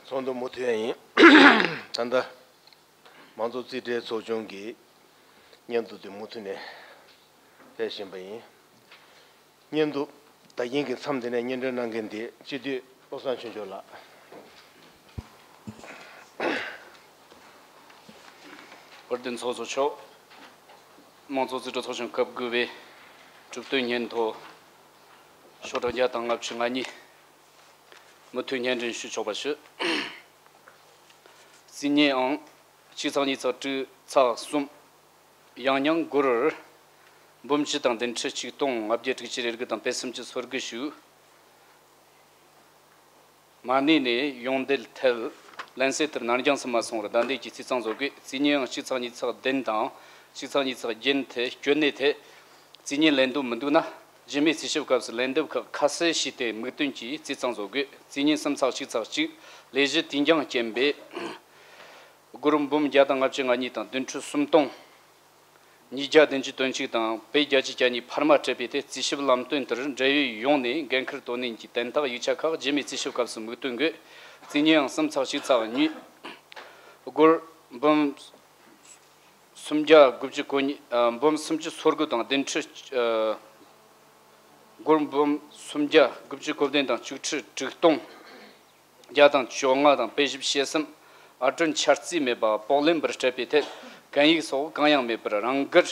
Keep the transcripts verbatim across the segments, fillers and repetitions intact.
ཚོགས་འདུ་མུ་མཐུད་ཡིན། ད་ལྟ་མང་གཙོ་རྩིས་ཁྲའི་ཚོགས་ཆུང་གི་སྙན་ཐོ་དེ་མུ་མཐུད་ནས་སྤེལ་བཞིན་པ་ཡིན། སྙན་ཐོ་ད་གིན་གྱི་མཚམས་དེ་ནས་སྙན་སྒྲོན་གནང་མཁན་དེ་སྤྱི་འཐུས་བློ་བཟང་ཆོས་འབྱོར་ལགས། དཔལ་ལྡན་ཚོགས་གཙོ་མཆོག། མང་གཙོ་རྩིས་ཁྲ་ཚོགས་ཆུང་སྐབས་དགུ་པའི་གྲུབ་དོན་སྙན་ཐོ་ཤོག་གྲངས་བརྒྱ་དང་ལྔ་བཅུ་ང་གཉིས་མུ་མཐུད་སྙན་སྒྲོན་ཞུ་ཆོག་པ་ཞུ། རྩིས་སྙན་ཨང་གཅིག་ཚེག་གཉིས་ཚེག་དྲུག་ཚེག་གསུམ། ཡང་སྙིང་སྒོར་འབུམ་བཅུ་དང་བདུན་ཁྲི་ཆིག་སྟོང་ལྔ་བརྒྱ་དྲུག་ཅུ་རེ་དགུ་དང་པད་སུམ་ཅུ་སོ་དགུ་ཞུ། མ་ཎི་ནས་ཡོང་འདེད་ཐད་ལན་གསལ་ལྟར་ནར་འགྱངས་སུ་མ་སོང་བར་བདའ་འདེད་ཀྱིས་རྩིས་གཙང་བཟོ་དགོས། རྩིས་སྙན་ཨང་གཅིག་ཚེག་གཉིས་ཚེག་བདུན་དང་གཅིག་ཚེག་གཉིས་ཚེག་བརྒྱད་ཐད་སྐྱོན་གནས་ཐད་རྩིས་སྙན་ལན་འདེབས་མི་འདུག་ན། རྗེས་མའི་རྩིས་ཞིབ་སྐབས་སུ་ལན་འདེབས་ཁག་ཁ་གསལ་བྱས་ཏེ་དམིགས་དོན་གྱིས་རྩིས་གཙང་བཟོ་དགོས། རྩིས་སྙན་གསུམ་ཚེག་གཅིག་ཚེག་གཅིག་ལས་གཞི་དུས་འགྱངས་རྐྱེན་པས་སྒོར་འབུམ་བརྒྱ་དང་ལྔ་བཅུ་ང་གཉིས་དང་བདུན་ཁྲི་སུམ་སྟོང་། ཉིས་བརྒྱ་བདུན་ཅུ་དོན་གཅིག་དང་པད་བརྒྱད་ཅུ་གྱ་གཉིས་འཕར་མ་སྤྲད་པའི་ཐད་རྩིས་ཞིབ་ལམ་སྟོན་ལྟར་འབྲེལ་ཡོད་ཡོངས་ནས་འགན་འཁུར་དོ་ནན་གྱིས་དོན་དག་ཡིག་ཆ་ཁག་རྗེས་མའི་རྩིས་ཞིབ་སྐབས་སུ་དམིགས་དོན་དགོས། རྩིས་སྙན་ཨང་གསུམ་ཚེག་གཅིག་ཚེག་གཉིས། སྒོར་འབུམ་སུམ་བརྒྱ་དགུ་བཅུ་གོ་གཉིས། ཨ། འབུམ་སུམ་ཅུ་སོ་དགུ་དང་བདུན་ཁྲི། ཨ། སྒོར་འབུམ་སུམ་བརྒྱ་དགུ་བཅུ་གོ་བདུན་དང་བཅུ་ཁྲི་དྲུག་སྟོང་། བརྒྱ་དང་བཅོ་ལྔ་དང་པད་ཞིབ་ཞེ་གསུམ། ཨར་སྐྲུན་འཆར་རྩིས་མེད་པ་བོགས་ལེན་པར་སྤྲད་པའི་ཐད་གན་ཡིག་སོགས་གང་ཡང་མེད་པར་རང་འགུལ་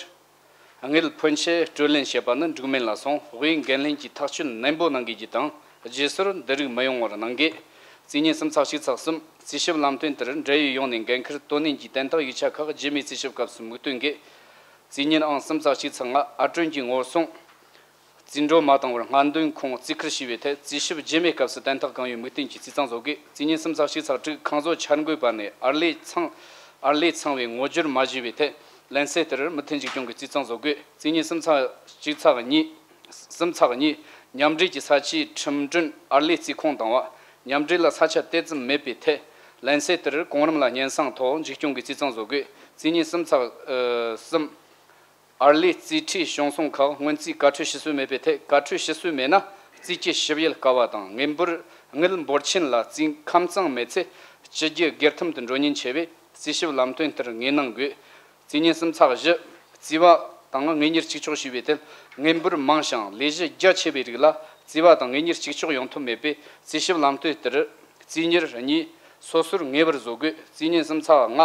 དངུལ་ཕོན་ཆེ་སྤྲོད་ལེན་བྱས་པ་ནི་འགྲིག་མིན་ལ་སོང་དབུས་འགན་ལྷན་གྱིས་ཐག་གཅོད་ནན་པོ་གནང་དགོས་རྒྱུ་དང་། རྗེས་སོར་འདི་རིགས་མི་ཡོང་བར་གནང་དགོས། རྩིས་སྙན་གསུམ་ཚེག་གཅིག་ཚེག་གསུམ། རྩིས་ཞིབ་ལམ་སྟོན་ལྟར་འབྲེལ་ཡོད་ཡོངས་ནས་འགན་འཁུར་དོ་ནན་གྱིས་དོན་དག་ཡིག་ཆ་ཁག་རྗེས་མའི་རྩིས་ཞིབ་སྐབས་སུ་མིག་སྟོན་དགོས། རྩིས་སྙན་ཨང་གསུམ་ཚེག་གཅིག་ཚེག་ལྔ། ཨར་སྐྲུན་གྱི་ངོ་སྲུང་རྩིས་འགྲོ་མ་བཏང་བར་སྔ་འདོན་ཁུངས་རྩིས་ཁུར་ཞུས་པའི་ཐད་རྩིས་ཞིབ་རྗེས་མའི་སྐབས་སུ་དོན་དག་གང་ཡོད་དམིགས་བསྟན་གྱིས་རྩིས་གཙང་བཟོ་དགོས། རྩིས་སྙན་གསུམ་ཚེག་གཅིག་ཚེག་དྲུག། ཁང་བཟོ་འཆར་འགོད་པ་ནས་ཨར་ལས་ཚང་ཨར་ལས་ཚང་བའི་ངོ་སྦྱོར་མ་ཞུས་པའི་ཐད་ལན་གསལ་ལྟར་མུ་མཐུད་འཛུགས་སྐྱོང་གིས་རྩིས་གཙང་བཟོ་དགོས། རྩིས་སྙན་གསུམ་ཚེག་གཅིག་ཚེག་གཉིས། གསུམ་ཚེག་གཉིས། མཉམ་འབྲེལ་གྱི་ས་ཆའི་ཁྲིམས་མཐུན་ཨར་ལས་རྩིས་ཁོངས་བཏང་བ། མཉམ་འབྲེལ་ལ་ས་ཆ་དེ་ཙམ་མེད་པའི་ཐད་ལན་གསལ་ལྟར་གོང་རིམ་ལ་སྙན་སེང་ཐོག་འཛུགས་སྐྱོང་གིས་རྩིས་གཙང་བཟོ་དགོས། རྩིས་སྙན་གསུམ་ཚེག་ཨ་གསུམ། ཨར་ལས་རྩིས་ཁྲའི་བྱུང་སོང་ཁག་སྔོན་རྩིས་བཀའ་འཁྲོལ་ཞུ་སྲོལ་མེད་པའི་ཐད། བཀའ་འཁྲོལ་ཞུ་སྲོལ་མེད་ན་རྩིས་ཀྱི་ཞིབ་དཔྱད་དཀའ་བ་དང་། དངུལ་འབོར་དངུལ་འབོར་ཆེན་ལ་རྩིས་ཁམས་གཙང་མེད་ཚེ་སྤྱི་རྒྱུ་སྒེར་ཐམ་དུ་འགྲོ་ཉེན་ཆེ་བས་རྩིས་ཞིབ་ལམ་སྟོན་ལྟར་ངོས་གནང་དགོས། རྩིས་སྙན་གསུམ་ཚེག་བཞི། རྩིས་པ་དང་དངུལ་གཉེར་གཅིག་ལྕོགས་ཞུས་པའི་ཐད། དངུལ་འབོར་མང་ཞིང་ལས་གཞི་རྒྱ་ཆེ་བའི་རིགས་ལ་རྩིས་པ་དང་དངུལ་གཉེར་གཅིག་ལྕོགས་ཡོང་ཐབས་མེད་པས་རྩིས་ཞིབ་ལམ་སྟོན་ལྟར་རྩིས་གཉེར་གཉིས་སོ་སོར་ངེས་པར་བཟོ་དགོས། རྩིས་སྙན་གསུམ་ཚེག་ལྔ།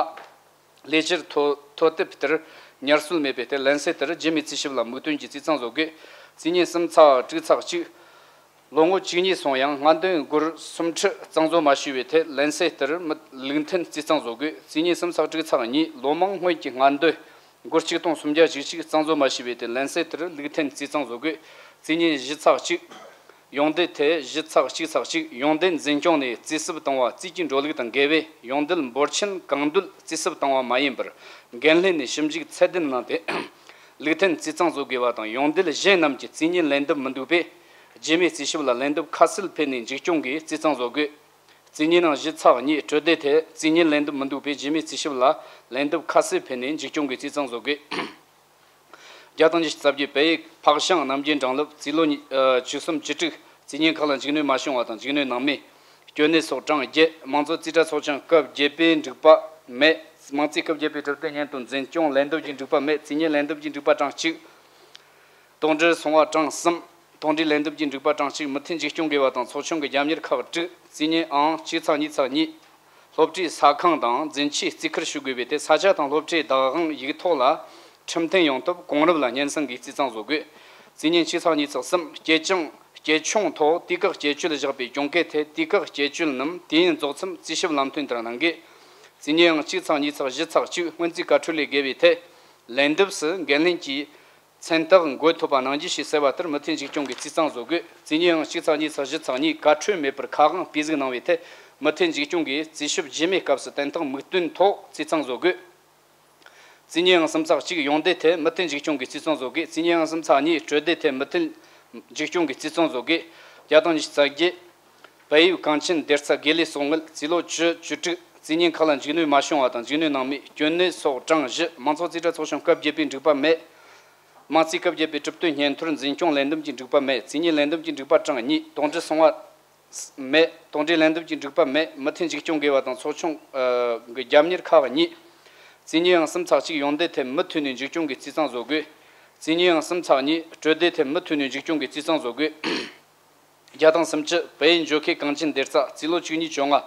ལས་བྱེད་མཐོ་མཐོ་དེབ་ལྟར་ཉར་སྲོལ་མེད་པའི་ཐད་ལན་གསལ་ལྟར་རྗེས་མའི་རྩིས་ཞིབ་ལ་དམིགས་དོན་གྱིས་རྩིས་གཙང་བཟོ་དགོས། རྩིས་སྙན་གསུམ་ཚེག་དྲུག་ཚེག་གཅིག། ལོ་ངོ་བཅུ་གཉིས་སོང་ཡང་སྔ་འདོན་སྒོར་སུམ་ཁྲི་གཙང་བཟོ་མ་ཞུས་པའི་ཐད་ལན་གསལ་ལྟར་མི་ལུགས་མཐུན་རྩིས་གཙང་བཟོ་དགོས། རྩིས་སྙན་གསུམ་ཚེག་དྲུག་ཚེག་གཉིས། ལོ་མང་སྔོན་གྱི་སྔ་འདོན་སྒོར་ཆིག་སྟོང་སུམ་བརྒྱ་བཞི་བཅུ་གཙང་བཟོ་མ་ཞུས་པའི་ཐད་ལན་གསལ་ལྟར་ལུགས་མཐུན་རྩིས་གཙང་བཟོ་དགོས། རྩིས་སྙན་བཞི་ཚེག་གཅིག། ཡོང་འདེད་ཐད་བཞི་ཚེག་གཅིག་ཚེག་གཅིག། ཡོང་འདེད་འཛིན་སྐྱོང་ནས་རྩིས་སུབ་བཏང་བ་རྩིས་ཀྱི་འགྲོ་ལུགས་དང་འགལ་བས་ཡོང་འདེད་འབོར་ཆེན་གང་འདོད་རྩིས་སུབ་བཏང་བ་མ་ཡིན་པར་འགན་ལྷན་ནས་ཞིབ་འཇུག་ཚད་ལྡན་གནང་སྟེ་ལུགས་མཐུན་རྩིས་གཙང་བཟོ་དགོས་པ་དང་། ཡོང་འདེད་གཞན་རྣམས་ཀྱི་རྩིས་སྙན་ལན་འདེབས་མི་འདུག་པས་རྗེས་མའི་རྩིས་ཞིབ་ལ་ལན་འདེབས་ཁ་གསལ་ཕུལ་ནས་འཛུགས་སྐྱོང་གིས་རྩིས་གཙང་བཟོ་དགོས། རྩིས་སྙན་ནང་བཞི་ཚེག་གཉིས། གྲོས་འདེབས་ཐད་རྩིས་སྙན་ལན་འདེབས་མི་འདུག་པས་རྗེས་མའི་རྩིས་ཞིབ་ལ་ལན་འདེབས་ཁ་གསལ་ཕུལ་ནས་འཛུགས་སྐྱོང་གིས་རྩིས་གཙང་བཟོ་དགོས། བརྒྱ་དང་ཉི་ཤུ་རྩ་བརྒྱད། བལ་ཡུལ་འཕགས་ཤང་རྣམ་རྒྱལ་འབྲང་རླབས་རྩིས་ལོ་ཉི་ཨ་བཅུ་གསུམ་བཅུ་དྲུག། རྩིས་སྙན་ཁག་ལ་འཇིགས་གནོད་མ་བྱུང་བ་དང་འཇིགས་གནོད་གནང་མེད། སྐྱོན་གནས་སོགས་གྲངས་བརྒྱད། མང་གཙོ་རྩིས་ཁྲ་ཚོགས་ཆུང་སྐབས་བརྒྱད་པའི་འབྲུག་པ་མེད། མང་རྩིས་སྐབས་བརྒྱད་པའི་གྲུབ་དོན་སྙན་ཐོ་འཛིན་སྐྱོང་ལན་འདེབས་ཀྱི་འབྲུག་པ་མེད། རྩིས་སྙན་ལན་འདེབས་ཀྱི་འབྲུག་པ་གྲངས་གཅིག། དོགས་འདྲི་སོང་བ་གྲངས་གསུམ། དོགས་འདྲི་ལན་འདེབས་ཀྱི་འབྲུག་པ་གྲངས་གཅིག། མུ་མཐུད་འཛུགས་སྐྱོང་དགོས་པ་དང་ཚོགས་ཆུང་གི་རྒྱབ་གཉེར་ཁག་དྲུག། རྩིས་སྙན་ཨང་གཅིག་ཚེག་གཉིས་ཚེག་གཉིས། སློབ་གྲྭའི་ས་ཁང་དང་འཛིན་ཆས་རྩིས་ཁུར་ཞུ་དགོས་པའི་ཐད་ས་ཆ་དང་སློབ་གྲྭའི་བདག་དབང་ཡིག་ཐོག་ལ་ཁྲིམས་མཐུན་ཡོང་ཐབས་གོང་རིམ་ལ་སྙན་སེང་གིས་རྩིས་གཙང་བཟོ་དགོས། རྩིས་སྙན་གཅིག་ཚེག་གཉིས་ཚེག་གསུམ། གཅེས་ཆུང་གཅེས་ཆུང་ཐོག་དུས་བཀག་བཅད་གཅོད་བཞག་པའི་གྱོང་གུན་ཐད་དུས་བཀག་བཅད་གཅོད་རྣམས་དུས་ཡུན་རྫོགས་མཚམས་རྩིས་ཞིབ་ལམ་སྟོན་ལྟར་གནང་དགོས། རྩིས་སྙན་ཨང་གཅིག་ཚེག་གཉིས་ཚེག་བཞི་ཚེག་གཅིག། སྔོན་རྩིས་བཀའ་འཁྲོལ་ལས་བརྒལ་བའི་ཐད་ལན་འདེབས་སུ་འགན་ལེན་གྱིས་མཚན་རྟགས་འགོད་ཐུབ་པ་གནང་རྒྱུ་ཞེས་གསལ་བ་ལྟར་མུ་མཐུད་འཛུགས་སྐྱོང་གིས་རྩིས་གཙང་བཟོ་དགོས། རྩིས་སྙན་ཨང་གཅིག་ཚེག་གཉིས་ཚེག་བཞི་ཚེག་གཉིས། བཀའ་འཁྲོལ་མེད་པར་ཁ་དབང་ཕྱིར་བསྒྲགས་གནང་བའི་ཐད་མུ་མཐུད་འཛུགས་སྐྱོང་གིས་རྩིས་ཞིབ་རྗེས་མའི་སྐབས་སུ་དོན་དག་དམིགས་དོན་ཐོག་རྩིས་གཙང་བཟོ་དགོས། རྩིས་སྙན་ཨང་གསུམ་ཚེག་གཅིག། ཡོང་འདེད་ཐད་མུ་མཐུད་འཛུགས་སྐྱོང་གིས་རྩིས་གཙང་བཟོ་དགོས། རྩིས་སྙན་ཨང་གསུམ་ཚེག་གཉིས། གྲོས་འདེབས་ཐད་མུ་མཐུད་འཛུགས་སྐྱོང་གིས་རྩིས་གཙང་བཟོ་དགོས། བརྒྱ་དང་ཉི་ཤུ་རྩ་བརྒྱད། བལ་ཡུལ་གངས་ཅན་བདེ་རྩ་དགེ་ལས་གསོག་དངུལ་རྩིས་ལོ་བཅུ་བཅུ་དྲུག། རྩིས་སྙན་ཁག་ལ་འཇིགས་གནོད་མ་བྱུང་བ་དང་འཇིགས་གནོད་གནང་མེད། སྐྱོན་གནས་སོགས་གྲངས་བཞི། མང་གཙོ་རྩིས་ཁྲ་ཚོགས་ཆུང་སྐབས་བརྒྱད་པའི་འབྲུག་པ་མེད། མང་རྩིས་སྐབས་བརྒྱད་པའི་གྲུབ་དོན་སྙན་ཐོར་འཛིན་སྐྱོང་ལས་འདེམས་ཀྱི་འབྲུག་པ་མེད། རྩིས་སྙན་ལས་འདེམས་ཀྱི་འབྲུག་པ་གྲངས་གཉིས། དོགས་འདྲི་སོང་བ། མེད། དོགས་འདྲི་ལན་འདེབས་ཀྱི་འགྲིག་པ་མེད། མུ་མཐུད་འཇིགས་སྐྱོང་དགོས་པ་དང་ཚོགས་ཆུང་གི་རྒྱབ་གཉེར་ཁག་གཉིས། རྩིས་གཉིས་ཨང་གསུམ་ཚེག་གཅིག་ཡོན་ཏན་ཐད་མུ་མཐུད་ནས་འཇིགས་སྐྱོང་གི་རྩིས་གཙང་བཟོ་དགོས། རྩིས་གཉིས་ཨང་གསུམ་ཚེག་གཉིས་སྤྲོད་བདེ་ཐད་མུ་མཐུད་ནས་འཇིགས་སྐྱོང་གི་རྩིས་གཙང་བཟོ་དགོས། བརྒྱ་དང་སུམ་ཅུ། བལ་ཡུལ་འབྱོར་ཁའི་གངས་ཅན་སྡེ་རྩ་རྩིས་ལོ་བཅུ་གཉིས་བཅོ་ལྔ།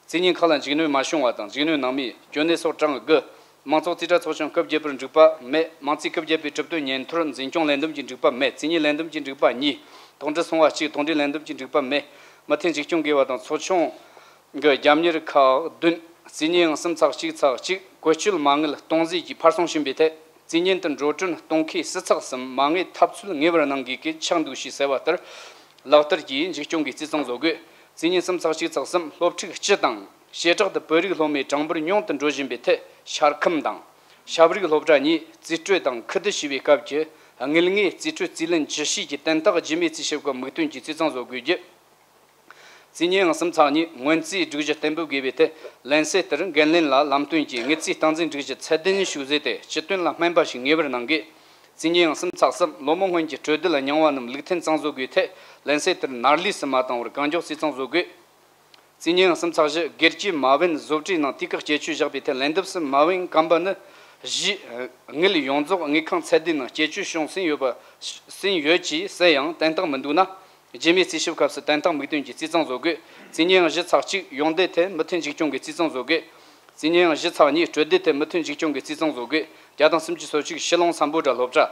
རྩིས་གཉིས་ཁག་ལ་འཇིགས་གནོད་མ་བྱུང་བ་དང་འཇིགས་གནོད་སྣང་མེད། གྱོད་གནས་སོགས་གྲངས་དགུ། མང་ཚོགས་རྩིས་ཁྲ་ཚོགས་ཆུང་སྐབས་བརྒྱད་པར་འགྲིག་པ་མེད། མང་རྩིས་སྐབས་བརྒྱད་པའི་གྲུབ་དོན་སྙན་ཐོར་འཛིན་སྐྱོང་ལན་འདེབས་ཀྱི་འགྲིག་པ་མེད། རྩིས་གཉིས་ལན་འདེབས་ཀྱི་འགྲིག་པ་གཉིས། དོགས་འདྲི་སོང་བ་གཅིག་དོགས་འདྲི་ལན་འདེབས་ཀྱི་འགྲིག་པ་མེད། མུ་མཐུད་འཇིགས་སྐྱོང་དགོས་པ་དང་ཚོགས་ཆུང་གི་རྒྱབ་གཉེར་ཁག་བདུན། རྩིས་གཉིས་ཨང་གསུམ་ཚེག་གཅིག་ཚེག་གཅིག་བཀོལ་སྤྱོད་མ་དངུལ་གཏོང་རྫས་ཀྱིས་ཕར་སྲུང་བྱིན་པའི་ཐད། རྩིས་གཉིས་དུ་འགྲོ་གྲོན་གཏོང་མཁན་ཕྱི་ཚེག་གསུམ་མ་དངུལ་ཐབས་ཚུལ་ངེས་པར་གནང་དགོས་ཀྱི་ཆགས་འདུག་ཞེས་གསལ་བ་ལྟར། ལག་བསྟར་གྱིས་འཇིགས་སྐྱོང་གི་རྩིས་གཙང་བཟོ་དགོས། རྩིས་གཉིས་གསུམ་ཚེག་གཅིག་ཚེག་གསུམ་སློབ་ཕྲུག་སྤྱི་དང་བྱེ་བྲག་ཏུ་བོད་རིགས་སློབ་མའི་གྲངས་འབོར་ཉུང་དུ་འགྲོ་བཞིན་པའི་ཐད་ཤར་ཁམས་དང་། ཤ་བརིག་སློབ་གྲྭ་གཉིས་རྩིས་སྤྲོད་དང་ཁུ་བསྡུ་བྱས་པའི་སྐབས་ཀྱི་དངུལ་དངོས་རྩིས་སྤྲོད་རྩིས་ལེན་ཇི་ཞིག་གི་དོན་དག་རྒྱུས་མེད་རྩིས་ཞིབ་སྐབས་དམིགས་དོན་གྱིས་རྩིས་གཙང་བཟོ་དགོས་རྒྱུ། རྩིས་གཉིས་ཨང་གསུམ་ཚེག་གཉིས་སྔོན་རྩིས་སྒྲིག་གཞི་གཏན་འབེབས་དགོས་པའི་ཐད་ལན་གསལ་ལྟར་འགན་ལེན་ལ་ལམ་སྟོན་གྱིས་དངུལ་རྩིས་སྟངས་འཛིན་སྒྲིག་གཞི་ཚད་ལྡན་ཞིག་བཟོས་ཏེ་སྤྱི་དོན་ལ་སྨན་པ་ཞིག་ངེས་པར་གནང་དགོས། རྩིས་གཉིས་ཨང་གསུམ་ཚེག་གསུམ་ལོ་མང་སྔོན་གྱི་སྤྲོད་བསྡུ་ལ་མྱོང་བ་རྣམས་ལུགས་མཐུན་གཙང་བཟོ་དགོས་ཐད་ལན་གསལ་ལྟར་ནར་ལུས་སུ་མ་བཏང་བར་གང་མགྱོགས་རྩིས་གཙང་བཟོ་དགོས། རྩིས་གཉིས་ཨང་གསུམ་ཚེག་བཞི་སྒེར་གྱི་མ་དབོན་བཟོ་གྲྭའི་ནང་དུས་བཀག་སྐྱེལ་ཆོད་བཞག་པའི་ཐད་ལན་འདེབས་སུ་མ་དབོན་གམ་པ་ནི་གཞིས་དངུལ་ཡོངས་རྫོགས་དངུལ་ཁང་ཚད་ལྡན་ནང་སྐྱེལ་ཆོད་བྱུང་ཟིན་ཡོད་པ་ཟིན་ཡོད་ཅེས་གསལ་ཡང་དོན་དག་མི་འདུག་ན། རྒྱུས་མེད་རྩིས་ཞིབ་སྐབས་སུ་དོན་དག་དམིགས་དོན་གྱིས་རྩིས་གཙང་བཟོ་དགོས། རྩིས་གཉིས་ཨང་བཞི་ཚེག་གཅིག་ཡོན་ཏན་ཐད་མུ་མཐུད་འཇིགས་སྐྱོང་གི་རྩིས་གཙང་བཟོ་དགོས། རྩིས་གཉིས་ཨང་བཞི་ཚེག་གཉིས་སྤྲོད་བདེ་ཐད་མུ་མཐུད་འཇིགས་སྐྱོང་གི་རྩིས་གཙང་བཟོ་དགོས། བརྒྱ་དང་སུམ་ཅུ་སོ་གཅིག་ཕྱི་ལོང་སམ་བྷོ་ཊ་སློབ་གྲྭ།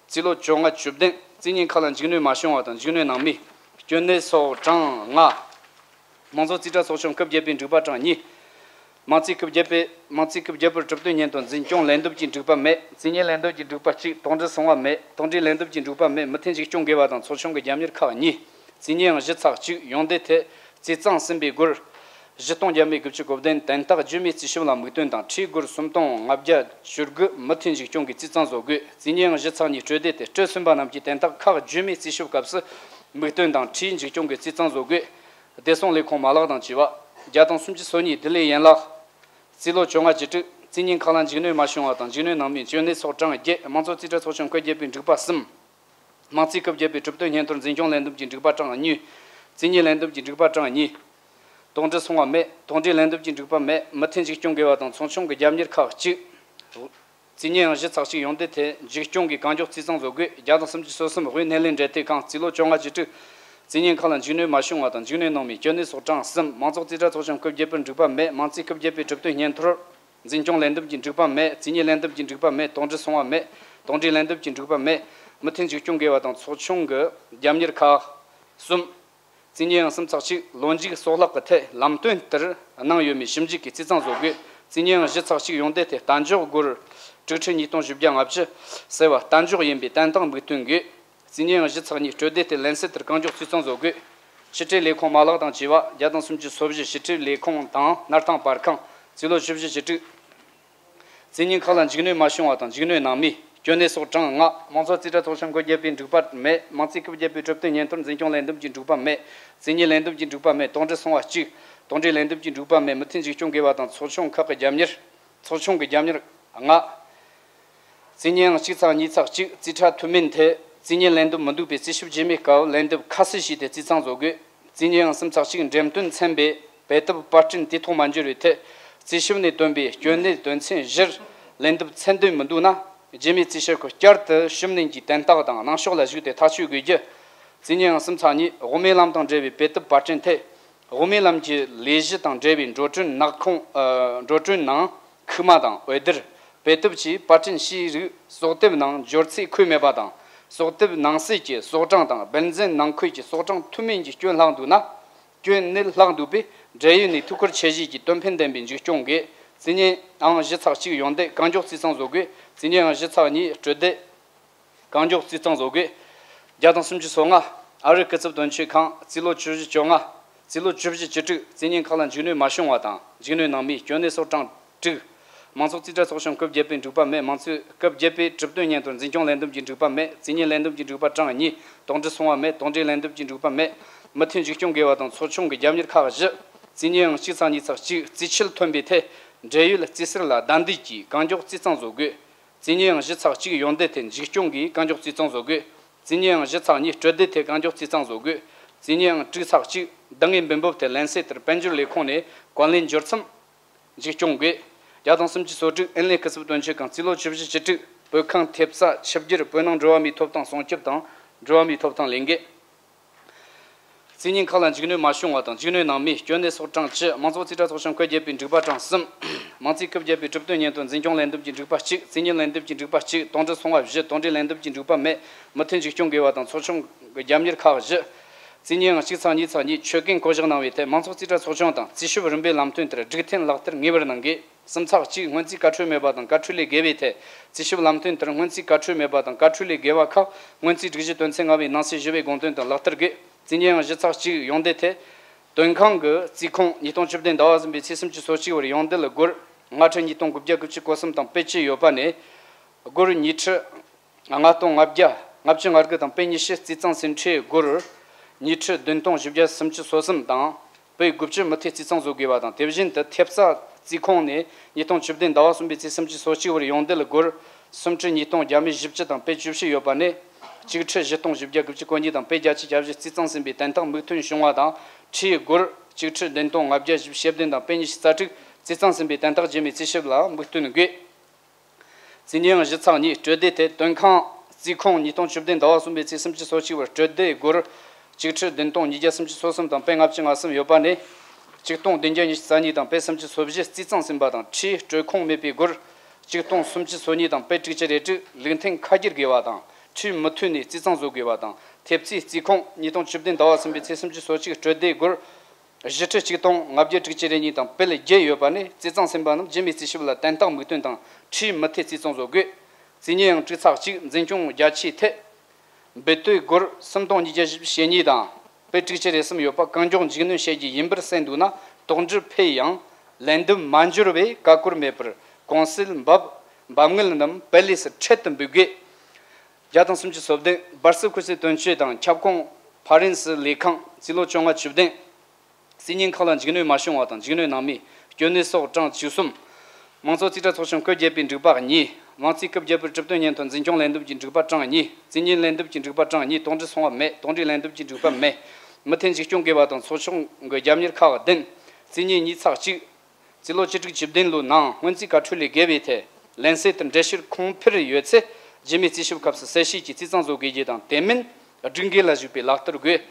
རྩིས་ལོ་བཅོ་ལྔ་བཅུ་བདུན། རྩིས་གཉིས་ཁག་ལ་འཇིགས་གནོད་མ་བྱུང་བ་དང་འཇིགས་གནོད་སྣང་མེད། གྱོད་གནས་སོགས་གྲངས་ལྔ། མང་ཚོགས་རྩིས་ཁྲ་ཚོགས་ཆུང་སྐབས་བརྒྱད་པའི་འགྲིག་པ་གྲངས་གཉིས། མང་རྩིས་སྐབས་བརྒྱད་པའི་མང་རྩིས་སྐབས་བརྒྱད་པར་གྲུབ་དོན་སྙན་ཐོ་འཛིན་སྐྱོང་ལན་འདེབས་ཀྱི་འགྲིག་པ་མེད། རྩིས་གཉིས་ལན་འདེབས་ཀྱི་འགྲིག་པ་གཅིག་དོགས་འདྲི་སོང་བ་མེད། དོགས་འདྲི་ལན་འདེབས་ཀྱི་འགྲིག་པ་མེད། མུ་མཐུད་འཇིགས་སྐྱོང་དགོས་པ་དང་ཚོགས་ཆུང་གི་རྒྱབ་གཉེར་ཁག་གཉིས། རྩིས་གཉིས་ཨང་བཞི་ཚེག་གཅིག་ཡོན་ཏན་ཐད་རྩིས་གཙང་ཟིན་པའི་སྒོར་བཞི་སྟོང་བརྒྱ་མེད་དགུ་བཅུ་གོ་བདུན། དོན་དག་རྒྱུས་མེད་རྩིས་ཞིབ་ལ་དམིགས་དོན་དང་ཁྲིའི་སྒོར་སུམ་སྟོང་ལྔ་བརྒྱ་བཅུ་དགུ་མུ་མཐུད་འཇིགས་སྐྱོང་གི་རྩིས་གཙང་བཟོ་དགོས། རྩིས་གཉིས་ཨང་བཞི་ཚེག་གཉིས་སྤྲོད་བདེ་ཐད་སྤྲོད་སོན་པ་རྣམས་ཀྱི་དོན་དག་ཁག་རྒྱུས་མེད་རྩིས་ཞིབ་སྐབས་སུ་དམིགས་དོན་དང་ཁྲིའི་འཇིགས་སྐྱོང་གི་རྩིས་གཙང་བཟོ་དགོས། བདེ་སྲུང་ལས་ཁུངས་མ་ལག་དང་བཅས་པ། བརྒྱ་དང་སུམ་ཅུ་སོ་གཉིས་བདེ་ལེགས་ཡན་ལག་རྩིས་ལོ་བཅོ་ལྔ་བཅུ་དྲུག་རྩིས་གཉིས་ཁག་ལ་འཇིགས་གནོད་མ་བྱུང་བ་དང་འཇིགས་གནོད་སྣང་མེད། གྱོད་གནས་སོགས་གྲངས་བརྒྱད། མང་ཚོགས་རྩིས་ཁྲ་ཚོགས་ཆུང་སྐབས་བརྒྱད་པའི་འགྲིག་པ་གསུམ། མང་རྩིས་སྐབས་བརྒྱད་པའི་གྲུབ་དོན་སྙན་ཐོར་འཛིན་སྐྱོང་ལན་འདེབས་ཀྱི་འགྲིག་པ་གྲངས་གཉིས། རྩིས་གཉིས་ལན་འདེབས་ཀྱི་འགྲིག་པ་གྲངས་གཉིས། དོགས་འདྲི་སོང་བ་མེད། དོགས་འདྲི་ལན་འདེབས་ཀྱི་འགྲིག་པ་མེད། མུ་མཐུད་འཇིགས་སྐྱོང་དགོས་པ་དང་ཚོགས་ཆུང་གི་རྒྱབ་གཉེར་ཁག་གཅིག་རྩིས་གཉིས་ཨང་བཞི་ཚེག་གཅིག་ཡོན་ཏན་ཐད་འཇིགས་སྐྱོང་གི་གང་མགྱོགས་རྩིས་གཙང་བཟོ་དགོས། བརྒྱ་དང་སུམ་ཅུ་སོ་གསུམ་དབུས་སྣེ་ལེན་འབྲེལ་མཐུད་ཁང་རྩིས་ལོ་བཅོ་ལྔ་བཅུ་དྲུག་རྩིས་གཉིས་ཁག་ལ་འཇིགས་གནོད་མ་བྱུང་བ་དང་འཇིགས་གནོད་སྣང་མེད། གྱོད་གནས་སོགས་གྲངས་གསུམ། མང་ཚོགས་རྩིས་ཁྲ་ཚོགས་ཆུང་སྐབས་བརྒྱད་པར་འགྲིག་པ་མེད། མང་རྩིས་སྐབས་བརྒྱད་པའི་གྲུབ་དོན་སྙན་ཐོར་འཛིན་སྐྱོང་ལན་འདེབས་ཀྱི་འགྲིག་པ་མེད། རྩིས་གཉིས་ལན་འདེབས་ཀྱི་འགྲིག་པ་མེད། དོགས་འདྲི་སོང་བ་མེད། དོགས་འདྲི་ལན་འདེབས་ཀྱི་འགྲིག་པ་མེད། མུ་མཐུད་འཇིགས་སྐྱོང་དགོས་པ་དང་ཚོགས་ཆུང་གི་རྒྱབ་གཉེར་ཁག་གསུམ། རྩིས་གཉིས་ཨང་གསུམ་ཚེག་གཅིག་ལོ་མཇུག་གསོག་ལྷག་གི་ཐད་ལམ་སྟོན་ལྟར་གནང་ཡོད་མེད་ཞིབ་འཇུག་གིས་རྩིས་གཙང་བཟོ་དགོས། རྩིས་གཉིས་ཨང་བཞི་ཚེག་གཅིག་ཡོན་ཏན་ཐད་གཏན་འཇོག་སྒོར་དྲུག་ཁྲི་ཉིས་སྟོང་བཞི་བརྒྱ་ལྔ་བཅུ་ཟེར་བ་གཏན་འཇོག་ཡིན་པའི་དོན་དག་དམིགས་དོན་གྱིས། རྩིས་གཉིས་ཨང་བཞི་ཚེག་གཉིས་སྤྲོད་བདེ་ཐད་ལན་གསལ་ལྟར་གང་མགྱོགས་རྩིས་གཙང་བཟོ་དགོས། ཕྱི་དྲིལ་ལས་ཁུངས་མ་ལག་དང་བཅས་པ་བརྒྱ་དང་སུམ་ཅུ་སོ་བཞི། ཕྱི་དྲིལ་ལས་ཁུངས་དང་སྣར་ཐང་པར་ཁང་རྩིས་ལོ་བཅུ་བཞི་བཅུ་དྲུག་རྩིས་གཉིས་ཁག་ལ་འཇིགས་གནོད་མ་བྱུང་བ་དང་འཇིགས་གནོད་སྣང་མེད། གྱོད་གནས་སོགས་གྲངས་ལྔ། མང་ཚོགས་རྩིས་ཁྲ་ཚོགས་ཆུང་སྐབས་བརྒྱད་པའི་འགྲིག་པ་མེད། མང་རྩིས་སྐབས་བརྒྱད་པའི་གྲུབ་དོན་སྙན་ཐོར་འཛིན་སྐྱོང་ལན་འདེབས་ཀྱི་འགྲིག་པ་མེད། རྩིས་གཉིས་ལན་འདེབས་ཀྱི་འགྲིག་པ་མེད། དོགས་འདྲི་སོང་བ་གཅིག་དོགས་འདྲི་ལན་འདེབས་ཀྱི་འགྲིག་པ་མེད། མུ་མཐུད་འཇིགས་སྐྱོང་དགོས་པ་དང་ཚོགས་ཆུང་ཁག་གི་རྒྱབ་གཉེར། ཚོགས་ཆུང་གི་རྒྱབ་གཉེར་ལྔ། རྩིས་གཉིས་ཨང་གཅིག་ཚེག་གཉིས་ཚེག་གཅིག་རྩིས་ཁྲ་ཐུན་མིན་ཐད་རྩིས་གཉིས་ལན་འདེབས་མི་འདུག་པས་རྩིས་ཞིབ་རྗེས་མའི་སྐབས་ལན་འདེབས་ཁ་གསལ་བྱས་ཏེ་རྩིས་གཙང་བཟོ་དགོས། རྩིས་གཉིས་ཨང་གསུམ་ཚེག་གཅིག་འགྲེམས་སྟོན་ཚན་པས་དཔེ་དེབ་པར་སྐྲུན་དུས་ཐོག་མ་འབྱོར་བའི་ཐད་རྩིས་ཞིབ་ནས་བཏོན་པའི་གྱོད་གནས་དོན་ཚན་བཞིར་ལན་འདེབས་ཚད་ལྡན་མི་འདུག་ན། རྗེས་མའི་རྩིས་ཞིབ་ཁུལ་བསྐྱར་དུ་ཞིབ་ནན་གྱིས་དོན་དག་དང་གནང་ཕྱོགས་ལ་གཞིགས་ཏེ་ཐག་གཅོད་དགོས་རྒྱུ། རྩིས་གཉིས་ཨང་གསུམ་ཚེག་གཉིས་དབུ་མའི་ལམ་དང་འབྲེལ་བའི་དཔེ་དེབ་པར་སྐྲུན་ཐད། དབུ་མའི་ལམ་གྱི་ལས་གཞི་དང་འབྲེལ་བའི་འགྲོ་གྲོན་ནང་ཁོངས། ཨ། འགྲོ་གྲོན་ནང་ཁུག་མ་དང་འོད་སྡེར། དཔེ་དེབ་ཀྱི་པར་སྐྲུན་བྱས་རིགས་ཟོག་དེབ་ནང་འབྱོར་ཚད་འཁོད་མེད་པ་དང་། ཟོག་དེབ་ནང་གསེས་ཀྱི་ཟོག་གྲངས་དང་སྦེལ་ཛིན་ནང་ཁུལ་གྱི་ཟོག་གྲངས་ཐུན་མིན་གྱི་སྐྱོན་ལྷག་འདུག་ན། སྐྱོན་གནད་ལྷག་འདུག་པས་འབྲེལ་ཡོད་ནས་ཐུགས་ཁུར་ཆེ་བཞེས་ཀྱིས་དོན་ཕན་ལྡན་པའི་འཇིགས་སྐྱོང་དགོས། རྩིས་གཉིས་ཨང་བཞི་ཚེག་གཅིག་ཡོན་ཏན་གང་མགྱོགས་རྩིས་གཙང་བཟོ་དགོས། རྩིས་གཉིས་ཨང་བཞི་ཚེག་གཉིས་སྤྲོད་བདེ། གང་མགྱོགས་རྩིས་གཙང་བཟོ་དགོས། བརྒྱ་དང་སུམ་ཅུ་སོ་ལྔ། ཨ་རིའི་སྐུ་ཚབ་དོན་གཅོད་ཁང་རྩིས་ལོ་བཅུ་བཞི་བཅོ་ལྔ། རྩིས་ལོ་བཅུ་བཞི་བཅུ་དྲུག་རྩིས་གཉིས་ཁག་ལ་འཇིགས་གནོད་མ་བྱུང་བ་དང་འཇིགས་གནོད་སྣང་མེད། གྱོད་གནས་སོགས་གྲངས་དྲུག་མང་ཚོགས་རྩིས་ཁྲ་ཚོགས་ཆུང་སྐབས་བརྒྱད་པའི་འགྲིག་པ་མེད། མང་ཚོགས་སྐབས་བརྒྱད་པའི་གྲུབ་དོན་སྙན་ཐོར་འཛིན་སྐྱོང་ལས་འདེམས་ཀྱི་འགྲིག་པ་མེད། རྩིས་གཉིས་ལས་འདེམས་ཀྱི་འགྲིག་པ་གྲངས་གཉིས། དོགས་འདྲི་སོང་བ་མེད། དོགས་འདྲི་ལས་འདེམས་ཀྱི་འགྲིག་པ་མེད། མུ་མཐུད་འཇིགས་སྐྱོང་དགོས་པ་དང་ཚོགས་ཆུང་གི་རྒྱབ་གཉེར་ཁག་བཞི། རྩིས་གཉིས་ཨང་གཅིག་ཚེག་གཉིས་ཚེག་གཅིག་རྩིས་འཆལ་ཐོན་པའི་ཐད་འབྲེལ་ཡོད་རྩིས་ཟུར་ལ་བརྡ་འདེད་ཀྱིས་གང་མགྱོགས་རྩིས་གཙང་བཟོ་དགོས། རྩིས་གཉིས་ཨང་བཞི་ཚེག་གཅིག་ཡོན་ཏན་ཐད་འཇིགས་སྐྱོང་གིས་གང་མགྱོགས་རྩིས་གཙང་བཟོ་དགོས། རྩིས་གཉིས་ཨང་བཞི་ཚེག་གཉིས་སྤྲོད་བདེ་ཐད་གང་མགྱོགས་རྩིས་གཙང་བཟོ་དགོས། རྩིས་གཉིས་ཨང་དྲུག་ཚེག་གཅིག་བདག་དངོས་འབུལ་འབབ་ཐད་ལན་གསལ་ལྟར་དཔལ་འབྱོར་ལས་ཁུངས་ནས་གོ་ལེན་འབྱོར་མཚམས་འཇུག་སྐྱོང་དགོས། བརྒྱ་དང་སུམ་ཅུ་སོ་དྲུག་ཨིན་ལེ་སྐུ་ཚབ་དོན་གཅོད་ཁང་། རྩིས་ལོ་བཅུ་བཞི་བཅུ་དྲུག་བོད་ཁང་། ཐེབས་རྩ། ཆིབས་བསྒྱུར། བོད་ནང་འགྲོ་བ་མིའི་ཐོབ་ཐང་སྲུང་སྐྱོབ་དང་འགྲོ་བ་མིའི་ཐོབ་ཐང་ལས་འགུལ། རྩིས་རྙིང་ཁག་ལ་འཇིགས་གནོད་མ་བྱུང་བ་དང་། འཇིགས་གནོད་གནང་མིན་སྐྱོན་གནས་སོགས་གྲངས་བཅུ། མང་ཚོགས་རྩིས་ཁྲ་ཚོགས་ཆུང་ཁག་བརྒྱད་པའི་འགྲིག་པ་གྲངས་གསུམ། མང་རྩིས་སྐབས་བརྒྱད་པའི་གྲུབ་དོན་སྙན་ཐོ་འཛིན་སྐྱོང་ལས་འདེམས་ཀྱི་འགྲིག་པ་གཅིག་རྩིས་རྙིང་ལས་འདེམས་ཀྱི་འགྲིག་པ་གཅིག་དོགས་འདྲི་སོང་བ་བཞི་དོགས་འདྲི་ལན་འདེབས་ཀྱི་འགྲིག་པ་མེད། མུ་མཐུད་འཇིགས་སྐྱོང་དགོས་པ་དང་ཚོགས་ཆུང་གི་རྒྱབ་གཉེར་ཁག་བཞི། རྩིས་རྙིང་གཅིག་ཚེག་གཉིས་ཚེག་གཉིས་ཆོད་གན་བསྐོ་བཞག་གནང་བའི་ཐད་མང་ཚོགས་རྩིས་ཁྲ་ཚོགས་ཆུང་དང་རྩིས་ཞིབ་རིམ་པའི་ལམ་སྟོན་ལྟར་སྒྲིག་མཐུན་ལག་བསྟར་ངེས་པར་གནང་དགོས། གསུམ་ཚེག་གཅིག་སྔོན་རྩིས་བཀའ་འཁྲོལ་མེད་པ་དང་བཀའ་འཁྲོལ་ལས་འགལ་བའི་ཐད། རྩིས་ཞིབ་ལམ་སྟོན་ལྟར་སྔོན་རྩིས་བཀའ་འཁྲོལ་མེད་པ་དང་བཀའ་འཁྲོལ་ལས་འགལ་བ་ཁག་སྔོན་རྩིས་སྒྲིག་གཞི་དོན་ཚན་ལྔ་པའི་ནང་གསེས་བཞི་པའི་དགོངས་དོན་དང་ལག་བསྟར་དགོས། རྩིས་རྙིང་བཞི་ཚེག་གཅིག་ཡོང་འདེད་ཐད། དོན་ཁང་གི་རྩིས་ཁོངས་ཉིས་སྟོང་བཅུ་བདུན་ཟླ་བ་གསུམ་པའི་ཚེས་སུམ་ཅུ་སོ་གཅིག་བར་ཡོང་འདེད་ལ་སྒོར་ལྔ་ཁྲི་ཉིས་སྟོང་དགུ་བརྒྱ་དགུ་བཅུ་གོ་གསུམ་དང་དཔེ་བཅུ་ཡོད་པ་ནས། སྒོར་ཉིས་ཁྲི་ལྔ་སྟོང་ལྔ་བརྒྱ་ལྔ་བཅུ་ང་དགུ་དང་དཔེ་ཉི་ཤུ། རྩིས་གཙང་ཟིན་འཕྲོས་སྒོར་ཉིས་ཁྲི་བདུན་སྟོང་བཞི་བརྒྱ་སུམ་ཅུ་སོ་གསུམ་དང་། དཔེ་དགུ་བཅུ་མུ་མཐུད་རྩིས་གཙང་བཟོ་དགོས་པ་དང་། དེ་བཞིན་དུ་ཐེབས་རྩ་རྩིས་ཁོངས་ནས་ཉིས་སྟོང་བཅུ་བདུན་ཟླ་བ་གསུམ་པའི་ཚེས་སུམ་ཅུ་སོ་གཅིག་བར་ཡོང་འདེད་ལ་སྒོར་སུམ་ཁྲི་ཉིས་སྟོང་བརྒྱ་མེད་བཞི་བཅུ་དང་དཔེ་བཅུ་བཞི་ཡོད་པ་ནས། གཅིག་ཁྲི་བཞི་སྟོང་བཞི་བརྒྱ་དགུ་བཅུ་གོ་གཉིས་དང་དཔེ་བརྒྱད་ཅུ་གྱ་བཞི་རྩིས་གཙང་ཟིན་པའི་དོན་དག་མིག་མཐོང་བྱུང་བ་དང་། ཁྲིའི་སྒོར་གཅིག་ཁྲི་བདུན་སྟོང་ལྔ་བརྒྱ་བཞི་བཅུ་ཞེ་བདུན་དང་དཔེ་ཉི་ཤུ་རྩ་དྲུག་རྩིས་གཙང་ཟིན་པའི་དོན་དག་རྗེས་མའི་རྩིས་ཞིབ་ལ་མིག་སྟོན་དགོས། རྩིས་རྙིང་བཞི་ཚེག་གཉིས་སྤྲོད་བདེ་ཐད། དོན་ཁང་རྩིས་ཁོངས་ཉིས་སྟོང་བཅུ་བདུན་ཟླ་བ་གསུམ་པའི་ཚེས་སུམ་ཅུ་སོ་གཅིག་བར་སྤྲོད་བདེ་སྒོར་གཅིག་ཁྲི་བདུན་སྟོང་ཉིས་བརྒྱ་སུམ་ཅུ་སོ་གསུམ་དང་དཔེ་ལྔ་བཅུ་ང་གསུམ་ཡོད་པ་ནས། གཅིག་སྟོང་བདུན་བརྒྱ་ཉི་ཤུ་རྩ་གཉིས་དང་དཔེ་སུམ་ཅུ་སོ་བཞི་རྩིས་གཙང་ཟིན་པ་དང་། ཁྲིའི་སྤྲོད་ཁོངས་མེད་པའི་སྒོར་གཅིག་སྟོང་སུམ་ཅུ་སོ་གཉིས་དང་དཔེ་དྲུག་ཅུ་རེ་དྲུག་ལུགས་མཐུན་ཁ་སྒྱུར་དགོས་པ་དང་། ཁྲིའི་མུ་མཐུད་ནས་རྩིས་གཙང་བཟོ་དགོས་པ་དང་། ཐེབས་རྩའི་རྩིས་ཁོངས་ཉིས་སྟོང་བཅུ་བདུན་ཟླ་བ་གསུམ་པའི་ཚེས་སུམ་ཅུ་སོ་གཅིག་སྤྲོད་བདེ་སྒོར་བཞི་ཁྲི་གཅིག་སྟོང་ལྔ་བརྒྱ་དྲུག་ཅུ་རེ་གཉིས་དང་དཔེ་བརྒྱད་ཡོད་པ་ནས། རྩིས་གཙང་ཟིན་པ་རྣམས་རྗེས་མའི་རྩིས་ཞིབ་ལ་དོན་དག་མིག་སྟོན་དང་ཁྲིའི་མུ་མཐུད་རྩིས་གཙང་བཟོ་དགོས། རྩིས་རྙིང་དྲུག་ཚེག་གཅིག་འཛིན་སྐྱོང་རྒྱ་ཆེའི་ཐད། འབུལ་གཏོད་སྒོར་སུམ་སྟོང་ཉིས་བརྒྱ་བཞི་བཅུ་ཞེ་གཉིས་དང་། དཔེ་དྲུག་ཅུ་རེ་གསུམ་ཡོད་པ་གང་མགྱོགས་འཇིགས་གནོན་བྱེད་རྒྱུ་ཡིན་པར་གསལ་འདུག་ན། དོགས་འདྲི་འཕེལ་ཡང་ལན་འདེབས་མ་འབྱོར་བས་ཀ་ཀོར་མེད་པར་གུང་སེང་འབབ་འབབ་དངུལ་རྣམས་པེ་ལེས་འཕྲལ་དུ་འབུལ་དགོས། བརྒྱ་དང་སུམ་ཅུ་སོ་བདུན་སྦར་སིལ་ཁུལ་སྲིད་དོན་ཅུས་དང་ཁྱབ་ཁོངས་ཕ་རན་སི་ལས་ཁང་། རྩིས་ལོ་བཅོ་ལྔ་བཅུ་བདུན། རྩིས་རྙིང་ཁག་ལ་འཇིགས་གནོད་མ་བྱུང་བ་དང་འཇིགས་གནོད་གནང་མིན་སྐྱོན་གནས་སོགས་གྲངས་བཅུ་གསུམ། མང་གཙོ་རྩིས་ཁྲ་ཚོགས་ཆུང་སྐབས་བརྒྱད་པའི་འགྲིག་པ་གཉིས། མང་རྩིས་སྐབས་བརྒྱད་པའི་གྲུབ་དོན་སྙན་ཐོ་འཛིན་སྐྱོང་ལས་འདེམས་ཀྱི་འགྲིག་པ་གྲངས་གཉིས། རྩིས་རྙིང་ལས་འདེམས་ཀྱི་འགྲིག་པ་གྲངས་གཉིས། དོགས་འདྲི་སོང་བ་མེད། དོགས་འདྲི་ལན་འདེབས་ཀྱི་འགྲིག་པ་མེད། མུ་མཐུད་འཇིགས་སྐྱོང་དགོས་པ་དང་ཚོགས་ཆུང་གི་རྒྱབ་གཉེར་ཁག་བདུན། རྩིས་རྙིང་གཉིས་ཚེག་གཅིག་རྩིས་ལོ་བཅུ་དྲུག་བཅུ་བདུན་ལོའི་ནང་སྔོན་རྩིས་བཀའ་འཁྲོལ་ལས་འགལ་བའི་ཐད་ལན་གསལ་ལྟར་འགྲེལ་བཤད་ཁུངས་འཕེར་ཡོད་ཚེ། རྗེས་མའི་རྩིས་ཞིབ་སྐབས་སུ་གསལ་བཤད་ཀྱིས་རྩིས་གཙང་བཟོ་དགོས་རྒྱུ་དང་། དེ་མིན་སྒྲིག་འགལ་ལ་ཞུགས་པའི་ལག་བསྟར་དགོས།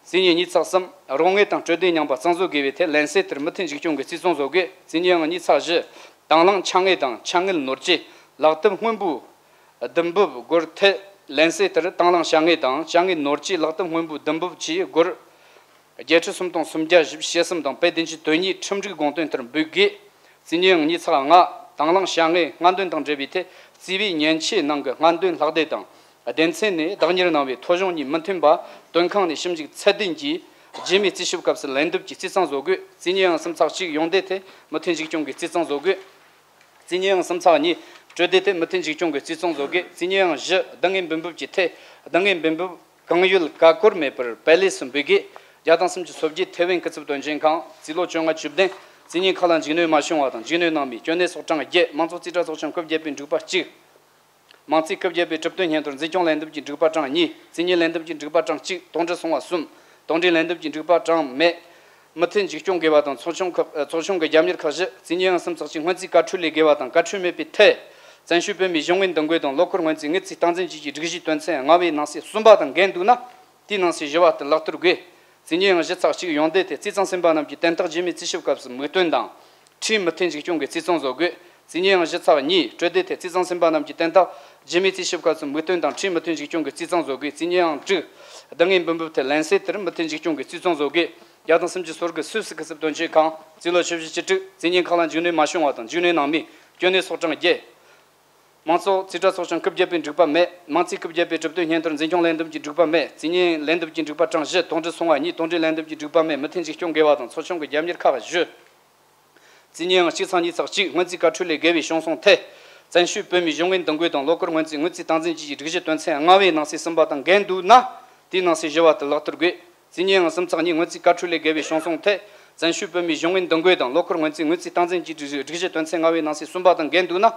རྩིས་རྙིང་གཉིས་ཚེག་གསུམ་རོགས་དངུལ་དང་སྤྲོད་བདེ་རྙིང་པ་གཙང་བཟོ་དགོས་པའི་ཐད་ལན་གསལ་ལྟར་མུ་མཐུད་འཇིགས་སྐྱོང་གི་རྩིས་གཙང་བཟོ་དགོས། རྩིས་རྙིང་གཉིས་ཚེག་བཞི་དང་བླངས་ཕྱག་དངུལ་དང་ཕྱག་དངུལ་ནོར་སྐྱེད་ལག་དེབ་སྔོན་པོའི་བསྡུ་འབབ་སྒོར་ཐད། ལན་གསལ་ལྟར་དང་བླངས་ཕྱག་དངུལ་དང་ཕྱག་དངུལ་ནོར་སྐྱེད་ལག་དེབ་སྔོན་པོའི་བསྡུ་འབབ་བཅས་སྒོར་བརྒྱད་ཁྲི་སུམ་སྟོང་སུམ་བརྒྱ་བཞི་བཅུ་ཞེ་གསུམ་དང་དཔེ་བདུན་ཅུ་དོན་གཉིས་ཁྲིམས་སྒྲིག་དགོངས་དོན་ལྟར་འབུལ་དགོས། རྩིས་རྙིང་གཉིས་ཚེག་ལྔ་དང་བླངས་ཕྱག་དངུལ་སྔ་འདོན་དང་འབྲེལ་བའི་ཐད་རྩིས་པའི་མཉེན་ཆས་ནང་གི་སྔ་འདོན་ལྷག་བསྡད་དང་། སྡེ་ཚན་ནས་བདག་གཉེར་གནང་བའི་ཐོ་གཞུང་གཉིས་མི་མཐུན་པ། དོན་ཁང་ནས་ཞིབ་འཇུག་ཚད་ལྡན་གྱིས་རྗེས་མའི་རྩིས་ཞིབ་སྐབས་སུ་ལན་འདེབས་ཀྱིས་རྩིས་གཙང་བཟོ་དགོས། རྩིས་རྙིང་གསུམ་ཚེག་གཅིག་ཡོང་འདེད་ཐད་མུ་མཐུད་འཇིགས་སྐྱོང་གི་རྩིས་གཙང་བཟོ་དགོས། རྩིས་རྙིང་གསུམ་ཚེག་གཉིས་སྤྲོད་བདེ་ཐད་མུ་མཐུད་འཇིགས་སྐྱོང་གི་རྩིས་གཙང་བཟོ་དགོས། རྩིས་རྙིང་བཞི་བསྡུ་དངུལ་འབུལ་འབབ་ཀྱི་ཐད་བསྡུ་དངུལ་འབུལ་འབབ་གང་ཡོད་ཀ་ཀོར་མེད་པར་པེ་ལེས་སུ་འབུལ་དགོས། བརྒྱ་དང་སུམ་ཅུ་སོ་བརྒྱད་ཐེ་ཝན་སྐུ་ཚབ་དོན་གཅོད་ཁང་། རྩིས་ལོ་བཅོ་ལྔ་བཅུ་བདུན། རྩིས་རྙིང་ཁག་ལ་འཇིགས་གནོད་མ་བྱུང་བ་དང་འཇིགས་གནོད་གནང་མིན་སྐྱོན་གནས་སོགས་གྲངས་བརྒྱད། མང་གཙོ་རྩིས་ཁྲ་ཚོགས་ཆུང་སྐབས་བརྒྱད་པའི་འགྲིག་པ་གཅིག་མང་རྩིས་སྐབས་བརྒྱད་པའི་གྲུབ་དོན་སྙན་ཐོར་འཛིན་སྐྱོང་ལས་འདེམས་ཀྱི་འགྲིག་པ་གྲངས་གཉིས། རྩིས་རྙིང་ལས་འདེམས་ཀྱི་འགྲིག་པ་གྲངས་གཅིག་དོགས་འདྲི་སོང་བ་གསུམ། དོགས་འདྲི་ལན་འདེབས་ཀྱི་འགྲིག་པ་གྲངས་མེད། མུ་མཐུད་འཇིགས་སྐྱོང་དགོས་པ་དང་ཚོགས་ཆུང་ཁག་ཚོགས་ཆུང་གི་རྒྱབ་གཉེར་ཁག་བཞི། རྩིས་རྙིང་གསུམ་ཚེག་གཅིག་སྔོན་རྩིས་བཀའ་འཁྲོལ་ལས་འགལ་བ་དང་བཀའ་འཁྲོལ་མེད་པའི་ཐད། བཙན་བྱོལ་བོད་མིའི་གཞུང་གི་འདུ་འགོད་དང་ལོ་འཁོར་སྔོན་རྩིས་དངུལ་རྩིས་སྟངས་འཛིན་བཅས་ཀྱི་སྒྲིག་གཞིའི་དོན་ཚན་ལྔ་པའི་ནང་གསེས་གསུམ་པ་དང་འགལ་འདུག་ན། དེའི་ནང་གསེས་བཞི་པ་ལྟར་ལག་བསྟར་དགོས། རྩིས་རྙིང་བཞི་ཚེག་གཅིག་ཡོང་འདེད་ཐད་རྩིས་གཙང་ཟིན་པ་རྣམས་ཀྱི་དོན་དག་རྗེས་མའི་རྩིས་ཞིབ་སྐབས་སུ་མིག་སྟོན་དང་། ཁྲིའི་མུ་མཐུད་འཇིགས་སྐྱོང་གི་རྩིས་གཙང་བཟོ་དགོས། རྩིས་རྙིང་བཞི་ཚེག་གཉིས་སྤྲོད་བདེ་ཐད་རྩིས་གཙང་ཟིན་པ་རྣམས་ཀྱི་དོན་དག་རྗེས་མའི་རྩིས་ཞིབ་སྐབས་སུ་མིག་སྟོན་དང་ཁྲིའི་མུ་མཐུད་འཇིགས་སྐྱོང་གི་རྩིས་གཙང་བཟོ་དགོས། རྩིས་རྙིང་དྲུག་བསྡུ་དངུལ་འབུལ་འབབ་ཐད་ལན་གསལ་ལྟར་མུ་མཐུད་འཇིགས་སྐྱོང་གི་རྩིས་གཙང་བཟོ་དགོས། བརྒྱ་དང་སུམ་ཅུ་སོ་དགུ་སུད་སི་སྐུ་ཚབ་དོན་གཅོད་ཁང་། རྩིས་ལོ་བཅུ་བཞི་བཅུ་དྲུག་རྩིས་རྙིང་ཁག་ལ་འཇིགས་གནོད་མ་བྱུང་བ་དང་འཇིགས་གནོད་གནང་མིན་སྐྱོན་གནས་སོགས་གྲངས་བརྒྱད། མང་གཙོ་རྩིས་ཁྲ་ཚོགས་ཆུང་སྐབས་བརྒྱད་པའི་འགྲིག་པ་མེད། མང་རྩིས་སྐབས་བརྒྱད་པའི་གྲུབ་དོན་སྙན་ཐོར་འཛིན་སྐྱོང་ལས་འདེམས་ཀྱི་འགྲིག་པ་མེད། རྩིས་རྙིང་ལས་འདེམས་ཀྱི་འགྲིག་པ་གྲངས་བཞི་དོགས་འདྲི་སོང་བ་གཉིས། དོགས་འདྲི་ལན་འདེབས་ཀྱི་འགྲིག་པ་མེད། མུ་མཐུད་འཇིགས་སྐྱོང་དགོས་པ་དང་ཚོགས་ཆུང་གི་རྒྱབ་གཉེར་ཁག་བཞི། རྩིས་རྙིང་གཅིག་ཚེག་གཉིས་ཚེག་གཅིག་སྔོན་རྩིས་བཀའ་འཁྲོལ་ལས་འགལ་བའི་བྱུང་སོང་ཐད། བཙན་བྱོལ་བོད་མིའི་གཞུང་གི་འདུ་འགོད་དང་ལོ་འཁོར་སྔོན་རྩིས་དངུལ་རྩིས་སྟངས་འཛིན་བཅས་ཀྱི་སྒྲིག་གཞི་དོན་ཚན་ལྔ་པའི་ནང་གསེས་གསུམ་པ་དང་འགལ་འདུག་ན། དེའི་ནང་གསེས་བཞི་པ་དེ་ལག་བསྟར་དགོས། རྩིས་རྙིང་གསུམ་ཚེག་གཉིས་སྔོན་རྩིས་བཀའ་འཁྲོལ་ལས་འགལ་བའི་བྱུང་སོང་ཐད། བཙན་བྱོལ་བོད་མིའི་གཞུང་གི་འདུ་འགོད་དང་ལོ་འཁོར་སྔོན་རྩིས་དངུལ་རྩིས་སྟངས་འཛིན་བཅས་ཀྱི་སྒྲིག་གཞི་དོན་ཚན་ལྔ་པའི་ནང་གསེས་གསུམ་པ་དང་འགལ་འདུག་ན།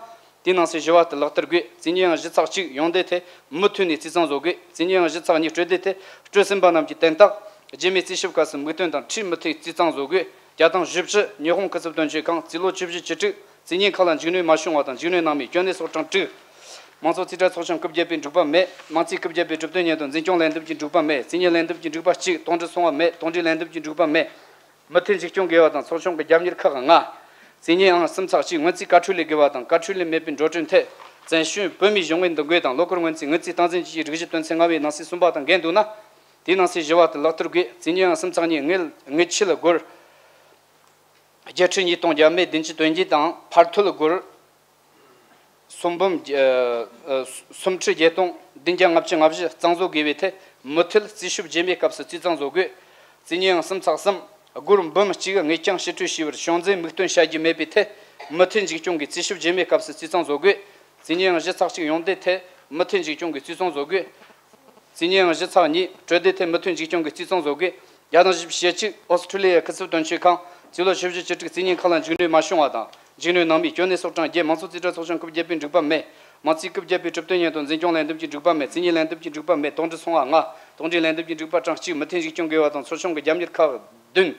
དེའི་ནང་གསེས་བཞི་པ་དེ་ལག་བསྟར་དགོས། རྩིས་རྙིང་བཞི་ཚེག་གཅིག་ཡོང་འདོད་དེ་མུ་མཐུད་ནས་རྩིས་གཙང་བཟོ་དགོས། རྩིས་རྙིང་བཞི་ཚེག་གཉིས་སྤྲོད་འདོད་དེ་སྤྲོད་ཟིན་པ་རྣམས་ཀྱི་དོན་དག་ རྗེས་མའི་རྩིས་ཞིབ་སྐབས་སུ་མིག་སྟོན་དང་འཁྲིས་མུ་མཐུད་རྩིས་གཙང་བཟོ་དགོས། བརྒྱ་དང་བཞི་བཅུ། ཉི་ཧོང་སྐུ་ཚབ་དོན་གཅོད་ཁང་། རྩིས་ལོ་བཅུ་བཞི་བཅུ་དྲུག་རྩིས་གཉིས་ཁག་ལ་མཇུག་སྣོན་མ་བྱུང་བ་དང་མཇུག་སྣོན་གནང་མེད། གྱོད་གནས་སོགས་གྲངས་དྲུག་མང་ཚོགས་རྩིས་ཁྲ་ཚོགས་ཆུང་སྐབས་བརྒྱད་པའི་འགྲིག་པ་མེད། དམངས་རྩིས་སྐབས་བརྒྱད་པའི་གྲུབ་དོན་སྙན་ཐོ་འཛིན་སྐྱོང་ལས་འདེམས་ཀྱི་འགྲིག་པ་མེད། རྩིས་གཉིས་ལས་འདེམས་ཀྱི་འགྲིག་པ་གཅིག་དོགས་འདྲི་སོང་བ་མེད། དོགས་འདྲི་ལས་འདེམས་ཀྱི་འགྲིག་པ་མེད། མུ་མཐུད་འཛུགས་སྐྱོང་དགོས་པ་དང་ཚོགས་ཆུང་གི་རྒྱབ་གཉེར་ཁག་ལྔ། རྩིས་གཉིས་ཨང་གསུམ་ཚེག་གཅིག་སྔོན་རྩིས་བཀའ་འཁྲོལ་ལས་བརྒལ་བ་དང་བཀའ་འཁྲོལ་ལས་མེད་པའི་འགྲོ་གྲོན་ཐད། བཙན་བྱོལ་བོད་མིའི་གཞུང་གི་འདུ་འགོད་དང་ལོ་འཁོར་སྔོན་རྩིས་དངུལ་རྩིས་སྟངས་འཛིན་བཅས་ཀྱི་སྒྲིག་གཞི་དོན་ཚན་ལྔ་པའི་ནང་གསེས་གསུམ་པ་དང་འགལ་འདུག་ན། དེའི་ནང་གསེས་བཞི་པ་དེ་ལག་བསྟར་དགོས། རྩིས་གཉིས་ཨང་གསུམ་ཚེག་གཉིས་དངུལ་དངུལ་ཆད་སྒོར་བརྒྱད་ཁྲི་ཉིས་སྟོང་བརྒྱ་མེད་བདུན་ཅུ་དོན་བརྒྱད་དང་ཕར་འཐུལ་སྒོར་སུམ་འབུམ་ཨ་སུམ་ཁྲི་བརྒྱད་སྟོང་བདུན་བརྒྱ་ལྔ་བཅུ་ང་བཞི་གཙང་བཟོ་དགོས་པའི་ཐད་མུ་མཐུད་རྩིས་ཞིབ་རྗེས་མའི་སྐབས་སུ་རྩིས་གཙང་བཟོ་དགོས། རྩིས་གཉིས་ཨང་གསུམ་ཚེག་གསུམ་སྒོར་འབུམ་གཅིག་དངུལ་རྐྱང་ཕྱིར་སྤྲོད་བྱས་པར་ཕྱོགས་འཛིན་མིག་སྟོན་བྱ་རྒྱུ་མེད་པའི་ཐད་མུ་མཐུད་འཛུགས་སྐྱོང་གི་རྩིས་ཞིབ་རྗེས་མའི་སྐབས་སུ་རྩིས་གཙང་བཟོ་དགོས། རྩིས་གཉིས་ཨང་བཞི་ཚེག་གཅིག་ཡོང་འདོད་ཐད་མུ་མཐུད་འཛུགས་སྐྱོང་གི་རྩིས་གཙང་བཟོ་དགོས། རྩིས་གཉིས་ཨང་བཞི་ཚེག་གཉིས་གྲོས་སྡེ་ཐད་མུ་མཐུད་འཛུགས་སྐྱོང་གི་རྩིས་གཙང་བཟོ་དགོས། བརྒྱ་དང་བཞི་བཅུ་ཞེ་གཅིག་ཨོ་སི་ཁྲུ་ལི་ཡའི་སྐུ་ཚབ་དོན་གཅོད་ཁང་རྩིས་ལོ་བཞི་བཅུ་བཅུ་དྲུག་རྩིས་གཉིས་ཁག་ལ་མཇུག་སྣོན་མ་བྱུང་བ་དང་མཇུག་སྣོན་གནང་མེད། གྱོད་གནས་སོགས་གྲངས་བརྒྱད། མང་གཙོ་རྩིས་ཁྲ་ཚོགས་ཆུང་སྐབས་བརྒྱད་པའི་འགྲིག་པ་མེད། དམངས་རྩིས་སྐབས་བརྒྱད་པའི་གྲུབ་དོན་སྙན་ཐོ་འཛིན་སྐྱོང་ལས་འདེམས་ཀྱི་འགྲིག་པ་མེད། རྩིས་གཉིས་ལས་འདེམས་ཀྱི་འགྲིག་པ་མེད། དོགས་འདྲི་སོང་བ་ལྔ། དོགས་འདྲི་ལས་འདེམས་ཀྱི་འགྲིག་པ་གྲངས་གཅིག་མུ་མཐུད་འཛུགས་སྐྱོང་དགོས་པ་དང་ཚོགས་ཆུང་གི་རྒྱབ་གཉེར་ཁག་བདུན།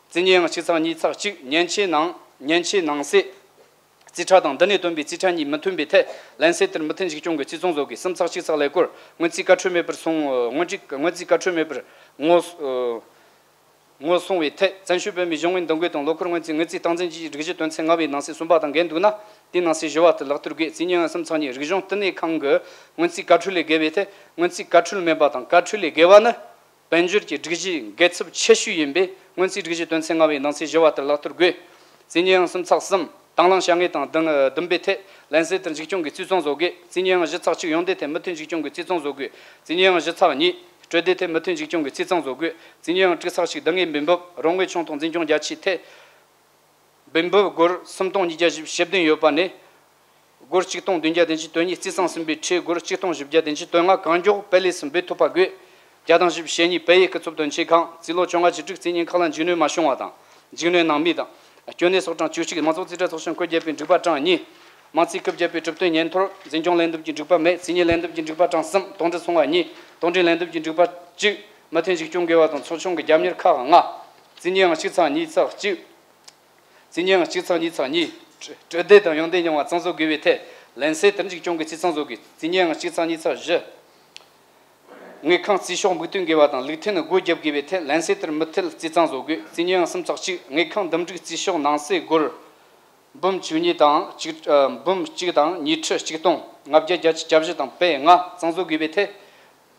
རྩིས་གཉིས་ཨང་གཅིག་ཚེག་གཉིས་ཚེག་གཅིག་མཉེན་ཆས་ནང་མཉེན་ཆས་ནང་གསེས་རྩིས་ཁྲ་དང་འདི་ནས་བཏོན་པའི་རྩིས་ཁྲ་གཉིས་མི་མཐུན་པའི་ཐད་ལན་གསལ་ལྟར་མུ་མཐུད་འཛུགས་སྐྱོང་གི་རྩིས་གཙང་བཟོ་དགོས། གསུམ་ཚེག་གཅིག་ཚེག་ཀླད་ཀོར་སྔོན་རྩིས་བཀའ་འཁྲོལ་མེད་པར་སོང་། སྔོན་རྩིས་སྔོན་རྩིས་བཀའ་འཁྲོལ་མེད་པར་ངོ་ངོ་སོང་བའི་ཐད་བཙན་བྱོལ་བོད་མིའི་གཞུང་གི་འདུ་འགོད་དང་ལོ་འཁོར་སྔོན་རྩིས་དངུལ་རྩིས་སྟངས་འཛིན་གྱི་སྒྲིག་གཞི་དོན་ཚན་ལྔ་པའི་ནང་གསེས་གསུམ་པ་དང་འགལ་འདུག་ན། དེའི་ནང་གསེས་བཞི་པ་དེ་ལག་བསྟར་དགོས། རྩིས་གཉིས་ཨང་གསུམ་ཚེག་གཉིས་རིག་གཞུང་བསྟི་གནས་ཁང་གི་སྔོན་རྩིས་བཀའ་འཁྲོལ་ལས་བརྒལ་བའི་ཐད་སྔོན་རྩིས་བཀའ་འཁྲོལ་མིན་པ་དང་བཀའ་འཁྲོལ་ལས་བརྒལ་བ་ནི། དཔལ་འབྱོར་གྱི་སྒྲིག་གཞིའི་འགལ་ཚབས་ཆེ་ཤོས་ཡིན་པས་སྔོན་རྩིས་སྒྲིག་གཞི་དོན་ཚན་ལྔ་པའི་ནང་གསེས་བཞི་པ་ལྟར་ལག་བསྟར་དགོས། རྩིས་གཉིས་ཨང་གསུམ་ཚེག་གསུམ་དང་བླངས་བྱ་དངོས་དང་བདུན་བདུན་པའི་ཐད་ལན་གསལ་ལྟར་འཛུགས་སྐྱོང་གི་རྩིས་གཙང་བཟོ་དགོས། རྩིས་གཉིས་ཨང་བཞི་ཚེག་གཅིག་ཡོང་འདོད་ཐད་མུ་མཐུད་འཛུགས་སྐྱོང་གི་རྩིས་གཙང་བཟོ་དགོས། རྩིས་གཉིས་ཨང་བཞི་ཚེག་གཉིས་གྲོས་སྡེ་ཐད་མུ་མཐུད་འཛུགས་སྐྱོང་གི་རྩིས་གཙང་བཟོ་དགོས། རྩིས་གཉིས་ཨང་དྲུག་ཚེག་གཅིག་སྡུག་བསྔལ་འབུལ་འབབ་རོགས་དངུལ་ཆུང་གཏོང་འཛིན་སྐྱོང་རྒྱ་ཆེའི་ཐད། འབུལ་འབབ་སྒོར་སུམ་སྟོང་ཉིས་བརྒྱ་བཞི་བཅུ་ཞེ་བདུན་ཡོད་པ་ནས། སྒོར་གཅིག་སྟོང་བདུན་བརྒྱ་བདུན་ཅུ་དོན་གཉིས་རྩིས་གཙང་ཟིན་པའི་ཁྲལ་སྒོར་གཅིག་སྟོང་བཞི་བརྒྱ་བདུན་ཅུ་དོན་ལྔ་གང་མགྱོགས་པེ་ལེ་སུ་འབུལ་ཐུབ་པ་དགོས། བརྒྱ་དང་བཞི་བཅུ་ཞེ་གཉིས་བལ་ཡུལ་སྐུ་ཚབ་དོན་གཅོད་ཁང་རྩིས་ལོ་བཅོ་ལྔ་བཅུ་དྲུག་རྩིས་གཉིས་ཁག་ལ་མཇུག་སྣོན་མ་བྱུང་བ་དང་མཇུག་སྣོན་གནང་མུས་དང་། གྱོད་གནས་སོགས་གྲངས་བཅུ་གཅིག་མང་གཙོ་རྩིས་ཁྲ་ཚོགས་ཆུང་སྐབས་བརྒྱད་པའི་འགྲིག་པ་གྲངས་གཉིས། དམངས་རྩིས་སྐབས་བརྒྱད་པའི་གྲུབ་དོན་སྙན་ཐོར་འཛིན་སྐྱོང་ལས་འདེམས་ཀྱི་འགྲིག་པ་མེད། རྩིས་གཉིས་ལས་འདེམས་ཀྱི་འགྲིག་པ་གྲངས་གསུམ་དོགས་འདྲི་སོང་བ་གཉིས། དོགས་འདྲི་ལས་འདེམས་ཀྱི་འགྲིག་པ་གཅིག་མུ་མཐུད་འཛུགས་སྐྱོང་དགོས་པ་དང་ཚོགས་ཆུང་གི་རྒྱབ་གཉེར་ཁག་ལྔ། རྩིས་གཉིས་ཨང་གཅིག་ཚེག་གཉིས་ཚེག་གཅིག་རྩིས་གཉིས་ཨང་གཅིག་ཚེག་གཉིས་ཚེག་གཉིས། གྲོས་སྡེ་དང་ཡོན་ཏན་རྙིང་བ་གཙང་བཟོ་དགོས་པའི་ཐད་ལན་གསལ་ལྟར་འཛུགས་སྐྱོང་གི་རྩིས་གཙང་བཟོ་དགོས། རྩིས་གཉིས་ཨང་གཅིག་ཚེག་གཉིས་ཚེག་བཞི། དངུལ་ཁང་རྩིས་ཤོག་མིག་སྟོན་དགོས་པ་དང་ལུགས་མཐུན་སྒོ་བརྒྱབ་དགོས་པའི་ཐད་ལན་གསལ་ལྟར་མུ་མཐུད་རྩིས་གཙང་བཟོ་དགོས། རྩིས་གཉིས་ཨང་གསུམ་ཚེག་གཅིག་དངུལ་ཁང་འདུམ་འགྲིག་རྩིས་ཤོག་ནང་གསེས་སྒོར་འབུམ་བཅུ་གཉིས་དང་གཅིག་ཨ་འབུམ་གཅིག་དང་ཉི་ཁྲི་གཅིག་སྟོང་ལྔ་བརྒྱ་བརྒྱད་ཅུ་གྱ་བཞི་དང་པའི་ལྔ་གཙང་བཟོ་དགོས་པའི་ཐད།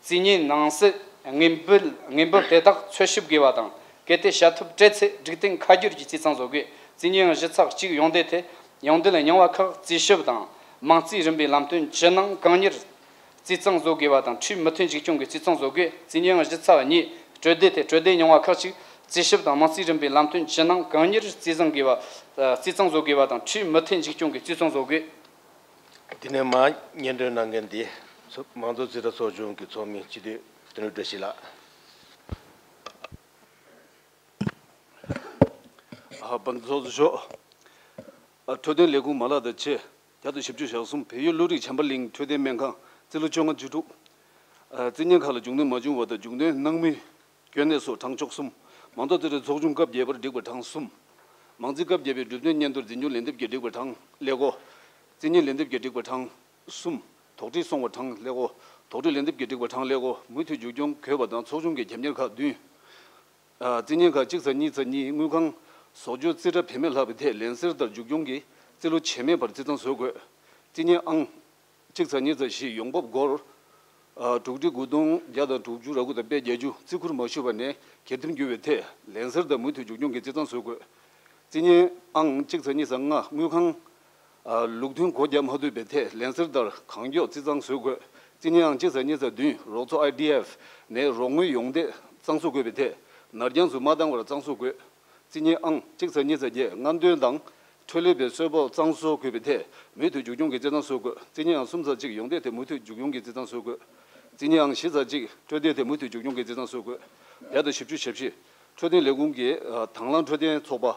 རྩིས་གཉིས་ནང་གསེས་དངུལ་འབུལ་དངུལ་འབུལ་དེ་དག་འཚོལ་ཞིབ་དགོས་པ་དང་གལ་ཏེ་བྱ་ཐབས་སྤྲད་ཚེ་སྒྲིག་དོན་ཁ་བསྒྱུར་གྱིས་རྩིས་གཙང་བཟོ་དགོས། རྩིས་གཉིས་ཨང་བཞི་ཚེག་གཅིག་ཡོང་འདོད་ཐད་ཡོང་འདོད་ལ་རྙིང་བ་ཁག་རྩིས་ཞིབ་དང་དམངས་རྩིས་རིམ་པའི་ལམ་སྟོན་ཇི་གནང་གང་མྱུར་རྩིས་གཙང་བཟོ་དགོས་པ་དང་འཁྲུལ་མུ་མཐུད་འཛུགས་སྐྱོང་གི་རྩིས་གཙང་བཟོ་དགོས། རྩིས་གཉིས་ཨང་བཞི་ཚེག་གཉིས་གྲོས་སྡེ་ཐད་གྲོས་སྡེ་རྙིང་བ་ཁག་ཅིག་རྩིས་ཞིབ་དང་དམངས་རྩིས་རིམ་པའི་ལམ་སྟོན་ཇི་གནང་གང་མྱུར་རྩིས་གཙང་དགོས་པ། རྩིས་གཙང་བཟོ་དགོས་པ་དང་འཁྲུལ་མུ་མཐུད་འཛུགས་སྐྱོང་གི་རྩིས་གཙང་བཟོ་དགོས། དེ་ནས་མར་སྙན་སྒྲོན་གནང་མཁན་དེ་མང་གཙོ་རྩིས་ཁྲ་ཚོགས་ཆུང་གི་ཚོགས་མི་སྤྱི་འཐུས་དོན་གྲུབ་བཀྲ་ཤིས་ལགས། ཨ་བན་ཚོགས་གཙོ་མཆོག་ཨ་འཕྲོད་བསྟེན་ལས་ཁུངས་མ་ལག་དང་ཆེད་བརྒྱ་དང་བཞི་བཅུ་ཞེ་གསུམ་བལ་ཡུལ་བློ་རིག་བྱམས་པ་གླིང་འཕྲོད་བསྟེན་སྨན་ཁང་རྩིས་ལོ་བཅོ་ལྔ་བཅུ་དྲུག་ཨ་རྩིས་གཉིས་ཁག་ལ་མཇུག་སྣོན་མ་བྱུང་བ་དང་མཇུག་སྣོན་གནང་མུས། གྱོད་གནས་སོགས་གྲངས་བཅུ་གསུམ། མང་གཙོ་རྩིས་ཁྲ་ཚོགས་ཆུང་སྐབས་བརྒྱད་པར་བསྒྲིགས་པ་གྲངས་གསུམ། མང་རྩིས་སྐབས་བརྒྱད་པའི་གྲུབ་དོན་སྙན་ཐོར་འཛིན་སྐྱོང་ལས་འདེབས་ཀྱིས་བསྒྲིགས་པ་གྲངས་ཀླད་ཀོར། རྩིས་གཉིས་ལས་འདེབས་ཀྱིས་བསྒྲིགས་པ་གྲངས་གསུམ། དོགས་འདྲི་སོང་བ་གྲངས་ཀླད་ཀོར། དོགས་འདྲི་ལས་འདེབས་ཀྱིས་བསྒྲིགས་པ་གྲངས་ཀླད་ཀོར་མུ་མཐུད་མཇུག་སྐྱོང་དགོས་པ་དང་ཚོགས་ཆུང་གི་རྒྱབ་གཉེར་ཁག་བདུན། ཨ་རྩིས་གཉིས་ཁག་གཅིག་ཚེག་གཉིས་ཚེག་གཉིས་དངུལ་ཁང་བཟོ་བཅོས་རྩིས་ཁྲ་བེད་མེད་ལྷག་པའི་ཐད་ལན་གསལ་ལྟར་མཇུག་སྐྱོང་གིས་རྩིས་ལོ་རྗེས་མའི་བར་རྩིས་གཙང་བཟོ་དགོས། རྩིས་གཉིས་ཨང་གཅིག་ཚེག་གཉིས་ཚེག་བཞི་ཡོང་འབབ་སྒོར་ཨ་དྲུག་ཁྲི་དགུ་སྟོང་བརྒྱ་དང་དྲུག་ཅུ་རེ་དགུ་དང་པད་བརྒྱད་ཅུ་རྩིས་ཁུར་མ་ཞུས་པ་ནས་གྱེར་འདེམས་བསྒྱུར་བའི་ཐད་ལན་གསལ་ལྟར་མུ་མཐུད་མཇུག་སྐྱོང་གིས་རྩིས་གཙང་བཟོ་དགོས། རྩིས་གཉིས་ཨང་གཅིག་ཚེག་གཉིས་ཚེག་ལྔ་དངུལ་ཁང་ཨ་ལུགས་མཐུན་སྒོ་བརྒྱབ་མ་ཐུབ་པའི་ཐད་ལན་གསལ་ལྟར་གང་མགྱོགས་རྩིས་གཙང་བཟོ་དགོས། རྩིས་གཉིས་ཨང་གཅིག་ཚེག་གཉིས་ཚེག་བདུན་རོགས་ཚོགས་ཨའི་ཌི་ཨེཕ་ནས་རོགས་དངུལ་ཡོང་འདོད་གཙང་བཟོ་དགོས་པའི་ཐད་ནར་འགྱངས་སུ་མ་བཏང་བར་གཙང་བཟོ་དགོས། རྩིས་གཉིས་ཨང་གཅིག་ཚེག་གཉིས་ཚེག་བརྒྱད་སྔ་འདོན་དང་འཕྲོ་ལས་པའི་གསོལ་ཕོགས་གཙང་བཟོ་དགོས་པའི་ཐད་མུ་མཐུད་མཇུག་སྐྱོང་གིས་རྩིས་གཙང་བཟོ་དགོས། རྩིས་གཉིས་ཨང་གསུམ་ཚེག་གཅིག་ཡོང་འདོད་ཐད་མུ་མཐུད་མཇུག་སྐྱོང་གིས་རྩིས་གཙང་བཟོ་དགོས། རྩིས་གཉིས་ཨང་བཞི་ཚེག་གཅིག་འཕྲོད་བསྟེན་ཐད་མུ་མཐུད་མཇུག་སྐྱོང་གིས་རྩིས་གཙང་བཟོ་དགོས། བརྒྱ་དང་བཞི་བཅུ་ཞེ་བཞི། འཕྲོད་བསྟེན་ལས་ཁུངས་ཀྱི་ཨ་དང་བླངས་འཕྲོད་བསྟེན་ཚོགས་པ།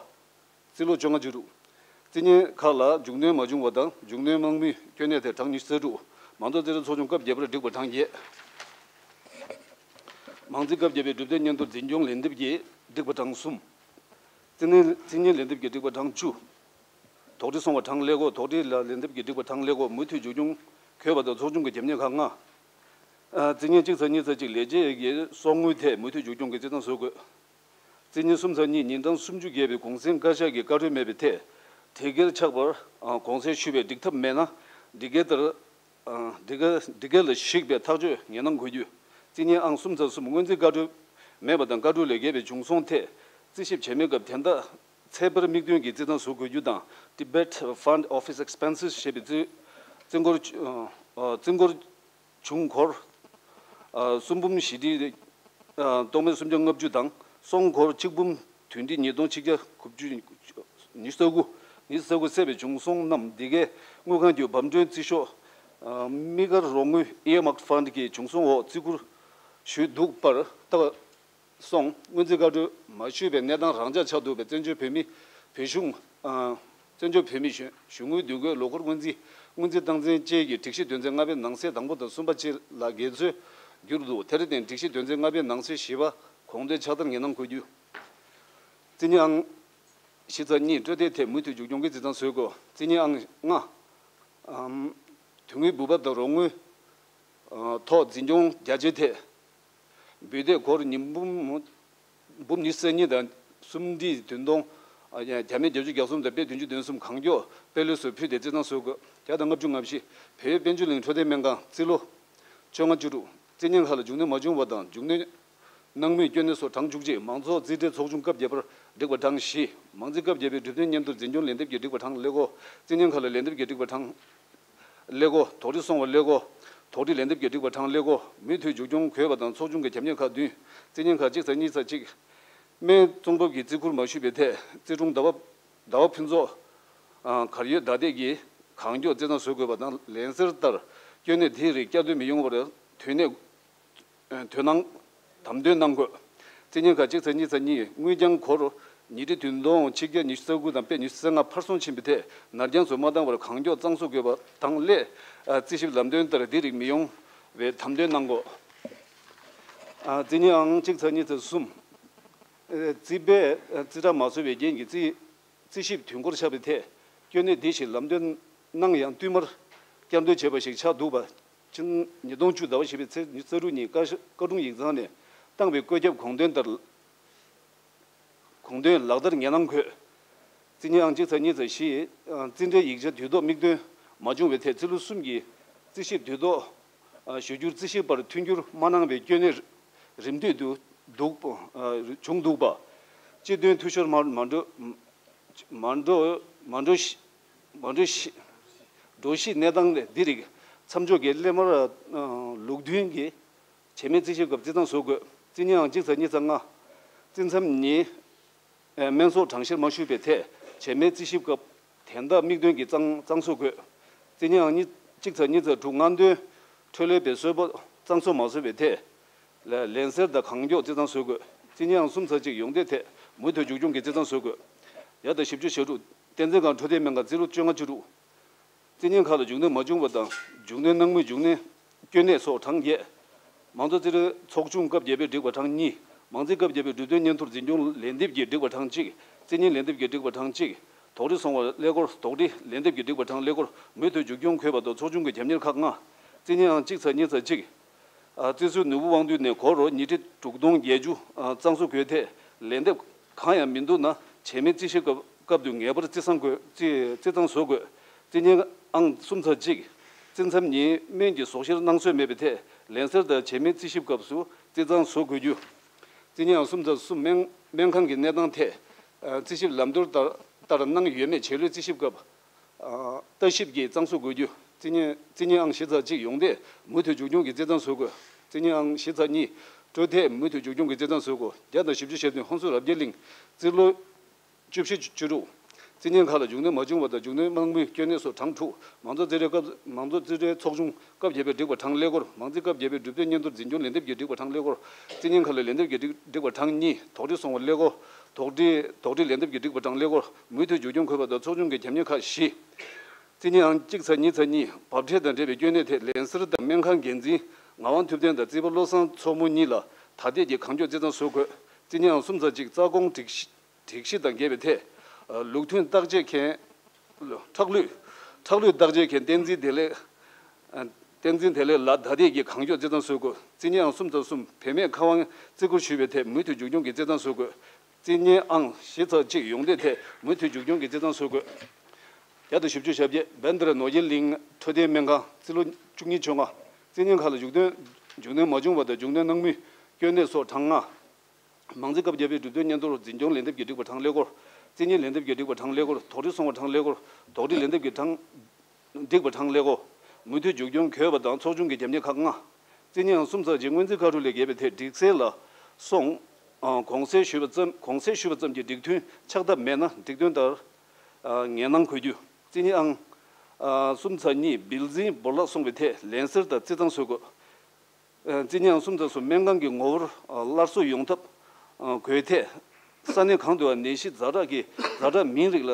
རྩིས་ལོ་བཅོ་ལྔ་བཅུ་དྲུག་རྩིས་གཉིས་ཁག་ལ་མཇུག་སྣོན་མ་བྱུང་བ་དང་མཇུག་སྣོན་གནང་མུས་གྱོད་གནས་ཐད་གྲངས་ཉི་ཤུ་རྩ་དྲུག་མང་གཙོ་རྩིས་ཁྲ་ཚོགས་ཆུང་སྐབས་བརྒྱད་པར་བསྒྲིགས་པ་གྲངས་བརྒྱད། མང་རྩིས་སྐབས་བརྒྱད་པའི་གྲུབ་དོན་སྙན་ཐོར་འཛིན་སྐྱོང་ལན་འདེབས་ཀྱི་སྒྲིག་པ་གྲངས་གསུམ། རྩིས་ལེན་རྩིས་ལེན་ལན་འདེབས་ཀྱི་སྒྲིག་པ་གྲངས་བཅུ། དོགས་འདྲི་སོང་བ་གྲངས་ཀླད་ཀོར་དོགས་འདྲི་ལ་ལན་འདེབས་ཀྱི་སྒྲིག་པ་གྲངས་ཀླད་ཀོར་མུ་མཐུད་མཇུག་སྐྱོང་དགོས་པ་དང་ཚོགས་ཆུང་གི་རྒྱབ་གཉེར་ཁག་ལྔ། རྩིས་ཉིན་གཅིག་ཚེས་གཉིས་ཚེས་གཅིག་ལས་བྱེད་ཀྱི་གསོག་དངུལ་ཐད་མུ་མཐུད་མཇུག་སྐྱོང་གི་རྩིས་ཐང་བཟོ་དགོས། རྩིས་ཉིན་གསུམ་ཚེས་གཉིས་ཉིན་གྲངས་སུམ་ཅུ་བརྒལ་བའི་གུང་སེང་བཀའ་ཤག་གི་བཀའ་འཁྲོལ་མེད་པའི་ཐད། དེ་གར་ཆགས་པར་གུང་སེང་ཞུ་བའི་སྒྲིག་ཐབས་མེད་ན། སྒྲིག་འགལ་ལྟར། སྒྲིག་འགལ་སྒྲིག་འགལ་ལ་གཞིགས་པའི་ཐག་གཅོད་ངེས་གནང་དགོས་རྒྱུ། རྩིས་ཉིན་ཨང་གསུམ་ཚེས་གསུམ་སྔོན་རྩིས་བཀའ་འཁྲོལ་མེད་པ་དང་བཀའ་འཁྲོལ་ལས་འགལ་བའི་བྱུང་སོང་ཐད། རྩིས་ཞིབ་བྱས་མེད་སྐབས་དེ་འདྲ་ཚད་པར་དམིགས་འདུན་གྱི་རྩིས་ཐང་བཟོ་དགོས་རྒྱུ་དང་། Tibet Fund Office Expenses ཞེས་པའི་རྩིས་རྩིས་འཁོར་རྩིས་འཁོར། བྱུང་འཁོར། ཨ། གསུམ་འབུམ་བཞི་ཁྲི། ཨ། སྟོང་མེད་སུམ་བརྒྱ་ལྔ་བཅུ་དང་སོང་འཁོར་གཅིག་འབུམ་བདུན་ཁྲི་ཉིས་སྟོང་ཆིག་བརྒྱ་དགུ་བཅུ་ཉི་ཤུ་རྩ་དགུ། ཉི་ཤུ་རྩ་དགུ་བསལ་བའི་བྱུང་སོང་རྣམས་འདི་གའི་དངུལ་ཁང་བརྒྱུད་བམ་སྒྲོན་རྩིས་ཤོག་ཨ། དམིགས་བཀར་རོགས་དངུལ་Earmarked Fund གི་བྱུང་སོང་འོག་བརྩི་བཀུར་ཞུས་འདུག་པར་ལྟ་བ། སོང་སྔོན་རྩིས་བཀའ་འཁྲོལ་མ་ཞུས་པའི་གནས་སྟངས་རང་འཇགས་ཆགས་འདུག་པས་བཙན་བྱོལ་བོད་མི་བོད་གཞུང་། ཨ། བཙན་བྱོལ་བོད་མི་གཞུང་གཞུང་དངུལ་བསྡུ་འགོད་ལོ་འཁོར་སྔོན་རྩིས་སྔོན་རྩིས་སྟངས་འཛིན་བཅས་ཀྱི་སྒྲིག་གཞི་དོན་ཚན་ལྔ་པའི་ནང་གསེས་དང་པོ་དང་གསུམ་པ་བཅས་ལ་འགལ་འཛོལ་གྱུར་འདུག་དེར་བརྟེན་སྒྲིག་གཞི་དོན་ཚན་ལྔ་པའི་ནང་གསེས་བཞི་པ་དགོངས་དོན་ཕྱག་བསྟར་ངེས་གནང་དགོས་རྒྱུ། རྩིས་ཉིན་ཨང་བཞི་ཚེས་གཉིས་སྤྲོད་དེ་ཐད་མུ་མཐུད་མཇུག་སྐྱོང་གི་རྩིས་ཐང་བཟོ་དགོས། རྩིས་ཉིན་ཨང་ལྔ། ཨམ། དོན་དངོས་འབུལ་འབབ་དང་རོགས་དངུལ། ཨ། ཐོག་འཛིན་སྐྱོང་རྒྱ་ཆེ་ཐད། འབུལ་འདེད་སྒོར་ཉིས་འབུམ། འབུམ་ཉི་ཤུ་རྩ་གཉིས་དང་གསུམ་ཁྲི་བདུན་སྟོང་། ཨ། བརྒྱ་མེད་བརྒྱད་ཅུ་གྱ་གསུམ་དང་པད་བདུན་ཅུ་དོན་གསུམ་གང་མགྱོགས་དཔེ་ལེགས་སུ་ཕུལ་ཏེ་རྩིས་ཐང་བཟོ་དགོས། བརྒྱ་དང་ལྔ་བཅུ་ང་བཞི། བོད་དཔལ་འབྱོར་གླིང་འཕྲོད་བསྟེན་སྨན་ཁང་རྩིས་ལོ་བཅོ་ལྔ་བཅུ་དྲུག་རྩིས་ཉིན་ཁག་ལ་མཇུག་སྣོན་མ་བྱུང་བ་དང་མཇུག་སྣོན་གནང་མུས་སྐྱོན་གནད་སོགས་གྲངས་བཅུ་གཅིག་མང་ཚོགས་རྩིས་ཁྲའི་ཚོགས་ཆུང་སྐབས་བརྒྱད་པར་སྒྲིག་པ་གྲངས་བཞི། མང་རྩིས་སྐབས་བརྒྱད་པའི་གྲུབ་དོན་སྙན་ཐོར་འཛིན་སྐྱོང་ལན་འདེབས་ཀྱི་སྒྲིག་པ་གྲངས་ཀླད་ཀོར། རྩིས་ཉིན་ཁག་ལ་ལན་འདེབས་ཀྱི་སྒྲིག་པ་གྲངས་ཀླད་ཀོར། དོགས་འདྲི་སོང་བ་ཀླད་ཀོར། དོགས་འདྲི་ལན་འདེབས་ཀྱི་སྒྲིག་པ་གྲངས་ཀླད་ཀོར། མུ་མཐུད་མཇུག་སྐྱོང་དགོས་པ་དང་ཚོགས་ཆུང་གི་རྒྱབ་གཉེར་ཁག་བདུན། རྩིས་ཉིན་ཁག་གཅིག་ཚེས་གཉིས་ཚེས་གཅིག་སྨན་བཙོང་འབབ་ཀྱི་རྩིས་ཁུར་མ་ཞུས་པའི་ཐད་རྩིས་དྲུང་ཟླ་བ་ཟླ་བ་ཕུན་ཚོགས། ཨ། གར་ཡོད་བརྡ་དེབ་ཀྱིས་གང་མགྱོགས་རྩིས་ཐང་བཟོ་དགོས་པ་དང་ལན་གསལ་ལྟར་སྐྱོན་གནད་དེའི་རིགས་བསྐྱར་ཟློས་མི་ཡོང་བར་དོན་གནད། དོ་སྣང་། དམ་དོན་གནང་དགོས། རྩིས་ཉིན་ཁག་གཅིག་ཚེས་གཉིས་ཚེས་གཉིས་དངུལ་རྐྱང་སྒོར་ཉིས་ཁྲི་བདུན་སྟོང་ཆིག་བརྒྱ་ཉི་ཤུ་རྩ་དགུ་དང་པད་ཉི་ཤུ་རྩ་ལྔ་ཕར་སོང་ཕྱིན་པའི་ཐད་ནར་འགྱངས་སུ་མ་བཏང་བར་གང་མགྱོགས་གཙང་བཟོ་དགོས་པ་དང་སླད། ཨ། རྩིས་ཞིབ་ལམ་སྟོན་ལྟར་འདི་རིགས་མི་ཡོང་བའི་དམ་དོན་གནང་དགོས། ཨ། རྩིས་ཉིན་ཨང་གཅིག་ཚེས་གཉིས་ཚེས་གསུམ། ཨ། རྩིས་པས་རྩིས་ཁྲ་མ་བཟོ་བའི་རྐྱེན་གྱིས་རྩིས། རྩིས་ཞིབ་དུས་འགོར་ཆགས་པའི་ཐད་སྐྱོན་གནད་འདི་བཞིན་ལམ་སྟོན་གནང་ཡང་བསྟུད་མར་བསྐྱར་ཟློས་བྱས་པ་ཞིག་ཆགས་འདུག་པ། ཕྱི་ཉིས་སྟོང་བཅུ་ཟླ་བ་བཞི་པའི་ཚེས་ཉི་ཤུ་རྩ་དྲུག་ཉིན་བཀའ་ཤག་བཀའ་དྲུང་ཡིག་ཚང་ནས་བཏང་བའི་བཀོད་ཁྱབ་དགོངས་དོན་ལྟར། དགོངས་དོན་ལག་བསྟར་ངེས་གནང་དགོས། རྩིས་ཉིན་ཨང་གཅིག་ཚེས་གཉིས་ཚེས་བཞི། རྩིས་ཁྲའི་ཡིག་ཆ་དུས་ཐོག་དམིགས་འདོན་མ་བྱུང་བའི་ཐད་རྩིས་ལོ་གསུམ་གྱི་རྩིས་ཞིབ་དུས་ཐོག་ཞུ་རྒྱུར་རྩིས་ཞིབ་པར་མཐུན་འགྱུར་མ་གནང་བའི་སྐྱོན་གནད་རིམ་བསྟུད་དུ་འདུག་བྱུང་འདུག་པ། སྤྱི་དོན་འཐུས་ཤོར་མ་མ་འགྲོ། མ་འགྲོ། མ་འགྲོ་ཞི། མ་འགྲོ་ཞི། འགྲོ་གཞིའི་གནས་སྟངས་ལས་འདི་རིགས་མཚམས་འཇོག་གིས་སླད་མར་ལུགས་མཐུན་གྱི་བྱེད་མེད་རྩིས་ཞིབ་སྐབས་རྩིས་ཐང་བཟོ་དགོས། རྩིས་ཉིན་ཨང་གཅིག་ཚེས་གཉིས་ཚེས་ལྔ། རྩིས་མཚམས་ཉིན། སྨན་གསོག་གྲངས་བཤེར་མ་ཞུས་པའི་ཐད་བྱེད་མེད་རྩིས་ཞིབ་སྐབས་དེ་འདྲ་དམིགས་འདོན་གྱིས་གཙང་གཙང་བཟོ་དགོས། རྩིས་ཉིན་ཨང་གཉིས་གཅིག་ཚེས་གཉིས་ཚེས་དྲུག་སྔ་འདོན་འཕྲོ་ལས་པའི་གསོལ་པ་གཙང་བཟོ་མ་བཟོ་བའི་ཐད། ལ་ལན་གསལ་དང་གང་མགྱོགས་རྩིས་ཐང་བཟོ་དགོས། རྩིས་ཉིན་ཨང་གསུམ་ཚེས་གཅིག་ཡོང་བསྡད་ཐད་མུ་མཐུད་མཇུག་སྐྱོང་གི་རྩིས་ཐང་བཟོ་དགོས། བརྒྱ་དང་བཞི་བཅུ་ཞེ་དྲུག་བསྟན་འཛིན་སྒང་འཕྲོད་བསྟེན་སྨན་ཁང་རྩིས་ལོ་བཅོ་ལྔ་བཅུ་དྲུག་རྩིས་ཉིན་ཁག་ལ་མཇུག་སྣོན་མ་བྱུང་བ་དང་མཇུག་སྣོན་གནང་མུས་མཇུག་སྣོན་སྐྱོན་གནད་སོགས་གྲངས་བརྒྱད། མང་གཙོ་རྩིས་ཁྲའི་ཚོགས་ཆུང་སྐབས་བརྒྱད་པའི་སྒྲིག་པ་གྲངས་གཉིས། མང་རྩིས་སྐབས་བརྒྱད་པའི་གྲུབ་དོན་སྙན་ཐོར་འཛིན་སྐྱོང་ལན་འདེབས་ཀྱི་སྒྲིག་པ་གྲངས་གཅིག་རྩིས་ཉིན་ལན་འདེབས་ཀྱི་སྒྲིག་པ་གྲངས་གཅིག་དོགས་འདྲི་སོང་བ་ཀླད་ཀོར་དོགས་འདྲི་ལན་འདེབས་ཀྱི་སྒྲིག་པ་གྲངས་ཀླད་ཀོར་མུ་མཐུད་མཇུག་སྐྱོང་དགོས་པ་དང་ཚོགས་ཆུང་གི་རྒྱབ་གཉེར་ཁག་ལྔ། རྩིས་ཉིན་ཨང་གཅིག་ཚེས་གཉིས་ཚེས་གཅིག་ཨ། རྩིས་སྲོལ་ནོར་བུ་དབང་འདུས་ནས་སྒོར་ཉིས་ཁྲི་དྲུག་སྟོང་བརྒྱད་ཅུ་གཙང་བཟོ་དགོས་ཐད་ལན་འདེབས་གང་ཡང་མི་འདུག་ན་བྱེད་མེད་རྩིས་ཞིབ་སྐབས་སྐབས་དུ་ངེས་པར་རྩིས་ཚང་དགོས། རྩིས་རྩིས་ཚང་བཟོ་དགོས། རྩིས་ཉིན་ཨང་གསུམ་ཚེས་གཅིག་རྩིས་མཚམས་ཉིན་སྨན་གྱི་ཟོག་བཤེར་གནང་སྲོལ་མེད་པའི་ཐད་ལན་གསལ་དང་བྱེད་མེད་རྩིས་ཞིབ་སྐབས་སུ་རྩིས་ཚང་བཟོ་དགོས་རྒྱུ། རྩིས་ཉིན་ཨང་གསུམ་ཚེས་གསུམ་སྨན་སྨན་ཁང་གི་གནས་སྟངས་ཐད་རྩིས་ཞིབ་ལམ་སྟོན་ལྟར་ལྟར་གནང་ཡོད་མེད་ཆེད་ལས་རྩིས་ཞིབ་སྐབས། ཨ། ལྟ་ཞིབ་ཀྱིས་གཙང་བཟོ་དགོས་རྒྱུ། རྩིས་ཉིན་རྩིས་ཉིན་ཨང་བཞི་ཚེས་གཅིག་ཡོང་བསྡད་མུ་མཐུད་མཇུག་སྐྱོང་གི་རྩིས་ཐང་བཟོ་དགོས། རྩིས་ཉིན་ཨང་བཞི་ཚེས་གཉིས་སྤྲོད་ཐད་མུ་མཐུད་མཇུག་སྐྱོང་གི་རྩིས་ཐང་བཟོ་དགོས། བརྒྱ་དང་བཞི་བཅུ་ཞེ་བདུན་ཧོན་སུར་རབ་རྒྱས་གླིང་རྩིས་ལོ་བཅུ་བཞི་བཅུ་དྲུག་རྩིས་ཉིན་ཁག་ལ་མཇུག་སྣོན་མ་བྱུང་བ་དང་མཇུག་སྣོན་གནང་མུས་སྐྱོན་གནད་སོགས་གྲངས་དྲུག་མང་གཙོ་རྩིས་ཁྲའི་སྐབས་མང་གཙོ་རྩིས་ཁྲའི་ཚོགས་ཆུང་སྐབས་བརྒྱད་པའི་སྒྲིག་པ་གྲངས་ཀླད་ཀོར། མང་རྩིས་སྐབས་བརྒྱད་པའི་གྲུབ་དོན་སྙན་ཐོར་འཛིན་སྐྱོང་ལན་འདེབས་ཀྱི་སྒྲིག་པ་གྲངས་ཀླད་ཀོར། རྩིས་ཉིན་ཁག་ལ་ལན་འདེབས་ཀྱི་སྒྲིག་སྒྲིག་པ་གྲངས་གཉིས། དོགས་འདྲི་སོང་བ་ཀླད་ཀོར། དོགས་འདྲི་དོགས་འདྲི་ལན་འདེབས་ཀྱི་སྒྲིག་པ་གྲངས་ཀླད་ཀོར་མུ་མཐུད་མཇུག་སྐྱོང་དགོས་པ་དང་ཚོགས་ཆུང་གི་རྒྱབ་གཉེར་ཁག་བཞི། རྩིས་ཉིན་ཨང་གཅིག་ཚེས་གཉིས་ཚེས་གཉིས་འབབ་ཁྲལ་དང་འབྲེལ་བའི་སྐྱོན་གནད་ཐད་ལན་གསར་དང་སྨན་ཁང་འགན་འཛིན་ངག་དབང་ཐུབ་བསྟན་དང་རྩིས་པ་བློ་བཟང་མཚོ་མོ་གཉིས་ལ་ ད་ལྟའི་གི་གང་མགྱོགས་རྩིས་གཏོང་བཟོ་དགོས། རྩིས་གཉིས་ཨང་གསུམ་ཚེག་གཅིག་རྩ་དགོངས་སྒྲིག་གཞི་སྒྲིག་གཞི་དང་འགལ་བའི་ཐད། ལུགས་མཐུན་བརྟག་དཔྱད་མཁན། ཁྲག་ལུད། ཁྲག་ལུད་བརྟག་དཔྱད་མཁན་བསྟན་འཛིན་བདེ་ལེགས། བསྟན་འཛིན་བདེ་ལེགས་ལགས། ད་ལྟའི་གི་གང་མགྱོགས་རྩིས་གཏོང་བཟོ་དགོས། རྩིས་གཉིས་ཨང་གསུམ་ཚེག་གསུམ་བུད་མེད་ཁ་དབང་བརྩི་བཀུར་ཞུས་པའི་ཐད་མུ་མཐུད་མཇུག་སྐྱོང་གི་རྩིས་གཏོང་བཟོ་དགོས། རྩིས་གཉིས་ཨང་བཞི་ཚེག་གཅིག་ཡོང་འདོད་ཐད་མུ་མཐུད་མཇུག་སྐྱོང་གི་རྩིས་གཏོང་བཟོ་དགོས། བརྒྱ་དང་བཞི་བཅུ་ཞེ་བརྒྱད། བན་དྷ་ར་ནོར་གྱི་གླིང་འཕྲོད་བསྟེན་སྨན་ཁང་རྩིས་ལོ་བཅུ་གཉིས་བཅོ་ལྔ། རྩིས་གཉིས་ཁག་ལ་མཇུག་སྡོམ་མཇུག་སྣོན་མ་བྱུང་བ་དང་མཇུག་སྣོན་གནང་མུས་སྐྱོན་གནད་སོགས་གྲངས་ལྔ། མང་རྩིས་སྐབས་བརྒྱད་པའི་གྲུབ་དོན་སྙན་ཐོར་འཛིན་སྐྱོང་ལན་འདེབས་ཀྱི་སྒྲིག་པ་གྲངས་ཀླད་ཀོར། རྩིས་གཉིས་ལན་འདེབས་ཀྱི་སྒྲིག་པ་གྲངས་ཀླད་ཀོར། དོགས་འདྲི་སོང་བ་གྲངས་ཀླད་ཀོར། དོགས་འདྲི་ལན་འདེབས་ཀྱི་གྲངས་སྒྲིག་པ་གྲངས་ཀླད་ཀོར། མུ་མཐུད་མཇུག་སྐྱོང་དགོས་པ་དང་ཚོགས་ཆུང་གི་རྒྱབ་གཉེར་ཁག་ལྔ། རྩིས་གཉིས་ཨང་གསུམ་ཚེག་གཅིག་སྔོན་རྩིས་བཀའ་འཁྲོལ་ལས་འགལ་བའི་ཐད་སྒྲིག་གསལ་ལ་སོང་། གོང་གསལ་ཞུས་པ་ཙམ་གོང་གསལ་ཞུས་པ་ཙམ་གྱི་སྒྲིག་མཐུན་ཕྱག་བཏབ་མེད་ན་སྒྲིག་དོན་ལྟར་ངེས་གནང་དགོས་རྒྱུ། རྩིས་གཉིས་ཨང་གསུམ་ཚེག་གཉིས་བིལ་འཛིན་བོར་བརླག་སོང་བའི་ཐད་ལན་གསར་དང་རྩིས་གཏོང་བཟོ་དགོས། རྩིས་གཉིས་ཨང་གསུམ་ཚེག་གསུམ་སྨན་ཁང་གི་ངོ་བོར་སླར་གསོ་ཡོང་ཐབས་དགོས་ཐད། ས་གནས་གང་དུའང་ནད་གཞི་ཛ་དྲག་གི་ཛ་དྲག་མིན་རིགས་ལ་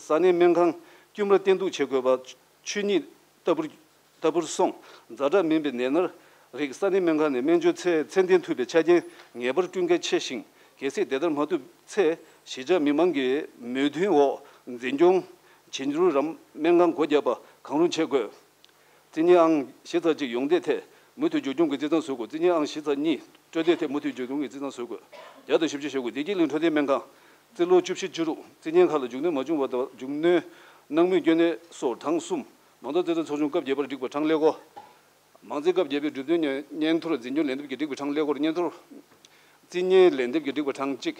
ས་གནས་སྨན་ཁང་དཀྱུས་མར་བསྟེན་གཏུག་བྱེད་དགོས་པ། ཆོས་ཉིད་ལྟ་བུར་ལྟ་བུར་སོང་། ཛ་དྲག་མིན་པའི་ནད་མནར་རིགས་ས་གནས་སྨན་ཁང་ནས་སྨན་བཅོས་ཚད་ཚད་ལྡན་ཐུབ་པའི་ཆ་རྐྱེན་ངེས་པར་བསྐྲུན་གལ་ཆེ་ཞིང་། གལ་སྲིད་དེ་ལྟར་མ་ཐུབ་ཚེ་གཞིས་ཆགས་མི་མང་གི་མོས་མཐུན་འོག་འཛིན་སྐྱོང་བྱེད་འགྱུར་རམ་སྨན་ཁང་སྒོ་བརྒྱབ་པ་གང་རུང་བྱེད་དགོས། རྩིས་གཉིས་ཨང་བཞི་ཚེག་གཅིག་ཡོང་འདོད་ཐད་མུ་མཐུད་མཇུག་སྐྱོང་གི་རྩིས་གཏོང་བཟོ་དགོས། རྩིས་གཉིས་ཨང་བཞི་ཚེག་གཉིས་སྤྲོད་འདོད་ཐད་མུ་མཐུད་མཇུག་སྐྱོང་གི་རྩིས་གཏོང་བཟོ་དགོས། བརྒྱ་དང་བཞི་བཅུ་ཞེ་དགུ། བདེ་སྐྱིད་གླིང་འཕྲོད་བསྟེན་སྨན་ཁང་རྩིས་ལོ་བཅུ་བཞི་བཅུ་དྲུག། རྩིས་གཉིས་ཁག་ལ་མཇུག་སྣོན་མ་བྱུང་བ་དང་མཇུག་སྣོན་གནང་མུས་སྐྱོན་གནད་སོགས་གྲངས་གསུམ། མང་ཚོགས་རྩིས་ཁྲའི་ཚོགས་ཆུང་སྐབས་བརྒྱད་པར་གྲངས་ཀླད་ཀོར། མང་རྩིས་སྐབས་བརྒྱད་པའི་གྲུབ་དོན་སྙན་སྙན་ཐོར་འཛིན་སྐྱོང་ལན་འདེབས་ཀྱི་སྒྲིག་པ་གྲངས་ཀླད་ཀོར་སྙན་ཐོར། རྩིས་གཉིས་ལན་འདེབས་ཀྱི་སྒྲིག་པ་གྲངས་གཅིག།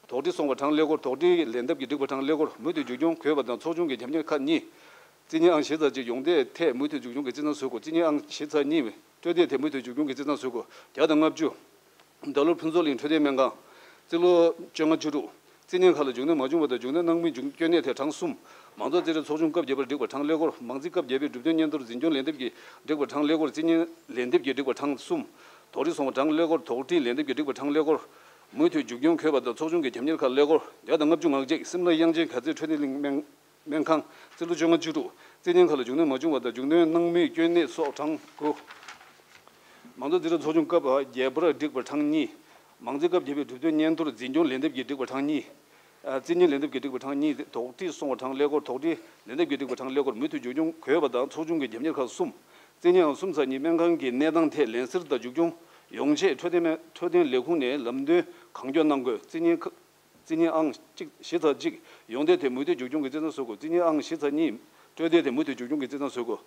དོགས་འདྲི་སོང་བ་གྲངས་ཀླད་ཀོར། དོགས་འདྲི་ལན་འདེབས་ཀྱི་སྒྲིག་པ་གྲངས་ཀླད་ཀོར་མུ་མཐུད་མཇུག་སྐྱོང་དགོས་པ་དང་ཚོགས་ཆུང་གི་རྒྱབ་གཉེར་ཁག་གཉིས། རྩིས་གཉིས་ཨང་བཞི་ཚེག་གཅིག་ཡོང་འདོད་ཐད་མུ་མཐུད་མཇུག་སྐྱོང་གི་རྩིས་གཏོང་བཟོ་དགོས། རྩིས་གཉིས་ཨང་བཞི་ཚེག་གཉིས་སྤྲོད་འདོད་ཐད་མུ་མཐུད་མཇུག་སྐྱོང་གི་རྩིས་གཏོང་བཟོ་དགོས། བརྒྱ་དང་ལྔ་བཅུ། འདབས་ལོགས་ཕུན་ཚོགས་གླིང་འཕྲོད་བསྟེན་སྨན་ཁང་། རྩིས་ལོ་བཅོ་ལྔ་བཅུ་དྲུག། རྩིས་གཉིས་ཁག་ལ་མཇུག་སྣོན་མ་བྱུང་བ་དང་མཇུག་སྣོན་གནང་མུས་སྐྱོན་གནད་ཐད་གྲངས་གསུམ། མང་ཚོགས་རྩིས་ཁྲའི་ཚོགས་ཆུང་སྐབས་བརྒྱད་པར་སྒྲིག་པ་གྲངས་ཀླད་ཀོར། མང་རྩིས་སྐབས་བརྒྱད་པའི་གྲུབ་དོན་སྙན་ཐོར་འཛིན་སྐྱོང་ལན་འདེབས་ཀྱི་སྒྲིག་པ་གྲངས་ཀླད་ཀོར། རྩིས་གཉིས་ལན་འདེབས་ཀྱི་སྒྲིག་པ་གྲངས་གསུམ། དོགས་འདྲི་སོང་བ་གྲངས་ཀླད་ཀོར། དོགས་འདྲི་ལན་འདེབས་ཀྱི་སྒྲིག་པ་གྲངས་ཀླད་ཀོར། མུ་མཐུད་མཇུག་སྐྱོང་དགོས་པ་དང་ཚོགས་ཆུང་གི་རྒྱབ་གཉེར་ཁག་ཀླད་ཀོར། བརྒྱ་དང་ལྔ་བཅུ་ང་གཅིག་སིམ་ལ་དབྱངས་ཅན་དགའ་ཚལ་འཕྲོད་བསྟེན་གླིང་སྨན། སྨན་ཁང་། རྩིས་ལོ་བཅོ་ལྔ་བཅུ་དྲུག། རྩིས་གཉིས་ཁག་ལ་མཇུག་སྣོན་མ་བྱུང་བ་དང་མཇུག་སྣོན་གནང་མུས་སྐྱོན་གནད་སོགས་གྲངས་དགུ། མང་ཚོགས་རྩིས་ཁྲའི་ཚོགས་ཆུང་སྐབས་བརྒྱད་པར་སྒྲིག་པ་གྲངས་གཉིས། མང་རྩིས་སྐབས་བརྒྱད་པའི་གྲུབ་དོན་སྙན་ཐོར་འཛིན་སྐྱོང་ལན་འདེབས་ཀྱི་སྒྲིག་པ་གྲངས་གཉིས། རྩིས་གཉིས་ལན་འདེབས་ཀྱི་སྒྲིག་པ་གྲངས་གཉིས། དོགས་འདྲི་སོང་བ་གྲངས་ཀླད་ཀོར། དོགས་འདྲི་ལན་འདེབས་ཀྱི་སྒྲིག་པ་གྲངས་ཀླད་ཀོར་མུ་མཐུད་མཇུག་སྐྱོང་དགོས་པ་དང་ཚོགས་ཆུང་གི་རྒྱབ་གཉེར་ཁག་གསུམ། རྩིས་གཉིས་ཨང་གསུམ་ཚེག་གཉིས་སྨན་ཁང་གི་གནས་སྟངས་ཐད་ལན་གསར་དང་མཇུག་སྐྱོང་ཡོང་ཆེད་འཕྲོད་བསྟེན་སྨན་འཕྲོད་བསྟེན་ལས་ཁུངས་ནས་ལམ་སྟོན་གང་མགྱོགས་གནང་དགོས། རྩིས་གཉིས་ཁག་རྩིས་གཉིས་ཨང་གཅིག་བཞི་ཚེག་གཅིག་ཡོང་འདོད་ཐད་མུ་མཐུད་མཇུག་སྐྱོང་གི་རྩིས་གཏོང་བཟོ་དགོས། རྩིས་གཉིས་ཨང་བཞི་ཚེག་གཉིས་སྤྲོད་འདོད་ཐད་མུ་མཐུད་མཇུག་སྐྱོང་གི་རྩིས་གཏོང་བཟོ་དགོས།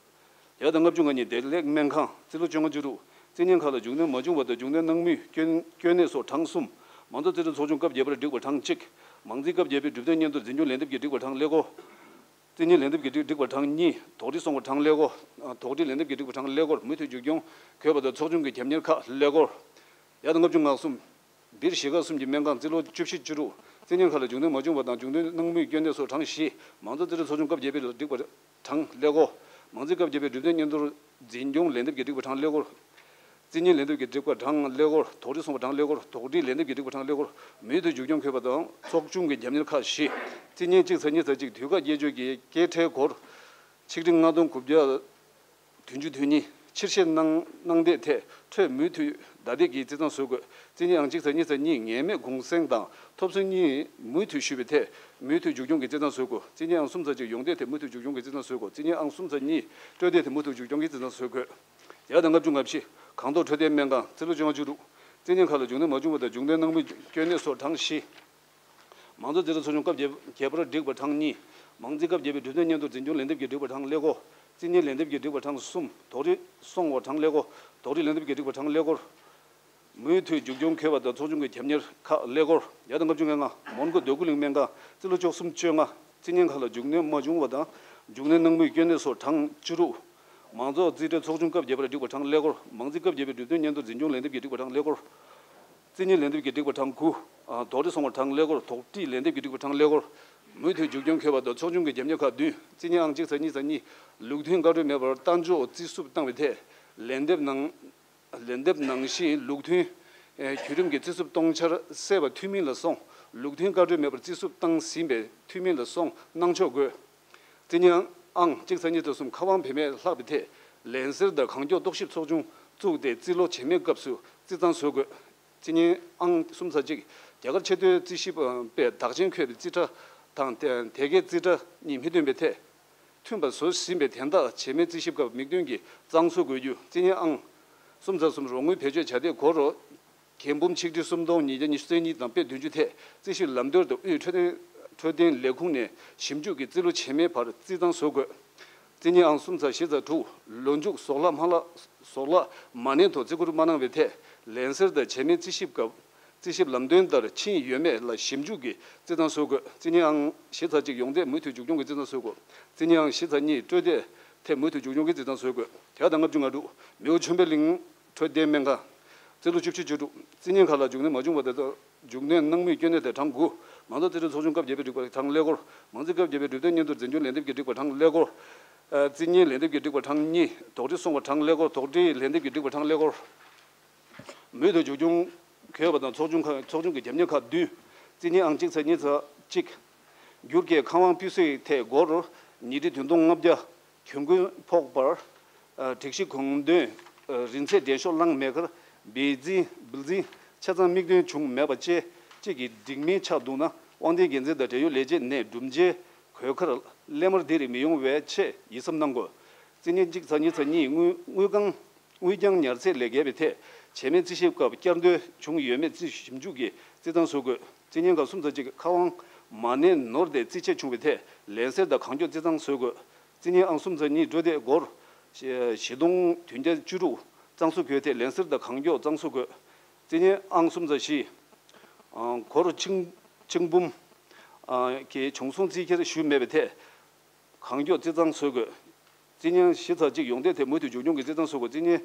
བརྒྱ་དང་ལྔ་བཅུ་ང་གཉིས་བདེ་ལེགས་སྨན་ཁང་། རྩིས་ལོ་བཅོ་ལྔ་བཅུ་དྲུག། རྩིས་གཉིས་ཁག་ལ་མཇུག་སྣོན་མ་བྱུང་བ་དང་མཇུག་སྣོན་གནང་མུས་སྐྱོན་སྐྱོན་གནད་སོགས་གྲངས་གསུམ། མང་ཚོགས་རྩིས་ཁྲའི་ཚོགས་ཆུང་སྐབས་བརྒྱད་པར་སྒྲིག་པ་གྲངས་གཅིག། མང་རྩིས་སྐབས་བརྒྱད་པའི་གྲུབ་དོན་སྙན་ཐོར་འཛིན་སྐྱོང་ལན་འདེབས་ཀྱི་སྒྲིག་པ་གྲངས་ཀླད་ཀོར། རྩིས་གཉིས་ལན་འདེབས་ཀྱི་སྒྲིག་སྒྲིག་པ་གྲངས་གཉིས། དོགས་འདྲི་སོང་བ་གྲངས་ཀླད་ཀོར། དོགས་འདྲི་ལན་འདེབས་ཀྱི་སྒྲིག་པ་གྲངས་ཀླད་ཀོར་མུ་མཐུད་མཇུག་སྐྱོང་དགོས་པ་དང་ཚོགས་ཆུང་གི་རྒྱབ་གཉེར་ཁག་ཀླད་ཀོར། བརྒྱ་དང་ལྔ་བཅུ་ང་གསུམ། སྦིར་གཞིས་ཀ་གསུམ་གྱི་སྨན་ཁང་། རྩིས་ལོ་བཅུ་བཞི་བཅུ་དྲུག། རྩིས་གཉིས་ཁག་ལ་མཇུག་སྣོན་མ་བྱུང་བ་དང་མཇུག་སྣོན་གནང་མུས་སྐྱོན་གནད་སོགས་གྲངས་བཞི། མང་ཚོགས་རྩིས་ཁྲའི་ཚོགས་ཆུང་སྐབས་བརྒྱད་པའི་སྒྲིག་པ་གྲངས་ཀླད་ཀོར། མང་རྩིས་སྐབས་བརྒྱད་པའི་གྲུབ་དོན་སྙན་ཐོར་འཛིན་སྐྱོང་ལན་འདེབས་ཀྱི་སྒྲིག་པ་གྲངས་ཀླད་ཀོར། རྩིས་གཉིས་ལན་འདེབས་ཀྱི་སྒྲིག་པ་གྲངས་ཀླད་ཀོར། དོགས་འདྲི་སོང་བ་གྲངས་ཀླད་ཀོར། དོགས་འདྲི་ལན་འདེབས་ཀྱི་སྒྲིག་པ་གྲངས་ཀླད་ཀོར་མུ་མཐུད་མཇུག་སྐྱོང་དགོས་པ་དང་ཚོགས་ཆུང་གི་རྒྱབ་གཉེར་ཁག་བཞི། རྩིས་གཉིས་གཅིག་ཚེག་གཉིས་ཚེག་གཅིག་དུས་བཀག་བརྒྱད་ཆོད་ཀྱི་སྐྱེལ་འཕྲལ་སྒོར་ཆིག་ཁྲི་ལྔ་སྟོང་དགུ་བརྒྱ། བདུན་ཅུ་དོན་གཉིས་ཕྱིར་བཤེར་གནང་གནང་འདོད་ཐད་འཕྲོས་མུ་མཐུད་བརྡ་དེབ་ཀྱི་རྩིས་གཏོང་བཟོ་དགོས། རྩིས་གཉིས་ཨང་གཅིག་ཚེག་གཉིས་ཚེག་གཉིས་ངེས་མེད་གུང་གསེང་དང་ཐོབ་ཚུལ་གཉིས་མུ་མཐུད་ཞུས་པའི་ཐད་མུ་མཐུད་མཇུག་སྐྱོང་གི་རྩིས་གཏོང་བཟོ་དགོས། རྩིས་གཉིས་ཨང་གསུམ་ཚེག་གཅིག་ཡོང་འདོད་ཐད་མུ་མཐུད་མཇུག་སྐྱོང་གི་རྩིས་གཏོང་བཟོ་དགོས། རྩིས་གཉིས་ཨང་གསུམ་ཚེག་གཉིས་སྤྲོད་འདོད་ཐད་མུ་མཐུད་མཇུག་སྐྱོང་གི་རྩིས་གཏོང་བཟོ་དགོས། བརྒྱ་དང་ལྔ་བཅུ་ང་བཞི། གངས་ཐོག་འཕྲོད་བསྟེན་སྨན་ཁང་། རྩིས་ལོ་བཅོ་ལྔ་བཅུ་དྲུག། རྩིས་གཉིས་ཁག་ལ་མཇུག་སྣོན་མ་བྱུང་བ་དང་མཇུག་སྣོན་གནང་མུས་སྐྱོན་གནད་སོགས་གྲངས་བཞི། མང་གཙོ་རྩིས་ཁྲའི་ཚོགས་ཆུང་སྐབས་བརྒྱད་བརྒྱད་པར་བསྒྲིགས་པ་གྲངས་གཉིས། མང་རྩིས་སྐབས་བརྒྱད་པའི་གྲུབ་དོན་སྙན་ཐོ་འཛིན་སྐྱོང་ལན་འདེབས་ཀྱི་བསྒྲིགས་པ་གྲངས་ཀླད་ཀོར། རྩིས་གཉིས་ལན་འདེབས་ཀྱི་བསྒྲིགས་པ་གྲངས་གསུམ། དོགས་འདྲི་སོང་བ་གྲངས་ཀླད་ཀོར། དོགས་འདྲི་ལན་འདེབས་ཀྱི་བསྒྲིགས་པ་གྲངས་ཀླད་ཀོར། མུ་མཐུད་མཇུག་སྐྱོང་འཁོད་པ་དང་ཚོགས་ཆུང་གི་རྒྱབ་གཉེར་ཁག་ཀླད་ཀོར། བརྒྱ་དང་ལྔ་བཅུ་ང་ལྔ། མོན་གྷོ་འདོད་རྒུ་གླིང་སྨན་ཁང་། རྩིས་ལོ་བཅུ་གསུམ་བཅོ་ལྔ། རྩིས་གཉིས་ཁག་ལ་མཇུག་སྣོན་མ་བྱུང་བ་དང་མཇུག་སྣོན་གནང་མུས་སྐྱོན་གནད་སོགས་གྲངས་བཅུ་དྲུག། མང་གཙོ་རྩིས་ཁྲའི་ཚོགས་ཆུང་སྐབས་བརྒྱད་པར་བསྒྲིགས་པ་གྲངས་ཀླད་ཀོར། མང་རྩིས་སྐབས་བརྒྱད་པའི་གྲུབ་དོན་སྙན་ཐོ་འཛིན་སྐྱོང་ལན་འདེབས་ཀྱི་བསྒྲིགས་པ་གྲངས་ཀླད་ཀོར། རྩིས་གཉིས་ལན་འདེབས་ཀྱི་བསྒྲིགས་པ་གྲངས་དགུ། ཨ། དོགས་འདྲི་སོང་བ་གྲངས་ཀླད་ཀོར། དོགས་འདྲི་ལན་འདེབས་ཀྱི་བསྒྲིགས་པ་གྲངས་ཀླད་ཀོར། མུ་མཐུད་མཇུག་སྐྱོང་འཁོད་པ་དང་ཚོགས་ཆུང་གི་རྒྱབ་གཉེར་ཁག་བདུན། རྩིས་གཉིས་ཨང་གཅིག་ཚེག་གཉིས་ཚེག་གཉིས། ལུགས་མཐུན་བཀའ་འཁྲོལ་མེད་པར་གཏན་འཇགས་རྩིས་སུབ་བཏང་བའི་ཐད་ལན་འདེབས་ནང་། ལན་འདེབས་ནང་བཞིན་ལུགས་མཐུན་བརྒྱུད་རིམ་གྱི་རྩིས་སུབ་གཏོང་འཆར་གསལ་བ་འཐུས་མིན་ལ་སོང་། ལུགས་མཐུན་བཀའ་འཁྲོལ་མེད་པར་རྩིས་སུབ་བཏང་ཟིན་པས་འཐུས་མིན་ལ་སོང་གནང་ཆོག་དགོས། རྩིས་གཉིས་ཨང་གཅིག་ཚེག་གཉིས་ཚེག་གསུམ། ཁ་དབང་བེད་མེད་ལྷག་པའི་ཐད་ལན་གསལ་དང་གང་མགྱོགས་རྟོག་ཞིབ་ཚོགས་ཆུང་བཙུགས་ཏེ་རྩིས་ལོ་རྗེས་མའི་སྐབས་སུ་རྩིས་གཏང་བཟོ་དགོས། རྩིས་རྙིང་ཨང་གསུམ་ཚེག་གཅིག་རྒྱ་གར་ཆེས་མཐོའི་རྩིས་ཞིབ་པས་བདག་གཅེས་འཁོད་པའི་རྩིས་ཁྲ་དང་དེ་དེ་གའི་རྩིས་ཁྲ་གཉིས་མི་མཐུན་པའི་ཐད། མཐུན་པར་བཟོ་ཟིན་པའི་དན་རྟགས་བྱེ་མའི་རྩིས་ཞིབ་སྐབས་མིག་སྟོན་གྱིས་གཙང་བཟོ་དགོས་རྒྱུ། རྩིས་རྙིང་ཨང་གསུམ་ཚེག་གསུམ་རོགས་དངུལ་བེད་སྤྱོད་བྱ་སྡེ་སྒོར་རྒྱན་འབུམ་ཆིག་ཁྲི་སུམ་སྟོང་ཉིས་བརྒྱ་ཉི་ཤུ་རྩ་གཉིས་དང་པད་བདུན་ཅུ་ཐད་རྩིས་ཞིབ་ལམ་སྟོན་དང་དབུས་འཕྲོད་བསྟེན་འཕྲོད་བསྟེན་ལས་ཁུངས་ནས་ཞིབ་འཇུག་གི་རྩིས་ལོ་བྱེ་མའི་བར་རྩིས་གཙང་བཟོ་དགོས། རྩིས་རྙིང་ཨང་གསུམ་ཚེག་བཞི་ཚེག་དྲུག་ལོ་མཇུག་ཟོག་ལྷག་མ་ལག་ཟོག་ལྷག་མ་ནན་དུ་རྩིས་བཀུར་མ་གནང་བའི་ཐད་ལན་སེར་དང་བྱེ་མའི་རྩིས་ཞིབ་སྐབས་རྩིས་ཞིབ་ལམ་སྟོན་ལྟར་ཕྱིན་ཡོད་མེད་ལ་ཞིབ་འཇུག་གིས་རྩིས་གཙང་བཟོ་དགོས། རྩིས་རྙིང་ཨང་བཞི་ཚེག་གཅིག་ཡོངས་འདེད་མུ་མཐུད་མཇུག་སྐྱོང་གི་རྩིས་གཙང་བཟོ་དགོས། རྩིས་རྙིང་ཨང་བཞི་ཚེག་གཉིས་སྤྲོད་བདེ་ཐད་མུ་མཐུད་མཇུག་སྐྱོང་གི་རྩིས་གཙང་བཟོ་དགོས། བརྒྱ་དང་ལྔ་བཅུ་ང་དྲུག་མེའོ་ཆོས་འཕེལ་གླིང་འཕྲོད་བསྟེན་སྨན་ཁང་། རྩིས་ལོ་བཅུ་བཞི་བཅུ་དྲུག་རྩིས་རྙིང་ཁག་ལ་མཇུག་གནོན་མ་བྱུང་བ་དེ་དག་མཇུག་གནོན་གནང་མུས་སྐྱོན་གནད་དེ་གྲངས་དགུ། མང་གཙོ་རྩིས་ཁྲའི་ཚོགས་ཆུང་སྐབས་བརྒྱད་པའི་སྒྲིག་པ་གྲངས་ཀླད་ཀོར། མང་རྩིས་སྐབས་བརྒྱད་པའི་གྲུབ་དོན་སྙན་ཐོར་འཛིན་སྐྱོང་ལན་འདེབས་ཀྱི་སྒྲིག་པ་གྲངས་ཀླད་ཀོར། རྩིས་རྙིང་ལན་འདེབས་ཀྱི་སྒྲིག་པ་གྲངས་གཉིས། དོགས་འདྲི་སོང་བ་གྲངས་ཀླད་ཀོར། དོགས་འདྲི་ལན་འདེབས་ཀྱི་སྒྲིག་པ་གྲངས་ཀླད་ཀོར། མུ་མཐུད་མཇུག་སྐྱོང་དགོས་པ་དང་ཚོགས་ཆུང་ཁག་ཚོགས་ཆུང་གི་རྒྱབ་གཉེར་ཁག་བདུན། རྩིས་རྙིང་ཨང་གཅིག་ཚེག་གཉིས་ཚེག་གཅིག་བསྒྱུར་སྐྱེས་ཁང་དབང་སྤུས་གཟུགས་ཐད་སྒོར་ཉིས་ཁྲི་བདུན་སྟོང་ལྔ་བརྒྱ་གྱོང་གུན་ཕོག་པར། སྒྲིག་གཞི་དགོངས་དོན་རིན་ཚད་འགྲན་ཤོག་བླངས་མེད་ཁར་བེ་འཛིན་བིལ་འཛིན་ཆ་ཚང་མིག་སྟོན་བྱུང་མེད་པ་བཅས་བཅས་ཀྱི་འགྲིག་མིན་ཆགས་འདུག་ན་དབང་ལྡན་འགན་འཛིན་དང་འབྲེལ་ཡོད་ལས་བྱེད་ནས་སྒྲུབ་འཇལ་དགོས་ཁར་སླད་མར་དེ་རིགས་མི་ཡོང་བའི་ཆེད་ཡིད་ཚིམ་གནང་དགོས། རྩིས་རྙིང་གཅིག་ཚེག་གཉིས་ཚེག་གཉིས་དངུལ་དངུལ་ཁང་དངུལ་རྐྱང་ཉར་ཚད་ལས་བརྒལ་བའི་ཐད་བྱེ་མའི་རྩིས་ཞིབ་སྐབས་བསྐྱར་ཟློས་བྱུང་ཡོད་མེད་རྩིས་ཞིབ་འཇུག་གིས་རྩིས་གཙང་བཟོ་དགོས། རྩིས་རྙིང་ཁག་གསུམ་ཚེག་གཅིག་ཁ་དབང་མ་གནས་ནོར་ཏེ་རྩིས་ཆད་བྱུང་བའི་ཐད་ལན་སེར་དང་གང་མགྱོགས་རྩིས་གཙང་བཟོ་དགོས། རྩིས་རྙིང་ཨང་གསུམ་ཚེག་གཉིས་སྤྲོད་བདེ་སྒོར་བཞི་སྟོང་བདུན་བརྒྱ་བཅུ་དྲུག་གཙང་བཟོ་དགོས་ཐད་ལན་སེར་དང་གང་མགྱོགས་གཙང་བཟོ་དགོས། རྩིས་རྙིང་ཨང་གསུམ་ཚེག་བཞི་སྒོར་ཆིག་ཆིག་འབུམ་གྱི་བྱུང་སོང་རྩིས་འཁྱེར་ཞུས་མེད་པའི་ཐད། གང་མགྱོགས་རྩིས་གཙང་བཟོ་དགོས། རྩིས་རྙིང་བཞི་ཚེག་གཅིག་ཡོངས་འདེད་ཐད་མུ་མཐུད་མཇུག་སྐྱོང་གི་རྩིས་གཙང་བཟོ་དགོས། རྩིས་རྙིང་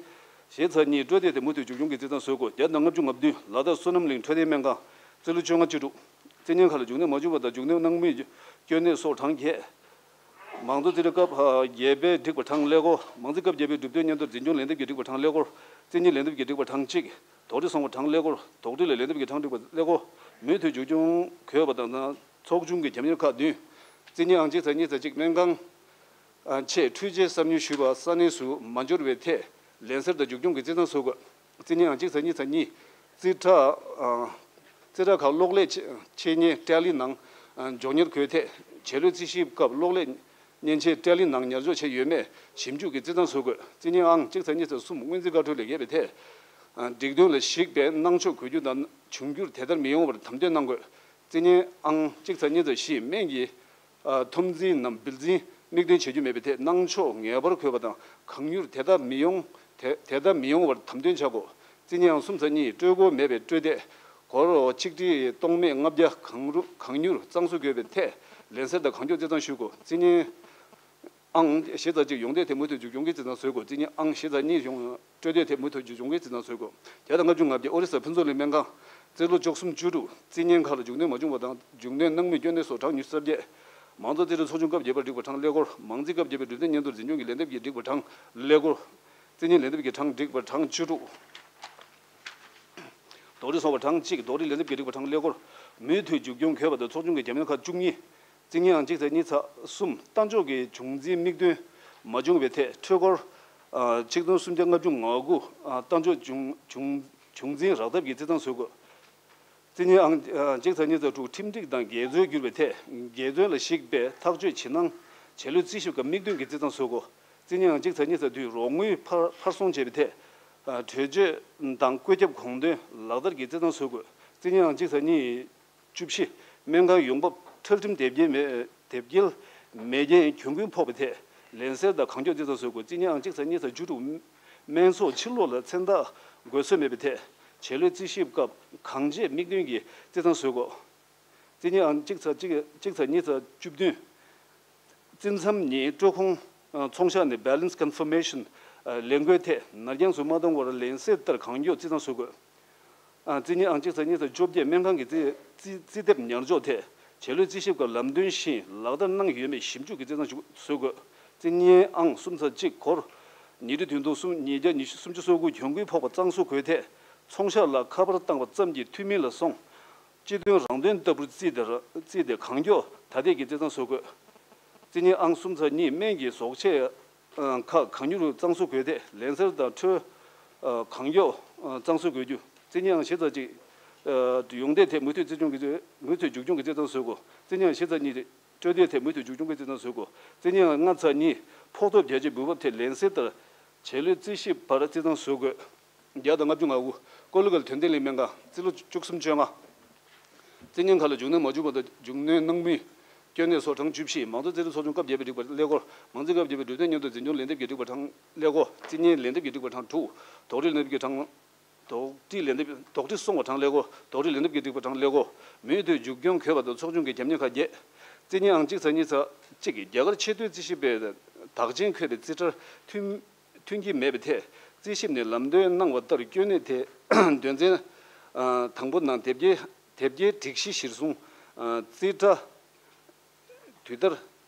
བཞི་ཚེག་གཉིས་སྤྲོད་བདེ་ཐད་མུ་མཐུད་མཇུག་སྐྱོང་གི་རྩིས་གཙང་བཟོ་དགོས། བརྒྱ་དང་ལྔ་བཅུ་ང་བདུན་ལ་དྭགས་བསོད་ནམས་གླིང་འཕྲོད་བསྟེན་སྨན་ཁང་། རྩིས་ལོ་བཅོ་ལྔ་བཅུ་དྲུག་རྩིས་རྙིང་ཁག་ལ་མཇུག་གནོན་མ་བྱུང་བ་དང་མཇུག་གནོན་གནང་མུས་སྐྱོན་གནད་སོགས་གྲངས་བརྒྱད། མང་གཙོ་རྩིས་ཁྲའི་སྐབས་བརྒྱད་པའི་སྒྲིག་པ་གྲངས་ཀླད་ཀོར། མང་རྩིས་སྐབས་བརྒྱད་པའི་གྲུབ་དོན་སྙན་ཐོར་འཛིན་སྐྱོང་ལན་འདེབས་ཀྱི་སྒྲིག་པ་གྲངས་ཀླད་ཀོར། རྩིས་རྙིང་ལན་འདེབས་ཀྱི་སྒྲིག་པ་གྲངས་གཅིག་དོགས་འདྲི་སོང་བ་གྲངས་ཀླད་ཀོར། དོགས་འདྲི་ལ་ལན་འདེབས་ཀྱི་གྲངས་སྒྲིག་པ་ཀླད་ཀོར། མུ་མཐུད་མཇུག་སྐྱོང་དགོས་པ་དང་ཚོགས་ཆུང་གི་རྒྱབ་གཉེར་ཁག་བདུན། རྩིས་རྙིང་ཨང་གཅིག་ཚེག་གཉིས་ཚེག་གཅིག་སྨན་ཁང་ཆེད་འཕྲུལ་ཆས་གསར་ཉོ་ཞུས་པ་ས་གནས་སུ་མ་འབྱོར་བའི་ཐད་ལན་སེར་དང་མཇུག་སྐྱོང་གི་རྩིས་གཙང་བཟོ་དགོས། རྩིས་རྙིང་ཨང་གཅིག་ཚེག་གཉིས་ཚེག་གཉིས། རྩིས་ཁྲ། རྩིས་ཁྲ་ཁག་གློག་ཀླད་ཆེད་གཉེར་ཊེ་ལི་ནང་མགྱོགས་གཉེར་དགོས་ཐད་བྱེད་ལས་རྩིས་ཞིབ་སྐབས་གློག་ཀླད་མཉེན་ཆས་ཊེ་ལི་ནང་ཉར་འཇོག་བྱས་ཡོད་མེད་ཞིབ་འཇུག་གིས་རྩིས་གཙང་བཟོ་དགོས། རྩིས་རྙིང་ཨང་གཅིག་ཚེག་གཉིས་ཚེག་གསུམ་སྔོན་རྩིས་བཀའ་འཁྲོལ་ལས་བརྒལ་བའི་ཐད། སྒྲིག་དོན་ལ་གཞིགས་པའི་གནང་ཕྱོགས་དགོས་རྒྱུ་དང་འབྱུང་འགྱུར་དེ་ལྟར་མི་ཡོང་བར་དམ་དོན་གནང་དགོས། རྩིས་རྙིང་ཨང་གཅིག་ཚེག་གཉིས་ཚེག་བཞི་སྨན་གྱི་ཐོབ་འཛིན་ནམ་བིལ་འཛིན་མིག་སྟོན་བྱེད་རྒྱུ་མེད་པའི་ཐད་གནང་ཕྱོགས་ངེས་པར་དགོས་པ་དང་གང་མྱུར་དེ་ལྟར་མི་ཡོང་དེ་དེ་ལྟར་མི་ཡོང་བར་དམ་དོན་བྱ་དགོས། རྩིས་རྙིང་ཨང་གསུམ་ཚེག་གཉིས་སྤྲོད་སྒོ་མེད་པའི་སྤྲོད་བདེ་སྒོར་ཆིག་ཁྲི་སྟོང་མེད་ལྔ་བརྒྱ་གང་རུ་གང་མྱུར་གཙང་བཟོ་དགོས་པའི་ཐད་ལན་སེར་དང་གང་མགྱོགས་རྩིས་གཙང་ཞུ་དགོས། རྩིས་རྙིང་ཨང་བཞི་ཚེག་གཅིག་ཡོངས་འདེད་ཐད་མུ་མཐུད་མཇུག་སྐྱོང་གི་རྩིས་གཙང་བཟོ་དགོས། རྩིས་རྙིང་ཨང་བཞི་ཚེག་གཉིས་ཡོངས་སྤྲོད་བདེ་ཐད་མུ་མཐུད་མཇུག་སྐྱོང་གི་རྩིས་གཙང་བཟོ་དགོས། བརྒྱ་དང་ལྔ་བཅུ་ང་བརྒྱད་ཨོ་རི་ས་ཕུན་ཚོགས་གླིང་སྨན་ཁང་། རྩིས་ལོ་བཅུ་གསུམ་བཅུ་དྲུག་རྩིས་རྙིང་ཁག་ལ་མཇུག་སྣོན་མ་བྱུང་བ་དང་མཇུག་སྣོན་གནང་མུས་སྐྱོན་གནད་སོགས་གྲངས་ཉི་ཤུ་རྩ་བརྒྱད། མང་གཙོ་རྩིས་ཁྲའི་ཚོགས་ཆུང་སྐབས་བརྒྱད་པར་སྒྲིག་པ་གྲངས་ཀླད་ཀོར། མང་རྩིས་སྐབས་བརྒྱད་པའི་གྲུབ་དོན་སྙན་ཐོར་འཛིན་སྐྱོང་གི་ལན་འདེབས་ཀྱི་སྒྲིག་པ་གྲངས་ཀླད་ཀོར། རྩིས་རྙིང་ལན་འདེབས་ཀྱི་གྲངས་སྒྲིག་པ་གྲངས་བཅུ་དྲུག་དོགས་འདྲི་སོང་བ་གྲངས་གཅིག་དོགས་འདྲི་ལན་འདེབས་ཀྱི་སྒྲིག་པ་གྲངས་ཀླད་ཀོར། མུ་མཐུད་མཇུག་སྐྱོང་དགོས་པ་དང་ཚོགས་ཆུང་གི་རྒྱབ་གཉེར་ཁག་བཅུ་གཉིས། རྩིས་རྙིང་ཨང་གཅིག་ཚེག་གཉིས་ཚེག་གསུམ་ལྟ་འཇོག་གི་བྱུང་འཛིན་མིག་སྟོན་མ་བྱུང་བའི་ཐད་འཕྲུལ་འཁོར་ཆིག་སྟོང་སུམ་བརྒྱ་ལྔ་བཅུ་ང་དགུ་ལྟ་འཇོག་བྱུང་བྱུང་བྱུང་འཛིན་རག་ཐབས་ཀྱི་རྩིས་གཙང་བཟོ་དགོས། རྩིས་རྙིང་ཨང་གཅིག་ཚེག་གཉིས་ཚེག་དྲུག་ཁྲིམས་སྒྲིག་དང་འགལ་འཛོལ་གྱུར་པའི་ཐད་འགལ་འཛོལ་ལ་གཞིགས་པའི་ཐག་གཅོད་ཇི་གནང་བྱེད་ལུགས་རྩིས་ཞིབ་སྐབས་མིག་སྟོན་གྱི་རྩིས་གཙང་བཟོ་དགོས། རྩིས་རྙིང་ཨང་གཅིག་ཚེག་གཉིས་ཚེག་བདུན་རོགས་དངུལ་ཕར་ཕར་སོང་བྱས་པའི་ཐད་གྲོས་ཆོད་དང་བཀོད་ཁྱབ་དགོངས་དོན་ལག་བསྟར་གྱི་རྩིས་གཙང་བཟོ་དགོས། རྩིས་རྙིང་ཨང་གཅིག་ཚེག་གཉིས་བཅུ་བཞི། སྨན་ཁང་ཡོང་འབབ་འཕྲལ་ཁྲིམས་དེབ་སྐྱེལ་མེད་དེབ་སྐྱེལ་མེད་རྐྱེན་གྱོང་གུན་ཕོག་པའི་ཐད་ལན་སེལ་དང་གང་མགྱོགས་རྩིས་གཙང་བཟོ་དགོས། རྩིས་རྙིང་ཨང་གཅིག་ཚེག་གཉིས་ཚེག་བཅུ་དྲུག་སྨན་ཚོགས་ཕྱིར་སློག་ལ་མཚན་རྟགས་འགོད་སྲོལ་མེད་པའི་ཐད་བྱེད་ལས་རྩིས་ཞིབ་སྐབས་གང་ཆེ་མིག་སྟོན་གྱིས་རྩིས་གཙང་བཟོ་དགོས། རྩིས་རྙིང་ཨང་གཅིག་ཚེག་གཅིག་གཅིག་ཚེག་གཉིས་ཚེག་བཅུ་བདུན། རྩིས་མཚམས་ཉིད་སྤྲོད་ཁོངས་ཚོང་ཤག་ནས་balance confirmation ལས་འགུལ་ཐད་ནར་འགྱངས་སུ་མ་གཏོང་བར་ལན་སེལ་ལྟར་གང་མགྱོགས་རྩིས་གཙང་བཟོ་དགོས། རྩིས་རྙིང་ཨང་གཅིག་ཚེག་གཉིས་ཚེག་བཅོ་བརྒྱད་སྨན་ཁང་གི་རྩིས་རྩིས་རྩིས་དེབ་ཉར་འཇོག་ཐད་བྱེད་ལས་རྩིས་ཞིབ་སྐབས་ལམ་སྟོན་བཞིན་ལག་བསྟར་གནང་ཡོད་མེད་ཞིབ་འཇུག་གི་རྩིས་གཙང་བཟོ་དགོས། རྩིས་རྙིང་ཨང་གསུམ་ཚེག་གཅིག་སྒོར་ཉིས་ཁྲི་བདུན་སྟོང་གསུམ་ཉིས་བརྒྱ་ཉི་ཤུ་སུམ་ཅུ་སོ་དགུ་གྱོང་གུན་ཕོག་པ་གཙང་བཟོ་དགོས་ཐད་ཚོང་ཤག་ལ་ཁ་པར་བཏང་བ་ཙམ་གྱིས་འཐུས་མིན་ལ་སོང་། སྤྱི་དོན་རང་དོན་ལྟ་བུར་བརྩིས་ཏེ་བརྩིས་ཏེ་གང་མགྱོགས་ད་ཐེངས་ཀྱི་རྩིས་གཙང་བཟོ་དགོས། རྩིས་རྙིང་ཨང་གསུམ་ཚེག་གཉིས་སྨན་གྱི་བཟོ་ཆས་ཁག་གང་མྱུར་གཙང་བཟོ་དགོས་ཏེ་ལན་སེལ་དང་འཕྲོད་གང་མགྱོགས་གཙང་བཟོ་དགོས་རྒྱུ། རྩིས་ཉིན་ཨང་བཞི་ཚེག་གཅིག་ཡོང་འདེད་ཐད་མུ་མཐུད་རྩིས་སྐྱོང་གི་མུ་མཐུད་མཇུག་སྐྱོང་གི་རྩིས་ཐང་བཟོ་དགོས། རྩིས་ཉིན་ཨང་བཞི་ཚེག་གཉིས། སྤྲོད་འདེད་ཐད་མུ་མཐུད་མཇུག་སྐྱོང་གི་རྩིས་ཐང་བཟོ་དགོས། རྩིས་ཉིན་ཨང་ལྔ་ཚེག་གཉིས། ཕོགས་ཐོབ་རྒྱ་ཆེ་འབུལ་འབབ་ཐད་ལན་གསེར་ལྟར་ཆེད་ལས་རྩིས་ཞིབ་པར་རྩིས་ཐང་བཟོ་དགོས། བརྒྱ་དང་ལྔ་བཅུ་ང་དགུ། ཀོ་ལི་གྷལ་དོན་ལྡན་གླིང་སྨན་ཁང་རྩིས་ལོ་བཅུ་གསུམ་བཅོ་ལྔ། རྩིས་ཉིན་ཁག་ལ་མཇུག་སྣོན་མ་བྱུང་བར་དུ་མཇུག་སྣོན་གནང་མུས་དཀོན་གནད་སོགས་གྲངས་བཅུ་བཞི། མང་གཙོ་རྩིས་རིག་ཚོགས་ཆུང་སྐབས་བརྒྱད་པའི་སྒྲིག་པ་ཀླད་ཀོར། མང་རྩིས་སྐབས་བརྒྱད་པའི་གྲུབ་དོན་སྙན་ཐོ་འཛིན་སྐྱོང་ལན་འདེབས་ཀྱི་སྒྲིག་པ་གྲངས་ཀླད་ཀོར། རྩིས་ཉིན་ལན་འདེབས་ཀྱི་སྒྲིག་པ་གྲངས་དྲུག་དོགས་འདྲི་ལན་འདེབས་ཀྱི་གྲངས། དོགས་འདྲི་ལན་འདེབས། དོགས་འདྲི་སོང་བ་གྲངས་ཀླད་ཀོར། དོགས་འདྲི་ལན་འདེབས་ཀྱི་སྒྲིག་པ་གྲངས་ཀླད་ཀོར། མུ་མཐུད་མཇུག་སྐྱོང་དགོས་པ་དང་ཚོགས་ཆུང་གི་རྒྱབ་གཉེར་ཁག་བརྒྱད། རྩིས་ཉིན་ཨང་གཅིག་ཚེག་གཉིས་ཚེག་གཅིག་རྒྱ་གར་ཆེས་མཐོའི་རྩིས་ཞིབ་པའི་དག་ཆེན་འཁོད་པའི་རྩིས་ཁྲར་མཐུན་མཐུན་གྱི་མེད་པའི་ཐད་རྩིས་ཞིབ་ནས་ལམ་སྟོན་གནང་བ་ལྟར་སྐྱོན་གནད་དེ་དོན་ཚན་དང་པོ་ནང་དེབ་སྐྱེལ་དེབ་སྐྱེལ་སྒྲིག་གཞི་གཞིར་བཟུང་། རྩིས་ཁྲ་དུས་ལྟར་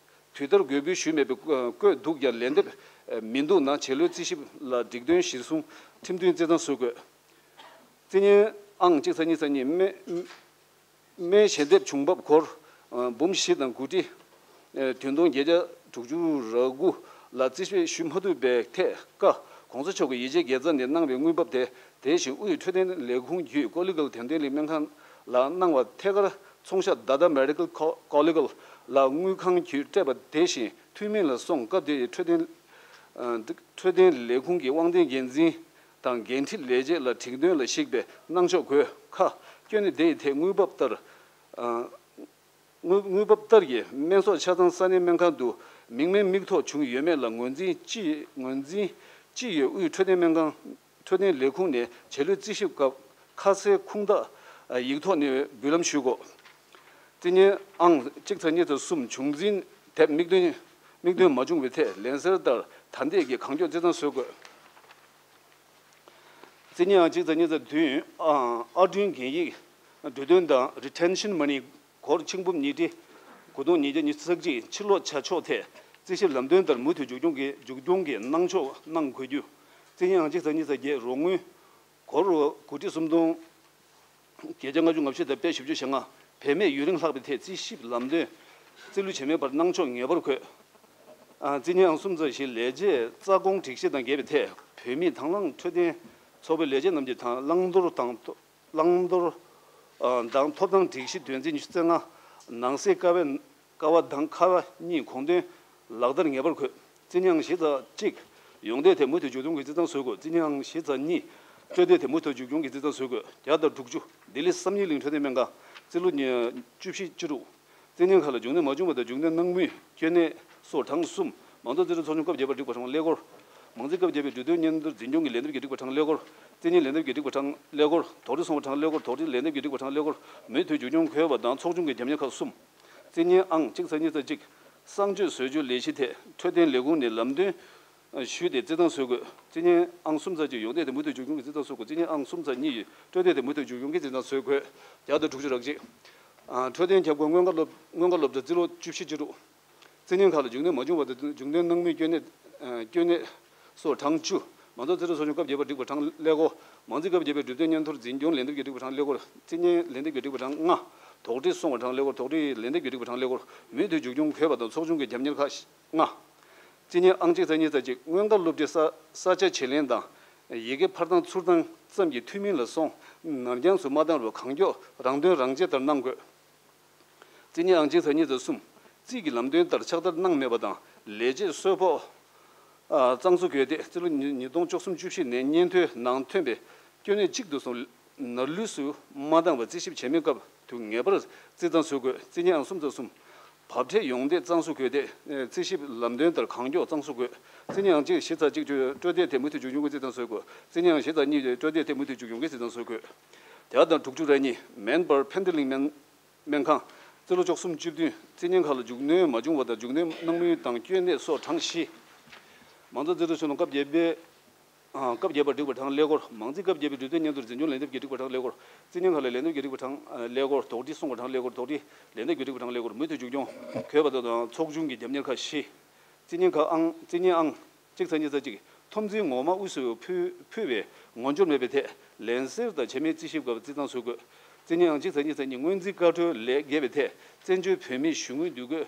དུས་ལྟར་འགོད་འབུལ་ཞུས་མེད་པའི་བཀོད་འདུག་ཀྱང་ལན་འདེབས་མི་འདུག་ན་ཆེད་ལས་རྩིས་ཞིབ་ལ་སྒྲིག་དོན་གཞིར་བཟུང་ཁྲིམས་མཐུན་རྩིས་ཐང་བཟོ་དགོས། རྩིས་ཉིན་ཨང་གཅིག་ཚེག་གཉིས་ཚེག་གཉིས་སྨན་སྨན་ཞལ་འདེབས་བྱུང་འབབ་སྒོར་འབུམ་བཞི་དང་དགུ་ཁྲི་བདུན་སྟོང་བརྒྱད་བརྒྱ་དྲུག་ཅུ་རེ་དགུ་ལ་རྩིས་ཞིབ་ཞུ་མ་ཐུབ་པའི་ཐད་ཀ་གོང་ས་མཆོག་གིས་ཡིད་ཆེས་དགེ་རྩ་ནས་གནང་བའི་དངུལ་འབབ་དེ་དེ་བཞིན་དབུས་འཕྲོད་བསྟེན་ལས་ཁུངས་བརྒྱུད་ཀོ་ལི་གྷལ་དོན་ལྡན་གླིང་སྨན་ཁང་ལ་གནང་བ་ཐད་ཀར་ཚོང་ཤག་Dada Medical College ལ་དངུལ་ཁང་བརྒྱུད་སྤྲད་པ་དེ་བཞིན་འཐུས་མི་ལ་སོང་སྐབས་དེའི་འཕྲོད་བསྟེན་འཕྲོད་བསྟེན་ལས་ཁུངས་ཀྱི་དབང་ལྡན་འགན་འཛིན་དང་འགན་འཁྲི་ལས་བྱེད་ལ་དྲིན་དོན་ལ་གཞིགས་པའི་གནང་ཕྱོགས་དགོས། ཁ། སྐྱོན་ནི་དེ་ཡི་ཐད་དངུལ་འབབ་ལྟར། དངུལ་དངུལ་འབབ་ལྟར་གྱི་སྨན་གསོ་ཆ་ཚང་ས་གནས་སྨན་ཁང་དུ་མིང་དམན་མིག་ཐོག་བྱུང་ཡོད་མེད་ལ་ངོས་འཛིན་ཅི་ངོས་འཛིན་ཅི་ཡོད། དབུས་འཕྲོད་བསྟེན་སྨན་ཁང་འཕྲོད་བསྟེན་ལས་ཁུངས་ནས་ཆེད་ལས་རྩིས་ཞིབ་སྐབས་ཁ་གསལ་ཁུངས་དག་ཡིག་ཐོག་ནས་འབུལ་ལམ་ཞུ་དགོས། རྩིས་ཉིན་ཨང་གཅིག་ཚེག་གཉིས་ཚེག་གསུམ་བྱུང་འཛིན་དེབ་དམིགས་དོན་དམིགས་དོན་མ་བྱུང་བའི་ཐད་ལན་གསལ་ལྟར་ད་ལྟའི་གི་གང་མགྱོགས་རྩིས་ཐང་བཟོ་དགོས། རྩིས་ཉིན་ཨང་གཅིག་ཚེག་གཉིས་ཚེག་བདུན། ཨ་སྒྲུང་གན་ཡིག་འབྲུ་དོན་དང་retention money སྒོར་ཆིག་འབུམ་ཉིས་ཁྲི་དགུ་སྟོང་ཉིས་བརྒྱ་ཉི་ཤུ་རྩ་གཅིག་ཕྱིར་སློག་བྱ་ཕྱོགས་ཐད་རྩིས་ཞིབ་ལམ་སྟོན་ལྟར་མུ་མཐུད་མཇུག་སྐྱོང་གི་མཇུག་སྐྱོང་གི་གནང་ཕྱོགས་གནང་དགོས་རྒྱུ། རྩིས་ཉིན་ཨང་གཅིག་ཚེག་གཉིས་ཚེག་བརྒྱད་རོགས་དངུལ་སྒོར་དགུ་ཁྲི་སུམ་སྟོང་བརྒྱད་བརྒྱ་ལྔ་བཅུ་ང་བཞི་དང་པད་བཞི་བཅུ་ཞེ་ལྔ་བེད་མེད་ཡུན་རིང་ལྷག་པའི་ཐད་རྩིས་ཞིབ་ལམ་སྟོན་རྩིས་ལུས་བྱེད་མེད་པར་གནང་ཕྱོགས་ངེས་པར་འཁོད། ཨ་རྩིས་ཉིན་ཨང་གསུམ་ཚེག་བཞི་ལས་བྱེད་རྩ་དགོངས་སྒྲིག་གཞི་དང་འགལ་བའི་ཐད་བོད་མིའི་དང་བླངས་འཕྲོད་བསྟེན་ཚོགས་པའི་ལས་བྱེད་རྣམས་ཀྱིས་དང་བླང་དོར་དང་བླང་དོར་ཨ་དང་ཐོབ་ཐང་སྒྲིག་གཞི་དོན་ཚན་ཉི་ཤུ་རྩ་ལྔ་ནང་གསེས་ཀ་བའི་ཀ་བ་དང་ཁ་བ་གཉིས་དགོངས་དོན་ལག་བསྟར་ངེས་པར་འཁོད། རྩིས་ཉིན་ཨང་བཞི་ཚེག་གཅིག་ཡོང་འདེད་ཐད་མུ་མཐུད་མཇུག་སྐྱོང་གི་རྩིས་ཐང་བཟོ་དགོས། རྩིས་ཉིན་ཨང་བཞི་ཚེག་གཉིས་སྤྲོད་འདེད་ཐད་མུ་མཐུད་མཇུག་སྐྱོང་གི་རྩིས་ཐང་བཟོ་དགོས། བརྒྱ་དང་དྲུག་ཅུ། ལྡི་ལི་བསམ་ཡས་གླིང་འཕྲོད་བསྟེན་སྨན་ཁང་རྩིས་ལོ་ཉི་བཅུ་བཞི་བཅུ་དྲུག་རྩིས་ཉིན་ཁག་ལ་མཇུག་སྣོན་མ་བྱུང་བ་དང་མཇུག་སྣོན་གནང་མུས་སྐྱོན་གནད་སོགས་གྲངས་གསུམ། མང་གཙོ་རྩིས་རིག་ཚོགས་ཆུང་སྐབས་བརྒྱད་པར་བསྒྲིགས་པ་གྲངས་ཀླད་ཀོར། མང་རྩིས་སྐབས་བརྒྱད་པའི་འབྲུ་དོན་སྙན་ཐོ་འཛིན་སྐྱོང་གི་ལན་འདེབས་ཀྱི་བསྒྲིགས་པ་གྲངས་ཀླད་ཀོར། རྩིས་ཉིན་ལན་འདེབས་ཀྱི་བསྒྲིགས་པ་གྲངས་ཀླད་ཀོར། དོགས་འདྲི་སོང་བ་གྲངས་ཀླད་ཀོར། དོགས་འདྲི་ལན་འདེབས་ཀྱི་བསྒྲིགས་པ་གྲངས་ཀླད་ཀོར། མུ་མཐུད་མཇུག་སྐྱོང་དགོས་པ་དང་ཚོགས་ཆུང་གི་རྒྱབ་གཉེར་ཁག་གསུམ། རྩིས་ཉིན་ཨང་གཅིག་ཚེག་གཉིས་ཚེག་གཅིག་གསང་སྤྱོད་བཟོ་བཅོས་ལས་གཞི་ཐད་འཕྲོད་བསྟེན་ལས་ཁུངས་ནས་ལམ་སྟོན་ཞུས་ཏེ་རྩིས་ཐང་བཟོ་དགོས། རྩིས་ཉིན་ཨང་གསུམ་ཚེག་གཅིག་ཡོང་འདེད་དེ་མུ་མཐུད་མཇུག་སྐྱོང་གི་རྩིས་ཐང་བཟོ་དགོས། རྩིས་ཉིན་ཨང་གསུམ་ཚེག་གཉིས་ཡི་སྤྲོད་འདེད་དེ་མུ་མཐུད་མཇུག་སྐྱོང་གི་རྩིས་ཐང་བཟོ་དགོས། བརྒྱ་དང་དྲུག་ཅུ་རེ་གཅིག་ཨ་འཕྲོད་བསྟེན་ཁྱབ་ཁོངས་སྔོན་བཀག་སློབ་སྔོན་བཀག་སློབ་གྲྭ་རྩིས་ལོ་བཅུ་བཞི་བཅུ་དྲུག་རྩིས་ཉིན་ཁག་ལ་མཇུག་སྣོན་མ་བྱུང་བ་དང་མཇུག་སྣོན་གནང་མུས་སྐྱོན་གནད་ཨ་སྐྱོན་གནད་སོགས་གྲངས་བཅུ། མང་གཙོ་རྩིས་རིག་ཚོགས་ཆུང་སྐབས་བརྒྱད་པར་བསྒྲིགས་པ་གྲངས་ཀླད་ཀོར། མང་རྩིས་སྐབས་བརྒྱད་པའི་འབྲུ་དོན་སྙན་ཐོ་འཛིན་སྐྱོང་ལན་འདེབས་ཀྱི་བསྒྲིགས་པ་གྲངས་ཀླད་ཀོར། རྩིས་ཉིན་ལན་འདེབས་ཀྱི་བསྒྲིགས་པ་གྲངས་ལྔ། དོགས་འདྲི་སོང་བ་གྲངས་ཀླད་ཀོར། དོགས་འདྲི་ལན་འདེབས་ཀྱི་བསྒྲིགས་པ་གྲངས་ཀླད་ཀོར། མུ་མཐུད་མཇུག་སྐྱོང་དགོས་པ་དང་ཚོགས་ཆུང་གི་རྒྱབ་གཉེར་ཁག་ལྔ། རྩིས་ཉིན་ཨང་གཅིག་ཚེག་གཉིས་ཚེག་གཅིག་སྔོན་བཀག་སློབ་ཁྲིད་ས་ས་ཆ་བརྗེ་ལེན་དང་ཡི་གེ་འཕར་སྟངས་ཚུར་བཏང་ཙམ་གྱི་འཐུས་མི་ལ་སོང་ནར་འགྱངས་སུ་མ་བཏང་རུང་གང་མགྱོགས་རང་དོན་རང་གཅེས་ལྟར་གནང་དགོས། རྩིས་ཉིན་ཨང་གཅིག་ཚེག་གཉིས་ཚེག་གསུམ། རྩིས་ཀྱི་ལམ་སྟོན་ལྟར་ཕྱག་བསྟར་གནང་མེད་པ་དང་ལས་བྱེད་གསོལ་ཕོགས་ཨ་གཙང་བཟོ་དགོས་ཏེ་རྩིས་ལོ་ཉིས་ཉིས་སྟོང་བཅུ་གསུམ་བཅུ་བཞི་ནས་སྙན་ཐོའི་ནང་ཐོན་པའི་སྐྱོན་གནད་གཅིག་ཏུ་སོང་ནར་ལུས་སུ་མ་བཏང་བར་རྩིས་ཞིབ་བྱེད་མིན་སྐབས་དུ་ངེས་པར་རྩིས་གཙང་བཟོ་དགོས། རྩིས་ཉིན་ཨང་གསུམ་ཚེག་གསུམ། བབ་ཁྲལ་ཡོང་འདེད་གཙང་བཟོ་དགོས་ཏེ་རྩིས་ཞིབ་ལམ་སྟོན་ལྟར་གང་མགྱོགས་གཙང་བཟོ་དགོས། རྩིས་ཉིན་ཨང་གཅིག་བཞི་ཚེག་གཅིག་སྤྲོད་འདེད་ཐད་མུ་མཐུད་མཇུག་སྐྱོང་གི་རྩིས་གཙང་བཟོ་དགོས། རྩིས་ཉིན་ཨང་བཞི་ཚེག་གཉིས་སྤྲོད་འདེད་ཐད་མུ་མཐུད་མཇུག་སྐྱོང་གི་རྩིས་གཙང་བཟོ་དགོས། བརྒྱ་དང་དྲུག་ཅུ་རེ་གཉིས་མེན་པར་ཕན་ཏི་ལིང་སྨན་སྨན་ཁང་རྩིས་ལོ་བཅུ་གསུམ་བཅུ་བདུན། རྩིས་ཉིན་ཁག་ལ་མཇུག་སྣོན་མ་བྱུང་བ་དང་མཇུག་སྣོན་གནང་མུས་དང་སྐྱོན་གནད་སོགས་གྲངས་བཞི། མང་གཙོ་རྩིས་རིག་ཚོགས་ཆུང་སྐབས་བརྒྱད་པའི་ཨ་སྐབས་བརྒྱད་པར་བསྒྲིགས་པ་གྲངས་ཀླད་ཀོར། མང་རྩིས་སྐབས་བརྒྱད་པའི་འབྲུ་དོན་སྙན་ཐོ་འཛིན་སྐྱོང་ལན་འདེབས་ཀྱི་བསྒྲིགས་པ་གྲངས་ཀླད་ཀོར། རྩིས་ཉིན་ཁག་ལ་ལན་འདེབས་ཀྱི་བསྒྲིགས་པ་གྲངས་ཀླད་ཀོར། དོགས་འདྲི་གསུང་བ་གྲངས་ཀླད་ཀོར། དོགས་འདྲི་ལན་འདེབས་ཀྱི་བསྒྲིགས་པ་གྲངས་ཀླད་ཀོར། མུ་མཐུད་མཇུག་སྐྱོང་དགོས་པ་དང་ཚོགས་ཆུང་གི་རྒྱབ་གཉེར་ཁག་བཞི། རྩིས་ཉིན་ཁག་ཨང་རྩིས་ཉིན་ཨང་གཅིག་ཚེག་གཉིས་ཚེག་གཅིག་ཐོབ་འཛིན་ངོ་མ་དབུས་སུ་ཕུལ་ཕུལ་བའི་ངོ་སྦྱོར་མེད་པའི་ཐད་ལན་གསལ་དང་བྱེད་མེད་རྩིས་ཞིབ་སྐབས་རྩིས་གཙང་བཟོ་དགོས། རྩིས་ཉིན་ཨང་གཅིག་ཚེག་གཉིས་ཚེག་གཉིས་སྔོན་རྩིས་བཀའ་འཁྲོལ་ལས་འགལ་བའི་ཐད་བཙན་བྱོལ་བོད་མིའི་གཞུང་དངུལ་བསྡུ་དགོས་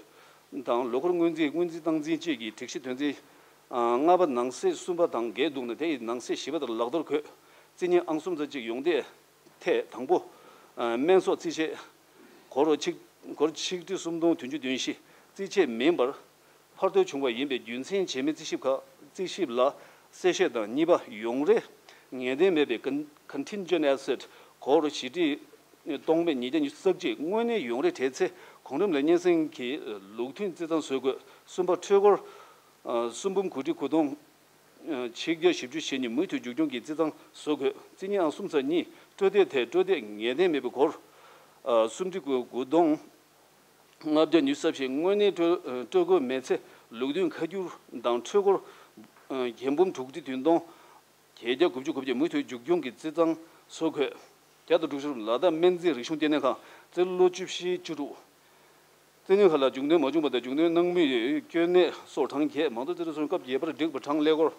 དང་ལོ་འཁོར་སྔོན་རྩིས་སྔོན་རྩིས་བཏང་འཛིན་བཅས་ཀྱི་སྒྲིག་གཞི་དོན་ཚན་ལྔ་པ་ནང་གསེས་གསུམ་པ་དང་འགལ་འདུག་ན་དེ་ཡི་ནང་གསེས་བཞི་པ་ལྟར་ལག་བསྟར་དགོས། རྩིས་ཉིན་ཨང་གསུམ་ཚེག་གཅིག་ཡོང་འདེད་ ཐད་དང་པོ། ཨ། སྨན་གསོག་རྩིས་ཆད། སྒོར་ཆིག་སྒོར་ཆིག་ཁྲི་སུམ་སྟོང་བདུན་ཅུ་དོན་བཞི་རྩིས་ཆད་མིན་པར་ཕར་ཐོལ་བྱུང་བ་ཡིན་པའི་རྒྱུ་མཚན་བྱེད་མེད་རྩིས་ཞིབ་ཁག་རྩིས་ཞིབ་ལ་གསལ་བཤད་དང་། གཉིས་པ། ཡོང་རེ་ངེས་གཏན་མེད་པའི་ཀན་Contingent Asset སྒོར་བཞི་ཁྲི་སྟོང་ཕྲག་ཉིས་བརྒྱ་ཉི་ཤུ་རྩ་གཅིག་དངོས་གནས་ཡོང་རེ་སྤྲད་ཚེ་གོང་རིམ་ལ་སྙན་སེང་གི་ལུགས་མཐུན་རྩིས་ཐང་བཟོ་དགོས། གསུམ་པ། འཕྲུལ་འཁོར་ཨ་སུམ་འབུམ་དགུ་ཁྲི་དགུ་སྟོང་ཆིག་བརྒྱ་བཞི་བཅུ་ཞེ་གཉིས་མུ་མཐུད་མཇུག་སྐྱོང་གི་རྩིས་ཐང་བཟོ་དགོས། རྩིས་རྙིང་ཨང་གསུམ་ཚེག་གཉིས་སྤྲོད་དེབ་ཐད་སྤྲོད་དེབ་ངེས་གཏན་མེད་པའི་སྒོར་ཨ་སུམ་ཁྲི་དགུ་དགུ་སྟོང་ལྔ་བརྒྱ་ཉི་ཤུ་རྩ་བཞི་དངོས་གནས་སྤྲོད་སྤྲོད་དགོས་མེད་ཚེ་ལུགས་མཐུན་ཁ་བསྒྱུར་དང་འཕྲུལ་འཁོར་ཨ་འགན་འབུམ་དྲུག་ཁྲི་བདུན་སྟོང་བརྒྱད་བརྒྱ་དགུ་བཅུ་གོ་བརྒྱད་མུ་མཐུད་མཇུག་སྐྱོང་གི་རྩིས་ཐང་བཟོ་དགོས། བརྒྱ་དང་དྲུག་ཅུ་རེ་གཉིས། ལ་དྭགས་སྨན་རྩིས་རིག་གཞུང་ལྟེ་གནས་ཁང་། རྩིས་ལོ་བཅུ་བཞི་བཅུ་དྲུག་རྩིས་རྙིང་ཁག་ལ་མཇུག་སྣོན་མ་བྱུང་བ་དང་མཇུག་སྣོན་གནང་མུས་སྐྱོན་གནད་སོགས་གྲངས་བརྒྱད། མང་གཙོ་རྩིས་ཁྲ་ཚོགས་ཆུང་སྐབས་བརྒྱད་པར་བསྒྲིགས་པ་གྲངས་ཀླད་ཀོར།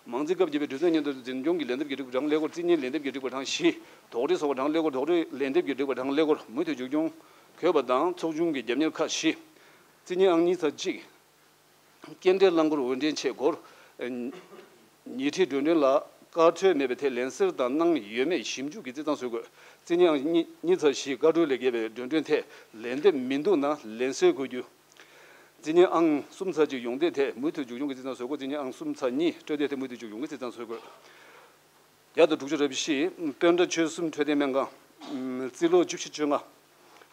མང་རྩིས་སྐབས་བརྒྱད་པའི་གྲུབ་དོན་སྙན་ཐོ་འཛིན་སྐྱོང་གི་ལན་འདེབས་ཀྱིས་བསྒྲིགས་པ་གྲངས་ཀླད་ཀོར། རྩིས་རྙིང་ལན་འདེབས་ཀྱིས་བསྒྲིགས་པ་གྲངས་བཞི། དོགས་འདྲི་སོགས་པ་གྲངས་ཀླད་ཀོར། དོགས་འདྲི་ལན་འདེབས་ཀྱིས་བསྒྲིགས་པ་གྲངས་ཀླད་ཀོར། མུ་མཐུད་མཇུག་སྐྱོང་དགོས་པ་དང་ཚོགས་ཆུང་གི་རྒྱབ་གཉེར་ཁག་བཞི། རྩིས་རྙིང་ཨང་གཉིས་ཚེག་གཅིག་སྐྱེལ་འདྲེན་རླངས་འཁོར་དབོར་འདྲེན་ཆེད་སྒོར་ཉིས་ཁྲི་འགྲོ་གྲོན་ལ་བཀའ་འཁྲོལ་མེད་པའི་ཐད་ལན་བསེར་དང་གནང་ཡོད་མེད་ཞིབ་འཇུག་གི་རྩིས་ཐང་བཟོ་དགོས། རྩིས་རྙིང་ཨང་གཉིས་ཚེག་བཞི་བཀའ་འཁྲོལ་ལས་འགལ་བའི་འགྲོ་གྲོན་ཐད་ལན་འདེབས་མི་འདུག་ན་ལན་བསེར་དགོས་རྒྱུ། རྩིས་རྙིང་ཨང་གསུམ་ཚེག་གཅིག་ཡོང་འདེབས་ཐད་མུ་མཐུད་མཇུག་སྐྱོང་གི་རྩིས་ཐང་བཟོ་དགོས། རྩིས་རྙིང་ཨང་གསུམ་ཚེག་གཉིས་སྤྲོད་དེབ་ཐད་མུ་མཐུད་མཇུག་སྐྱོང་གི་རྩིས་ཐང་བཟོ་དགོས། བརྒྱ་དང་དྲུག་ཅུ་རེ་བཞི། དཔལ་ལྡན་ཆོལ་གསུམ་འཕྲོད་བསྟེན་སྨན་ཁང་། རྩིས་ལོ་བཅུ་བཞི་བཅོ་ལྔ།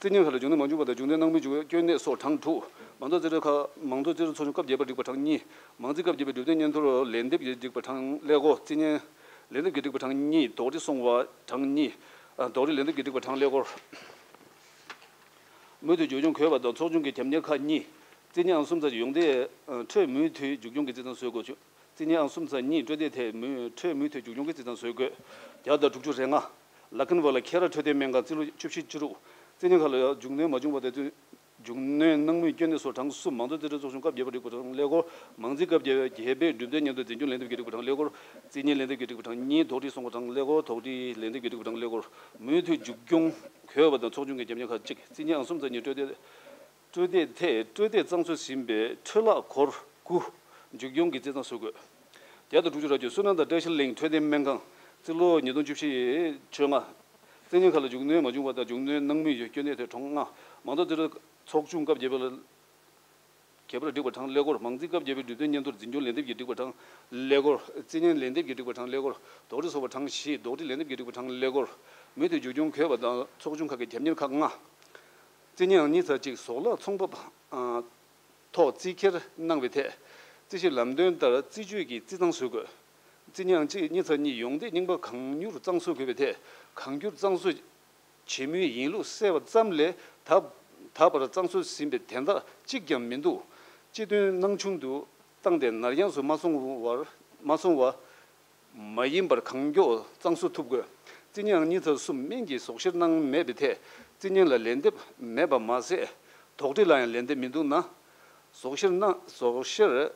རྩིས་རྙིང་ཁག་ལ་མཇུག་སྣོན་མ་བྱུང་བ་དང་མཇུག་སྣོན་གནང་མུས་མཇུག་སྐྱོན་གནད་སོགས་གྲངས་དྲུག་མང་གཙོ་རྩིས་ཁྲ་ཁག་མང་གཙོ་རྩིས་ཁྲ་ཚོགས་ཆུང་སྐབས་བརྒྱད་པར་བསྒྲིགས་པ་གྲངས་གཉིས། མང་རྩིས་སྐབས་བརྒྱད་པའི་གྲུབ་དོན་སྙན་ཐོར་ལན་འདེབས་ཀྱིས་བསྒྲིགས་པ་གྲངས་ཀླད་ཀོར། རྩིས་རྙིང་ལན་འདེབས་ཀྱིས་བསྒྲིགས་པ་གྲངས་གཉིས། དོགས་འདྲི་སོང་བ་གྲངས་གཉིས། དོགས་འདྲི་ལན་འདེབས་ཀྱིས་བསྒྲིགས་པ་གྲངས་ཀླད་ཀོར། མུ་མཐུད་མཇུག་སྐྱོང་དགོས་པ་དང་ཚོགས་ཆུང་གི་རྒྱབ་གཉེར་ཁག་གཉིས། རྩིས་རྙིང་ཨང་གསུམ་ཚེག་ཡོང་འདེབས་ཁྲོད་མུ་མཐུད་མཇུག་སྐྱོང་གི་རྩིས་ཐང་བཟོ་དགོས། རྩིས་རྙིང་ཨང་གསུམ་ཚེག་གཉིས་སྤྲོད་དེབ་ཐད་མུ་ཁྲོད་མུ་མཐུད་མཇུག་སྐྱོང་གི་རྩིས་ཐང་བཟོ་དགོས། བརྒྱ་དང་དྲུག་ཅུ་རེ་ལྔ། ལ་ཁན་ཝ་ལ་ཁེ་ར་འཕྲོད་བསྟེན་སྨན་ཁང་། རྩིས་ལོ་བཅུ་བཞི་བཅུ་དྲུག་རྩིས་རྙིང་ཁག་ལ་མཇུག་སྣོན་མ་བྱུང་བ་དང་མཇུག་སྣོན་གནང་མུས་སྐྱོན་གནད་སོགས་གྲངས་གསུམ། མང་གཙོ་རྩིས་ཁྲ་ཚོགས་ཆུང་སྐབས་བརྒྱད་པར་བསྒྲིགས་པ་གྲངས་ཀླད་ཀོར། མང་རྩིས་སྐབས་བརྒྱད་པའི་གྲུབ་དོན་སྙན་ཐོ་འཛིན་སྐྱོང་ལན་འདེབས་ཀྱིས་བསྒྲིགས་པ་གྲངས་ཀླད་ཀོར། རྩིས་རྙིང་ལན་འདེབས་ཀྱིས་བསྒྲིགས་པ་གྲངས་གཉིས། དོགས་འདྲི་སོང་བ་གྲངས་ཀླད་ཀོར། དོགས་འདྲི་ལན་འདེབས་ཀྱིས་བསྒྲིགས་པ་གྲངས་ཀླད་ཀོར། མུ་མཐུད་མཇུག་སྐྱོང་དགོས་པ་དང་ཚོགས་ཆུང་གི་རྒྱབ་གཉེར་ཁག་གཅིག་རྩིས་རྙིང་ཨང་གསུམ་ཚེག་གཉིས་སྤྲོད་དེབ། སྤྲོད་དེབ་ཐད་སྤྲོད་དེབ་གཙང་བཟོ་ཟིན་པའི་འཕྲོ་བརླག་སྒོར་དགུ་མཇུག་སྐྱོང་གི་རྩིས་ཐང་བཟོ་དགོས། བརྒྱ་དང་དྲུག་ཅུ་རེ་བཅུ། བསོད་ནམས་དང་བཀྲ་ཤིས་གླིང་འཕྲོད་བསྟེན་སྨན་ཁང་། རྩིས་ལོ་ཉིས་སྟོང་བཅུ་བཞི་བཅོ་ལྔ། རྩིས་རྙིང་ཁག་ལ་མཇུག་སྣོན་མ་བྱུང་བ་དང་མཇུག་སྣོན་གནང་མུས་ཀྱི་སྐྱོན་གནད་ཐད་གྲངས་ལྔ། མང་གཙོ་རྩིས་ཁྲ་ཚོགས་ཆུང་སྐབས་བརྒྱད་པ་ལ་བརྒྱད་པར་བསྒྲིགས་པ་གྲངས་ཀླད་ཀོར། མང་རྩིས་སྐབས་བརྒྱད་པའི་གྲུབ་དོན་སྙན་ཐོར་འཛིན་སྐྱོང་ལན་འདེབས་ཀྱིས་བསྒྲིགས་པ་གྲངས་ཀླད་ཀོར། རྩིས་རྙིང་ལན་འདེབས་ཀྱིས་བསྒྲིགས་པ་གྲངས་ཀླད་ཀོར། དོགས་འདྲི་སོགས་པ་གྲངས་བཞི། དོགས་འདྲི་ལན་འདེབས་ཀྱིས་བསྒྲིགས་པ་གྲངས་ཀླད་ཀོར། མུ་མཐུད་མཇུག་སྐྱོང་དགོས་པ་དང་ཚོགས་ཆུང་ཁག་གི་རྒྱབ་གཉེར་ཁག་ལྔ། རྩིས་རྙིང་ཨང་གཉིས་ཚེག་གཅིག་ཟོག་ལྭ་ཚོང་པ་ཨ་ཐོག་རྩིས་འཁྱེར་གནང་བའི་ཐད། རྩིས་ཞིབ་ལམ་སྟོན་ལྟར་རྩིས་སྤྱོད་ཀྱི་རྩིས་ཐང་བཟོ་དགོས། རྩིས་རྙིང་ཨང་གཅིག་གཉིས་ཚེག་གཉིས་ཡོང་འདེབས་རྙིང་པ་གང་མྱུར་གཙང་བཟོ་དགོས་པའི་ཐད། གང་མྱུར་གཙང་བཟོ་བྱེད་མུས་ཡིན་ལུགས་གསལ་བ་ཙམ་ལས་ད་ད་བར་གཙང་བཟོ་ཟིན་པའི་དན་རྟགས་གཅིག་ཀྱང་མི་འདུག་སྤྱི་དོན་སྣང་ཆུང་དུ་བཏང་སྟེ་ནར་འགྱངས་སུ་མ་སོང་བར་མ་སོང་བ། མ་ཡིན་པར་གང་མགྱོགས་གཙང་བཟོ་ཐུབ་དགོས། རྩིས་རྙིང་ཨང་གཉིས་ཚེག་གསུམ་སྨན་གྱི་ཟོག་བཤེར་གནང་མེད་པའི་ཐད། རྩིས་རྙིང་ལ་ལན་འདེབས་མེད་པ་མ་ཟད། དོགས་འདྲི་ལ་ཡང་ལན་འདེབས་མི་འདུག་ན། ཟོག་བཤེར་གནང་ཟོག་བཤེར་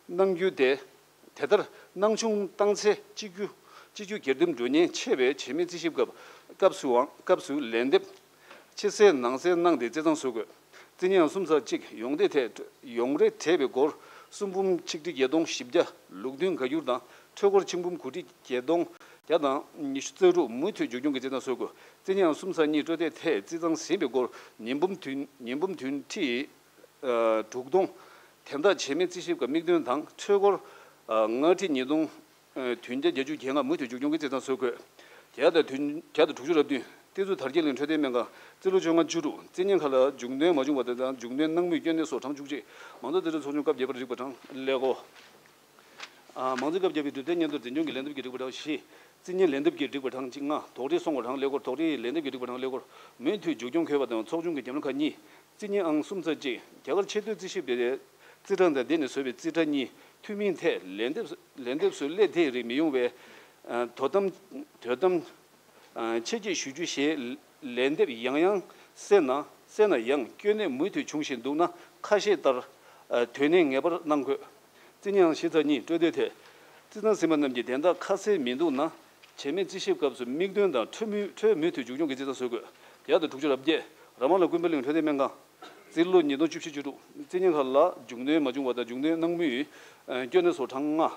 གནང་རྒྱུ་དེ། དེ་ལྟར་སྣང་ཆུང་བཏང་ཚེ་སྤྱི་རྒྱུ་སྤྱི་རྒྱུ་སྒེར་སྡེམ་འགྲོ་ཉེན་ཆེ་བས་བྱེད་མེད་རྩིས་ཞིབ་སྐབས་སྐབས་སུའང་སྐབས་སུ་ལན་འདེབས་ཕྱི་གསལ་ནང་གསལ་གནང་སྟེ་རྩིས་ཐང་བཟོ་དགོས། རྩིས་རྙིང་ཨང་གསུམ་ཚེག་གཅིག་ཡོང་འདེབས་ཐད་ཡོང་རེ་སྤྲད་པའི་སྒོར་གསུམ་འབུམ་ཆིག་ཁྲི་བརྒྱད་སྟོང་བཞི་བརྒྱ། ལུགས་མཐུན་བཀའ་འགྱུར་དང་འཕྲུལ་འཁོར་ཆིག་འབུམ་དགུ་ཁྲི་བརྒྱད་སྟོང་བརྒྱ་དང་ཉི་ཤུ་རྩ་དྲུག་མུ་མཐུད་མཇུག་སྐྱོང་གི་རྩིས་ཐང་བཟོ་དགོས། རྩིས་རྙིང་ཨང་གསུམ་ཚེག་གཉིས་སྤྲོད་དེབ་ཐད་རྩིས་ཐང་ཟིན་པའི་སྒོར་ཉིས་འབུམ་བདུན་ཉིས་འབུམ་བདུན་ཁྲི་དྲུག་སྟོང་། དན་རྟགས་བྱེད་མེད་རྩིས་ཞིབ་སྐབས་དམིགས་འདོན་དང་འཕྲུལ་འཁོར་ལྔ་ཁྲི་ཉིས་སྟོང་བདུན་བརྒྱ་བརྒྱད་ཅུ་གྱ་ལྔ་མུ་མཐུད་མཇུག་སྐྱོང་གི་རྩིས་ཐང་བཟོ་དགོས། བརྒྱ་དང་བདུན་བརྒྱ་དང་དྲུག་ཅུ་རེ་བདུན། གཏེར་མཛོད་དར་རྒྱས་གླིང་འཕྲོད་བསྟེན་སྨན་ཁང་། རྩིས་ལོ་བཅོ་ལྔ་བཅུ་དྲུག་རྩིས་རྙིང་ཁག་ལ་མཇུག་སྣོན་མ་བྱུང་བ་དང་མཇུག་སྣོན་གནང་མུས་སྐྱོན་གནད་སོགས་གྲངས་བཅུ་གཅིག་མང་གཙོ་རྩིས་ཁྲ་ཚོགས་ཆུང་སྐབས་བརྒྱད་པར་བསྒྲིགས་པ་གྲངས་ཀླད་ཀོར། མང་རྩིས་སྐབས་བརྒྱད་པའི་གྲུབ་དོན་སྙན་ཐོར་འཛིན་སྐྱོང་གི་ལན་འདེབས་ཀྱིས་བསྒྲིགས་པ་གྲངས་བཞི། རྩིས་རྙིང་ལན་འདེབས་ཀྱིས་བསྒྲིགས་པ་གྲངས་གཅིག་ལྔ། དོགས་འདྲི་སོང་བ་གྲངས་ཀླད་ཀོར། དོགས་འདྲི་ལན་འདེབས་ཀྱིས་བསྒྲིགས་པ་གྲངས་ཀླད་ཀོར། མུ་མཐུད་མཇུག་སྐྱོང་དགོས་པ་དང་ཚོགས་ཆུང་གི་རྒྱབ་གཉེར་ཁག་གཉིས། རྩིས་རྙིང་ཨང་གསུམ་ཚེག་གཅིག་རྒྱ་གར་ཆེས་མཐོའི་རྩིས་ཞིབ་པའི་རྩིས་ཁྲ་དང་སྡེ་ནས་བཟོས་པའི་རྩིས་ཁྲ་གཉིས། འཐུས་མིའི་ཐད་ལན་འདེབས་ལན་འདེབས་སུ་སླད་དེ་རིགས་མི་ཡོང་བའི་དོ་དམ་དོ་དམ་ཆེད་ཀྱི་ཞུ་རྒྱུ་ཞེས་ལན་འདེབས་ཡང་ཡང་གསན་ན་གསན་ན་ཡང་སྐྱོན་གནད་མུ་མཐུད་འབྱུང་བཞིན་འདུག་ན་ཁ་ཤས་ལྟར་དོན་གནད་ངེས་པར་གནང་དགོས། རྩིས་རྙིང་ཨང་བཞི་ཚེག་གཉིས་སྤྲོད་དོད་ཐད། རྩིས་ཐང་ཟིན་པ་རྣམས་ཀྱི་དན་རྟགས་ཁ་གསལ་མི་འདུག་ན། བྱེད་མེད་རྩིས་ཞིབ་སྐབས་སུ་དམིགས་འདོན་དང་འཕྲོས་མུས་འཕྲོས་མུ་མཐུད་མཇུག་སྐྱོང་གི་རྩིས་ཐང་བཟོ་དགོས། བརྒྱ་དང་དྲུག་ཅུ་རེ་བརྒྱད། ར་མ་ལ་ཀུན་དཔལ་གླིང་འཕྲོད་བསྟེན་སྨན་ཁང་། རྩིས་ལོ་ཉིས་སྟོང་བཅུ་བཞི་བཅུ་དྲུག་རྩིས་རྙིང་ཁག་ལ་མཇུག་སྣོན་མ་བྱུང་བ་དང་མཇུག་སྣོན་གནང་མུས་སྐྱོན་གནད་སོགས་གྲངས་ལྔ།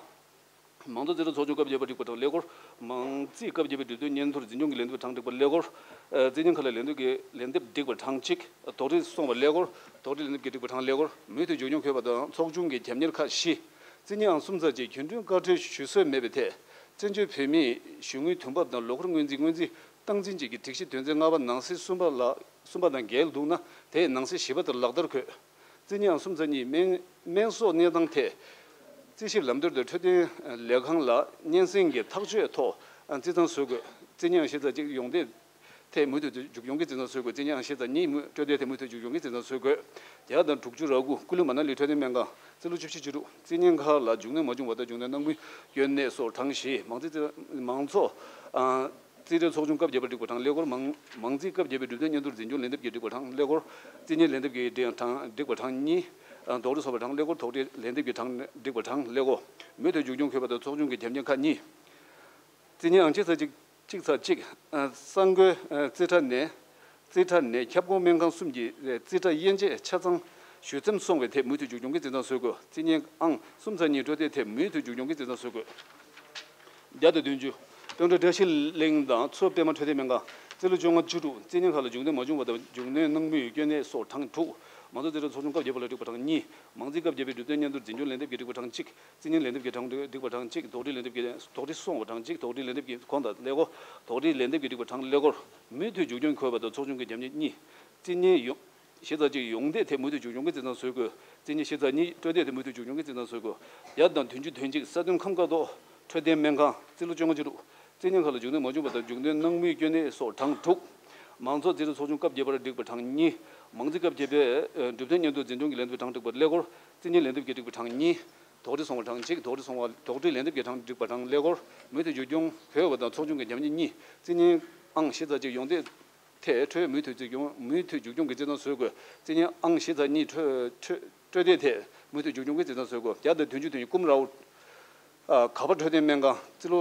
མང་གཙོ་རྩིས་ཁྲ་ཚོགས་ཆུང་སྐབས་བརྒྱད་པ་སྒྲིག་པ་གྲངས་ཀླད་ཀོར། མང་རྩིས་སྐབས་བརྒྱད་པའི་གྲུབ་དོན་སྙན་ཐོར་འཛིན་སྐྱོང་གི་ལན་འདེབས་གྲངས་སྒྲིག་པ་ཀླད་ཀོར། ཨ། རྩིས་བརྙན་ཁག་ལ་ལན་འདེབས་ཀྱི་ལན་འདེབས་སྒྲིག་པ་གྲངས་གཅིག་དོགས་འདྲི་སོང་བ་ཀླད་ཀོར། དོགས་འདྲི་ལན་འདེབས་ཀྱི་སྒྲིག་པ་གྲངས་ཀླད་ཀོར། མུ་མཐུད་མཇུག་སྐྱོང་འཁོད་པ་དང་ཚོགས་ཆུང་གི་རྒྱབ་གཉེར་ཁག་བཞི། རྩིས་བརྙན་ཨང་གསུམ་ཚེག་གཅིག་གྱོད་དྲུང་བཀའ་འཁྲོལ་ཞུ་སྲོལ་མེད་པའི་ཐད། བཙན་བྱོལ་བོད་མིའི་གཞུང་དངུལ་དུས་བབ་དང་ལོ་འཁོར་སྔོན་རྩིས། སྔོན་རྩིས་སྟངས་འཛིན་བཅས་ཀྱི་སྒྲིག་གཞི་དོན་ཚན་ལྔ་པ་ནང་གསེས་གསུམ་པ་ལ་གསུམ་པ་དང་འགལ་འདུག་ན། དེའི་ནང་གསེས་བཞི་པ་ལྟར་ལག་བསྟར་དགོས། རྩིས་བརྙན་ཨང་གསུམ་ཚེག་གཉིས། སྨན་སྨན་གསོག་གནས་སྟངས་ཐད། རྩིས་ཞིབ་ལམ་སྟོན་དང་འཕྲོད་བསྟེན་ལས་ཁང་ལ་སྙན་སེང་གི་ཐག་གཅོད་ཐོག་རྩིས་གཙང་བཟོ་དགོས། རྩིས་བརྙན་ཨང་བཞི་ཚེག་གཅིག་ཡོངས་འདེད་ཐད་མུ་མཐུད་དུ་མཇུག་སྐྱོང་གི་རྩིས་གཙང་བཟོ་དགོས། རྩིས་བརྙན་ཨང་བཞི་ཚེག་གཉིས། མུ་སྤྲོད་དེབ་ཐད་མུ་མཐུད་མཇུག་སྐྱོང་གི་རྩིས་གཙང་བཟོ་དགོས། བརྒྱ་དང་དྲུག་ཅུ་རེ་དགུ། ཀུ་ལུ་མ་ན་ལི་འཕྲོད་བསྟེན་སྨན་ཁང་། རྩིས་ལོ་བཅུ་བཞི་བཅུ་དྲུག། རྩིས་བརྙན་ཁག་ལ་མཇུག་གནོན་མ་བྱུང་བ་དང་མཇུག་གནོན་གནང་མུས་སྐྱོན་གནས་སོགས་གྲངས་བཞི། མང་རྩིས་རྩིས་མང་ཚོགས། ཨ། རྩིས་ཁྲའི་ཚོགས་ཆུང་སྐབས་བརྒྱད་པ་སྒྲིག་པ་གྲངས་ཀླད་ཀོར། མང་མང་རྩིས་སྐབས་བརྒྱད་པའི་གྲུབ་དོན་སྙན་ཐོར་འཛིན་སྐྱོང་ལན་འདེབས་ཀྱི་སྒྲིག་པ་གྲངས་ཀླད་ཀོར། རྩིས་བརྙན་ལན་འདེབས་ཀྱི་སྒྲིག་གྲངས་སྒྲིག་པ་གྲངས་གཉིས། ཨ། དོགས་འདྲི་སོང་བ་གྲངས་ཀླད་ཀོར། དོགས་འདྲི་ལན་འདེབས་ཀྱི་གྲངས་སྒྲིག་པ་གྲངས་ཀླད་ཀོར། མུ་མཐུད་མཇུག་སྐྱོང་འཁོད་པ་དང་ཚོགས་ཆུང་གི་རྒྱབ་གཉེར་ཁག་གཉིས། རྩིས་བརྙན་ཨང་གཅིག་ཚེག་གཅིག་གཅིག་ཚེག་གཅིག་ཨ། གསར་འགོད། ཨ། རྩིས་ཁྲ་ནས། རྩིས་ཁྲ་ནས་ཁྱབ་ཁོངས་སྨན་ཁང་གསུམ་གྱི་རྩིས་ཁྲ་དབྱེ་འབྱེད་ཆ་ཚང་ཞུ་མཚམས་སོང་བའི་ཐད་མུ་མཐུད་མཇུག་སྐྱོང་གི་རྩིས་གཙང་བཟོ་དགོས། རྩིས་བརྙན་ཨང་གསུམ་ཚེག་གཉིས་སྤྲོད་དེབ་ཐད་མུ་མཐུད་མཇུག་སྐྱོང་གི་རྩིས་གཙང་བཟོ་དགོས། བརྒྱ་དང་བདུན་ཅུ། སྟོན་ཁྲ་བཀྲ་ཤིས་གླིང་དང་མཚོ་པད་མ་འཕྲོད་བསྟེན་སྨན་ཁང་། རྩིས་ལོ་བཅོ་ལྔ་བཅུ་དྲུག། རྩིས་བརྙན་ཁག་ལ་མཇུག་སྣོན་མ་བྱུང་བ་དང་མཇུག་སྣོན་གནང་མུས་སྐྱོན་གནས་སོགས་གྲངས་དྲུག། མང་གཙོ་རྩིས་ཁྲ་ཚོགས་ཆུང་སྐབས་བརྒྱད་པ་ལ་སྒྲིག་པ་གྲངས་གཉིས། མང་རྩིས་སྐབས་བརྒྱད་པའི་གྲུབ་དོན་སྙན་ཐོར་འཛིན་སྐྱོང་ལན་འདེབས་ཀྱི་སྒྲིག་པ་གྲངས་གཅིག། རྩིས་བརྙན་ལན་འདེབས་ཀྱི་གྲངས་སྒྲིག་པ་གྲངས་གཅིག། དོགས་འདྲི་ལན་འདེབས་ཀྱི་དོགས་འདྲི་སོང་བ་གྲངས་གཅིག། དོགས་འདྲི་ལན་འདེབས་ཀྱི་གོང་དང་ཀླད་ཀོར། དོགས་འདྲི་ལན་འདེབས་ཀྱི་སྒྲིག་པ་གྲངས་ཀླད་ཀོར། མུ་མཐུད་མཇུག་སྐྱོང་འཁོད་པ་དང་ཚོགས་ཆུང་གི་རྒྱབ་གཉེར་གཉིས། རྩིས་བརྙན་ཡོངས། གཞི་རྩ་གཅིག་ཡོངས་འདེད་ཐད་མུ་མཐུད་མཇུག་སྐྱོང་གི་རྩིས་གཙང་བཟོ་དགོས། རྩིས་བརྙན་གཞི་རྩ་གཉིས་སྤྲོད་དེབ་ཐད་མུ་མཐུད་མཇུག་སྐྱོང་གི་རྩིས་གཙང་བཟོ་དགོས། བརྒྱ་དང་བདུན་ཅུ་དོན་གཅིག། ས་མཐོའི་ཁམས་དཀར་ཐོག་འཕྲོད་བསྟེན་སྨན་ཁང་། རྩིས་ལོ་བཅོ་ལྔ་བཅུ་དྲུག། རྩིས་བརྙན་ཁག་ལ་མཇུག་སྣོན་མ་བྱུང་བ་དང་མཇུག་སྣོན་གནང་མུས་སྐྱོན་གནས་སོགས་གྲངས་དྲུག། མང་ཚོགས་རྩིས་ཁྲ་ཚོགས་ཆུང་སྐབས་བརྒྱད་པར་སྒྲིག་པ་གྲངས་གཉིས། མང་རྩིས་སྐབས་བརྒྱད་པའི་ཨ་གྲུབ་དོན་སྙན་ཐོར་འཛིན་སྐྱོང་གི་ལན་འདེབས་གྲངས་སྒྲིག་པ་ཀླད་ཀོར། རྩིས་བརྙན་ལན་འདེབས་ཀྱི་སྒྲིག་པ་གྲངས་གཉིས། དོགས་འདྲི་སོང་བ་གྲངས་གཅིག། དོགས་འདྲི་སོང་བ། དོགས་འདྲི་ལན་འདེབས་ཀྱི་གྲངས་སྒྲིག་པ་གྲངས་ཀླད་ཀོར། མུ་མཐུད་མཇུག་སྐྱོང་འཁོད་པ་དང་ཚོགས་ཆུང་གི་རྒྱབ་གཉེར་གཉིས། རྩིས་བརྙན་ཨང་གཞི་རྩ་གཅིག་ཡོངས་འདེད་ཐད་འཕྲོས་མུ་མཐུད་རྩིས་སྐྱོང་མུ་མཐུད་མཇུག་སྐྱོང་གི་རྩིས་གཙང་བཟོ་དགོས། རྩིས་བརྙན་ཨང་གཞི་རྩ་གཉིས་འཕྲོས་འཕྲོས་སྤྲོད་དེབ་ཐད་མུ་མཐུད་མཇུག་སྐྱོང་གི་རྩིས་གཙང་བཟོ་དགོས། བརྒྱ་དང་བདུན་ཅུ་དོན་གཉིས། ཀུམ་རའོ། ཨ། ག་པ་འཕྲོད་བསྟེན་སྨན་ཁང་། རྩིས་ལོ་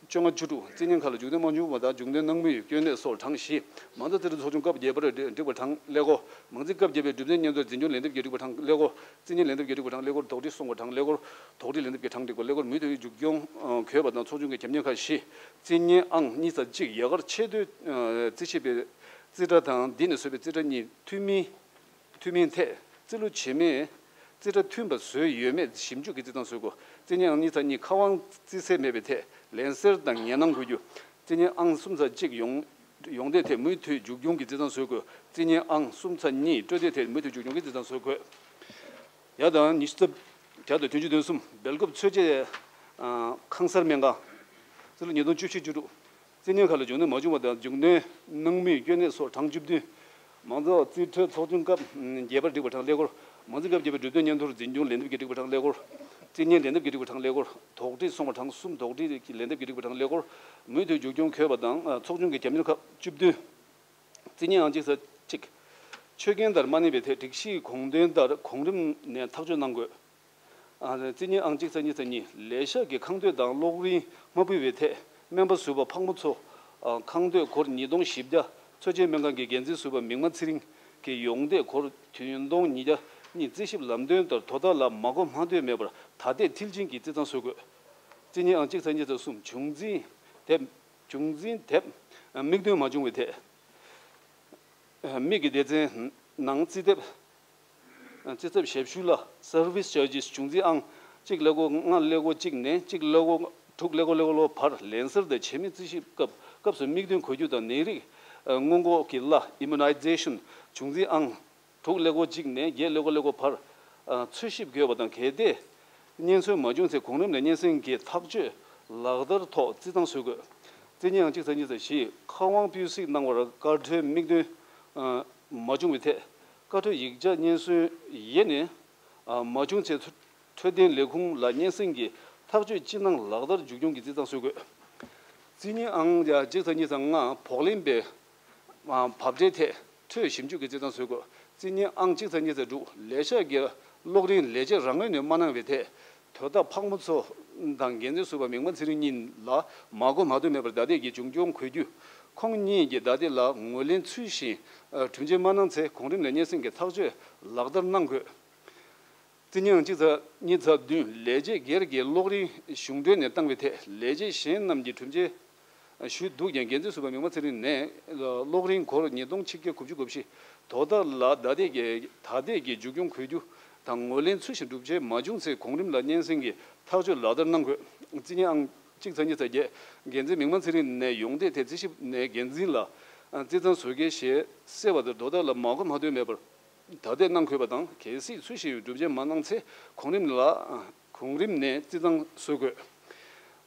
བཅོ་ལྔ་བཅུ་དྲུག། རྩིས་བརྙན་ཁག་ལ་མཇུག་སྣོན་མ་བྱུང་བ་དང་མཇུག་སྣོན་གནང་མུས་སྐྱོན་གནས་སོགས་གྲངས་བཞི། མང་གཙོ་རྩིས་ཁྲ་ཚོགས་ཆུང་སྐབས་བརྒྱད་པར་སྒྲིག་པ་གྲངས་ཀླད་ཀོར། མང་རྩིས་སྐབས་བརྒྱད་པའི་གྲུབ་དོན་སྙན་ཐོར་འཛིན་སྐྱོང་ལན་འདེབས་ཀྱི་སྒྲིག་པ་གྲངས་ཀླད་ཀོར། རྩིས་བརྙན་ལན་འདེབས་ཀྱི་སྒྲིག་པ་གྲངས་ཀླད་ཀོར། དོགས་འདྲི་སོང་བ་གྲངས་ཀླད་ཀོར། དོགས་འདྲི་ལན་འདེབས་ཀྱི་གྲངས་སྒྲིག་པ་ཀླད་ཀོར། མུ་མཐུད་མཇུག་སྐྱོང་འཁོད་པ་དང་ཚོགས་ཆུང་གི་རྒྱབ་གཉེར་ཁག་བཞི། རྩིས་བརྙན་ཨང་གཉིས་ཚེག་གཅིག། རྒྱ་གར་ཆེས་མཐོའི་རྩིས་ཞིབ་པའི་རྩིས་ཁྲ་དང་འདི་ནས་བཟོས་པའི་རྩིས་ཁྲ་གཉིས། འཐུས་མི། འཐུས་མིའི་ཐད་རྩིས་ལོ་རྗེས་མའི་རྩིས་ཁྲ་མཐུན་པ་བཟོས་ཡོད་མེད་ཞིབ་འཇུག་གི་རྩིས་གཙང་བཟོ་དགོས། རྩིས་བརྙན་ཨང་གཉིས་ཚེག་གཉིས། ཁ་དབང་རྩིས་གསལ་མེད་པའི་ཐད་ལན་གསལ་དང་ངེས་གནང་དགོས་རྒྱུ། རྩིས་བརྙན་ཨང་གསུམ་ཚེག་གཅིག་ཡོངས་ཡོངས་འདེད་ཐད་མུ་མཐུད་མཇུག་སྐྱོང་གི་རྩིས་གཙང་བཟོ་དགོས། རྩིས་བརྙན་ཨང་གསུམ་ཚེག་གཉིས། སྤྲོད་དེབ་ཐད་མུ་མཐུད་མཇུག་སྐྱོང་གི་རྩིས་གཙང་བཟོ་དགོས། བརྒྱ་དང་ཉི་ཤུ་རྩ། བརྒྱ་དང་བདུན་ཅུ་དོན་གསུམ། སྦེལ་ཀོབ་ཚོད་ལྟའི་ཨ་ཁང་གསར་སྨན་ཁང་། རྩིས་ལོ་ཉིས་སྟོང་བཅུ་བཞི་བཅུ་དྲུག། རྩིས་བརྙན་ཁག་ལ་མཇུག་སྣོན་མ་བྱུང་བ་དང་མཇུག་སྣོན་གནང་མུས་སྐྱོན་གནས་སོགས་གྲངས་བཅུ་བདུན། མང་ཚོགས་རྩིས་ཁྲའི་ཚོགས་ཆུང་སྐབས་བརྒྱད་པར་སྒྲིག་པ་གྲངས་ཀླད་ཀོར། མང་རྩིས་སྐབས་བརྒྱད་པའི་གྲུབ་དོན་སྙན་ཐོར་འཛིན་སྐྱོང་ལན་འདེབས་ཀྱི་སྒྲིག་པ་གྲངས་ཀླད་ཀོར། རྩིས་བརྙན་ལན་འདེབས་ཀྱི་སྒྲིག་པ་གྲངས་ཀླད་ཀོར། དོགས་འདྲི་སོང་བ་གྲངས་གསུམ། དོགས་འདྲི་ལན་འདེབས་ཀྱི་སྒྲིག་པ་གྲངས་ཀླད་ཀོར། མུ་མཐུད་མཇུག་སྐྱོང་འཁོད་པ་དང་ཚོགས་ཆུང་གི་རྒྱབ་གཉེར་ཁག་བཅུ་བདུན། རྩིས་བརྙན་ཨང་གཅིག་ཚེག་གཅིག། ཆོད་གན་ལྟར་མ་གནས་པའི་ཐད་སྒྲིག་གཞིའི་དགོངས་དོན་ལྟར་གོང་རིམ་ནས་ཐག་གཅོད་གནང་དགོས། ཨ། རྩིས་བརྙན་ཨང་གཅིག་ཚེག་གཉིས་ཚེག་གཉིས། ལས་ཤག་གི་ཁང་སྟོད་དང་གློག་རིན་མ་ཕུལ་བའི་ཐད་སྨན་པ་ཟུར་པ་ཕག་མོ་མཚོ། ཨ། ཁང་སྟོད་སྒོར་ཉིས་སྟོང་བཞི་བརྒྱ། མཚོ་ཆེན་སྨན་ཁང་གི་འགན་འཛིན་ཟུར་པ་མིག་དམར་ཚེ་རིང་གི་ཡོངས་འདེད་སྒོར་བདུན་སྟོང་ཉིས་བརྒྱ་གཉིས་རྩིས་ཞིབ་ལམ་སྟོན་ལྟར་དོ་བདག་ལ་མ་གོ་མ་ཐོས་མེད་པར་ད་ཐེངས་མཐིལ་ཕྱིན་གྱིས་རྩིས་གཙང་བཟོ་དགོས། རྩིས་བརྙན་ཨང་གཅིག་ཚེག་གཉིས་ཚེག་གསུམ། བྱུང་འཛིན་དེབ། བྱུང་འཛིན་དེབ་མིག་སྟོན་མ་བྱུང་བའི་ཐད། མིག་གི་སྡེ་ཚན་ནང་རྩིས་དེབ། རྩིས་ཚབ་ཞབས་ཞུ་ལ་service charges བྱུང་འཛིན་ཨང་གཅིག་ཀླད་ཀོར་ལྔ་ཀླད་ཀོར་གཅིག་ནས་གཅིག་ཀླད་ཀོར་དྲུག་ཀླད་ཀོར་ཀླད་ཀོར་བར་ལན་གསལ་དང་བྱེད་མེད་རྩིས་ཞིབ་སྐབས་སྐབས་སུ་མིག་སྟོན་གོ་རྒྱུ་དང་ནད་རིགས་སྔོན་འགོག་གི་གླ་immunization བྱུང་འཛིན་ཨང་དྲུག་ཀླད་ཀོར་གཅིག་ནས་བརྒྱད་ཀླད་ཀོར་ཀླད་ཀོར་བར་འཚོལ་ཞིབ་དགོས་པ་དང་། གལ་ཏེ་སྙན་སེང་མ་བྱུང་ཚེ་གོང་རིམ་ནས་སྙན་སེང་གི་ཐག་གཅོད་ལག་བསྟར་ཐོག་རྩིས་གཙང་བཟོ་དགོས། རྩིས་བརྙན་ཨང་གཅིག་ཚེག་གཉིས་ཚེག་བཞི། ཁ་དབང་སྤུས་གཟིགས་གནང་བར་བཀའ་འཁྲོལ་མིག་སྟོན་མ་བྱུང་བའི་ཐད། བཀའ་འཁྲོལ་ཡིག་ཆ་སྙན་སེང་ཡེ་ནས་མ་བྱུང་ཚེ་འཕྲོད་བསྟེན་ལས་ཁུངས་ལ་སྙན་སེང་གི་ཐག་གཅོད་སྤྱི་ནང་ལག་བསྟར་མཇུག་སྐྱོང་གི་རྩིས་གཙང་བཟོ་དགོས། རྩིས་བརྙན་ཨང་གཅིག་ཚེག་གཉིས་ཚེག་ལྔ། བོགས་ལེན་པའི་བབ་འབྲས་ཐད་འཕྲོས་ཞིབ་འཇུག་གི་རྩིས་གཙང་བཟོ་དགོས། རྩིས་བརྙན་ཨང་གཅིག་ཚེག་གཉིས་ཚེག་དྲུག། ལས་ཤག་གིས་གློག་རིན་ལས་བྱེད་རང་ངོས་ནས་མ་གནང་བའི་ཐད། དོ་བདག་ཕག་མོ་མཚོ་དང་འགན་འཛིན་ཟུར་པ་མིག་དམར་ཚེ་རིང་གཉིས་ལ་མ་གོ་མ་ཐོས་མེད་པར་བརྡ་དེབ་ཀྱི་མཇུག་སྐྱོང་གོ་རྒྱུ། ཁོང་གཉིས་ཀྱིས་བརྡ་དེབ་ལ་ངོས་ལེན་ཚུལ་བཞིན་གྲུབ་འབྲས་མ་གནང་ཚེ་གོང་རིམ་ནས་སྙན་སེང་གི་ཐག་གཅོད་ལག་བསྟར་གནང་དགོས། རྩིས་ཉིན་ཨང་གཅིག་ཚེག་གཉིས་ཚེག་བདུན་ལས་བྱེད་སྒེར་གྱི་གློག་རིན་གཞུང་འབྲེལ་ནས་བཏང་བའི་ཐད་ལས་བྱེད་གཞན་རྣམས་ཀྱིས་གྲུབ་ཆ་ཞུས་འདུག་ཀྱང་འགན་འཛིན་ཟུར་པ་མིག་དམར་ཚེ་རིང་ནས་གློག་རིན་སྒོར་ཉིས་སྟོང་ཆིག་བརྒྱ་དགུ་བཅུ་གོ་བཞི་དོ་བདག་ལ་ད་ཐེངས་ཀྱི་ད་ཐེངས་ཀྱི་མཇུག་སྐྱོང་དགོས་རྒྱུ་དང་ངོས་ལེན་ཚུལ་བཞིན་གྲུབ་ཆ་མ་བྱུང་ཚེ་གོང་རིམ་ལ་སྙན་སེང་གི་ཐག་གཅོད་ལག་བསྟར་གནང་དགོས། རྩིས་ཉིན་ཨང་གཅིག་ཚེག་གཉིས་ཚེག་བརྒྱད་འགན་འཛིན་མིག་དམར་ཚེ་རིང་ནས་ཡོངས་འདེད་ཐད་རྩིས་ཞིབ་ནས་འགན་འཛིན་ལ་རྩིས་གཙང་བཟོ་གལ་ཞེས་གསལ་བ་ལྟར་དོ་བདག་ལ་མ་གོ་མ་ཐོས་མེད་པར། ད་ཐེངས་གནང་དགོས་པ་དང་གལ་སྲིད་ཚུལ་བཞིན་གྲུབ་ཆ་མ་གནང་ཚེ་གོང་རིམ་ལ་གོང་རིམ་ནས་རྩིས་གཙང་བཟོ་དགོས།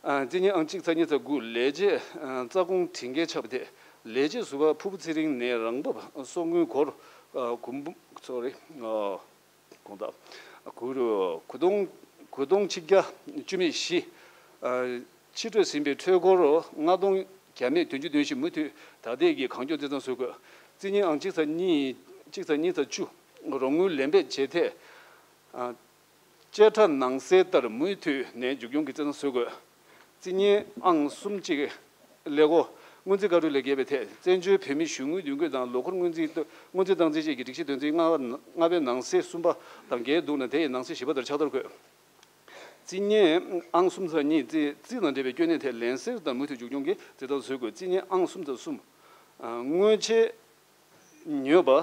རྩིས་ཉིན་ཨང་གཅིག་ཚེག་གཉིས་ཚེག་དགུ་ལས་བྱེད་རྩ་དགོངས་དྲན་གྱི་ཆགས་པ་དེ་ལས་བྱེད་ཟུར་པ་ཕུར་བུ་ཚེ་རིང་ནས་རང་འབབ་གསོག་དངུལ་སྒོར་དགུ་འབུམ་སོ་རི་དགོངས་དག་དགུ་དགུ་སྟོང་དགུ་སྟོང་ཆིག་བརྒྱ་བཅུ་མེད་བཞི། ཕྱིར་སྤྲོད་ཟིན་པའི་འཕྲོས་སྒོར་ལྔ་སྟོང་བརྒྱ་མེད་བདུན་ཅུ་དོན་བཞི་མུ་མཐུད་ད་ཐེངས་ཀྱི་གང་མགྱོགས་རྩིས་གཙང་བཟོ་དགོས། རྩིས་ཉིན་ཨང་གཅིག་ཚེག་གཉིས་གཅིག་ཚེག་གཉིས་ཚེག་བཅུ་རོགས་དངུལ་ལེན་འབེབས་བྱེད་ཐད། བཅད་ཁྲ་ནང་གསལ་ལྟར་མུ་མཐུད་ནས་མཇུག་སྐྱོང་གི་རྩིས་གཙང་བཟོ་དགོས། རྩིས་ཉིན་ཨང་གསུམ་གཅིག་ཀླད་ཀོར་སྔོན་རྩིས་བཀའ་འཁྲོལ་ལས་བརྒལ་བའི་ཐད་བཙན་བྱོལ་བོད་མིའི་གཞུང་དངུལ་དོན་དངོས་དང་ལོ་འཁོར་སྔོན་རྩིས་སྔོན་རྩིས་བཏང་རྩིས་བཅས་ཀྱི་སྒྲིག་གཞི་དོན་ཚན་ལྔ་པའི་ནང་གསེས་གསུམ་པ་དང་བརྒལ་འདུག་ན་དེ་ཡི་ནང་གསེས་བཞི་པ་ལྟར་ཕྱག་བསྟར་དགོས། རྩིས་ཉིན་ཨང་གསུམ་ཚེག་གཉིས་རྩིས་རྩིས་དང་འབྲེལ་བའི་སྐྱོན་གནད་ཐད་ལན་གསལ་དང་མུ་མཐུད་མཇུག་སྐྱོང་གི་རྩིས་གཙང་བཟོ་དགོས། རྩིས་ཉིན་ཨང་གསུམ་ཚེག་གསུམ། དངོས་ཆས་ཉོས་པ།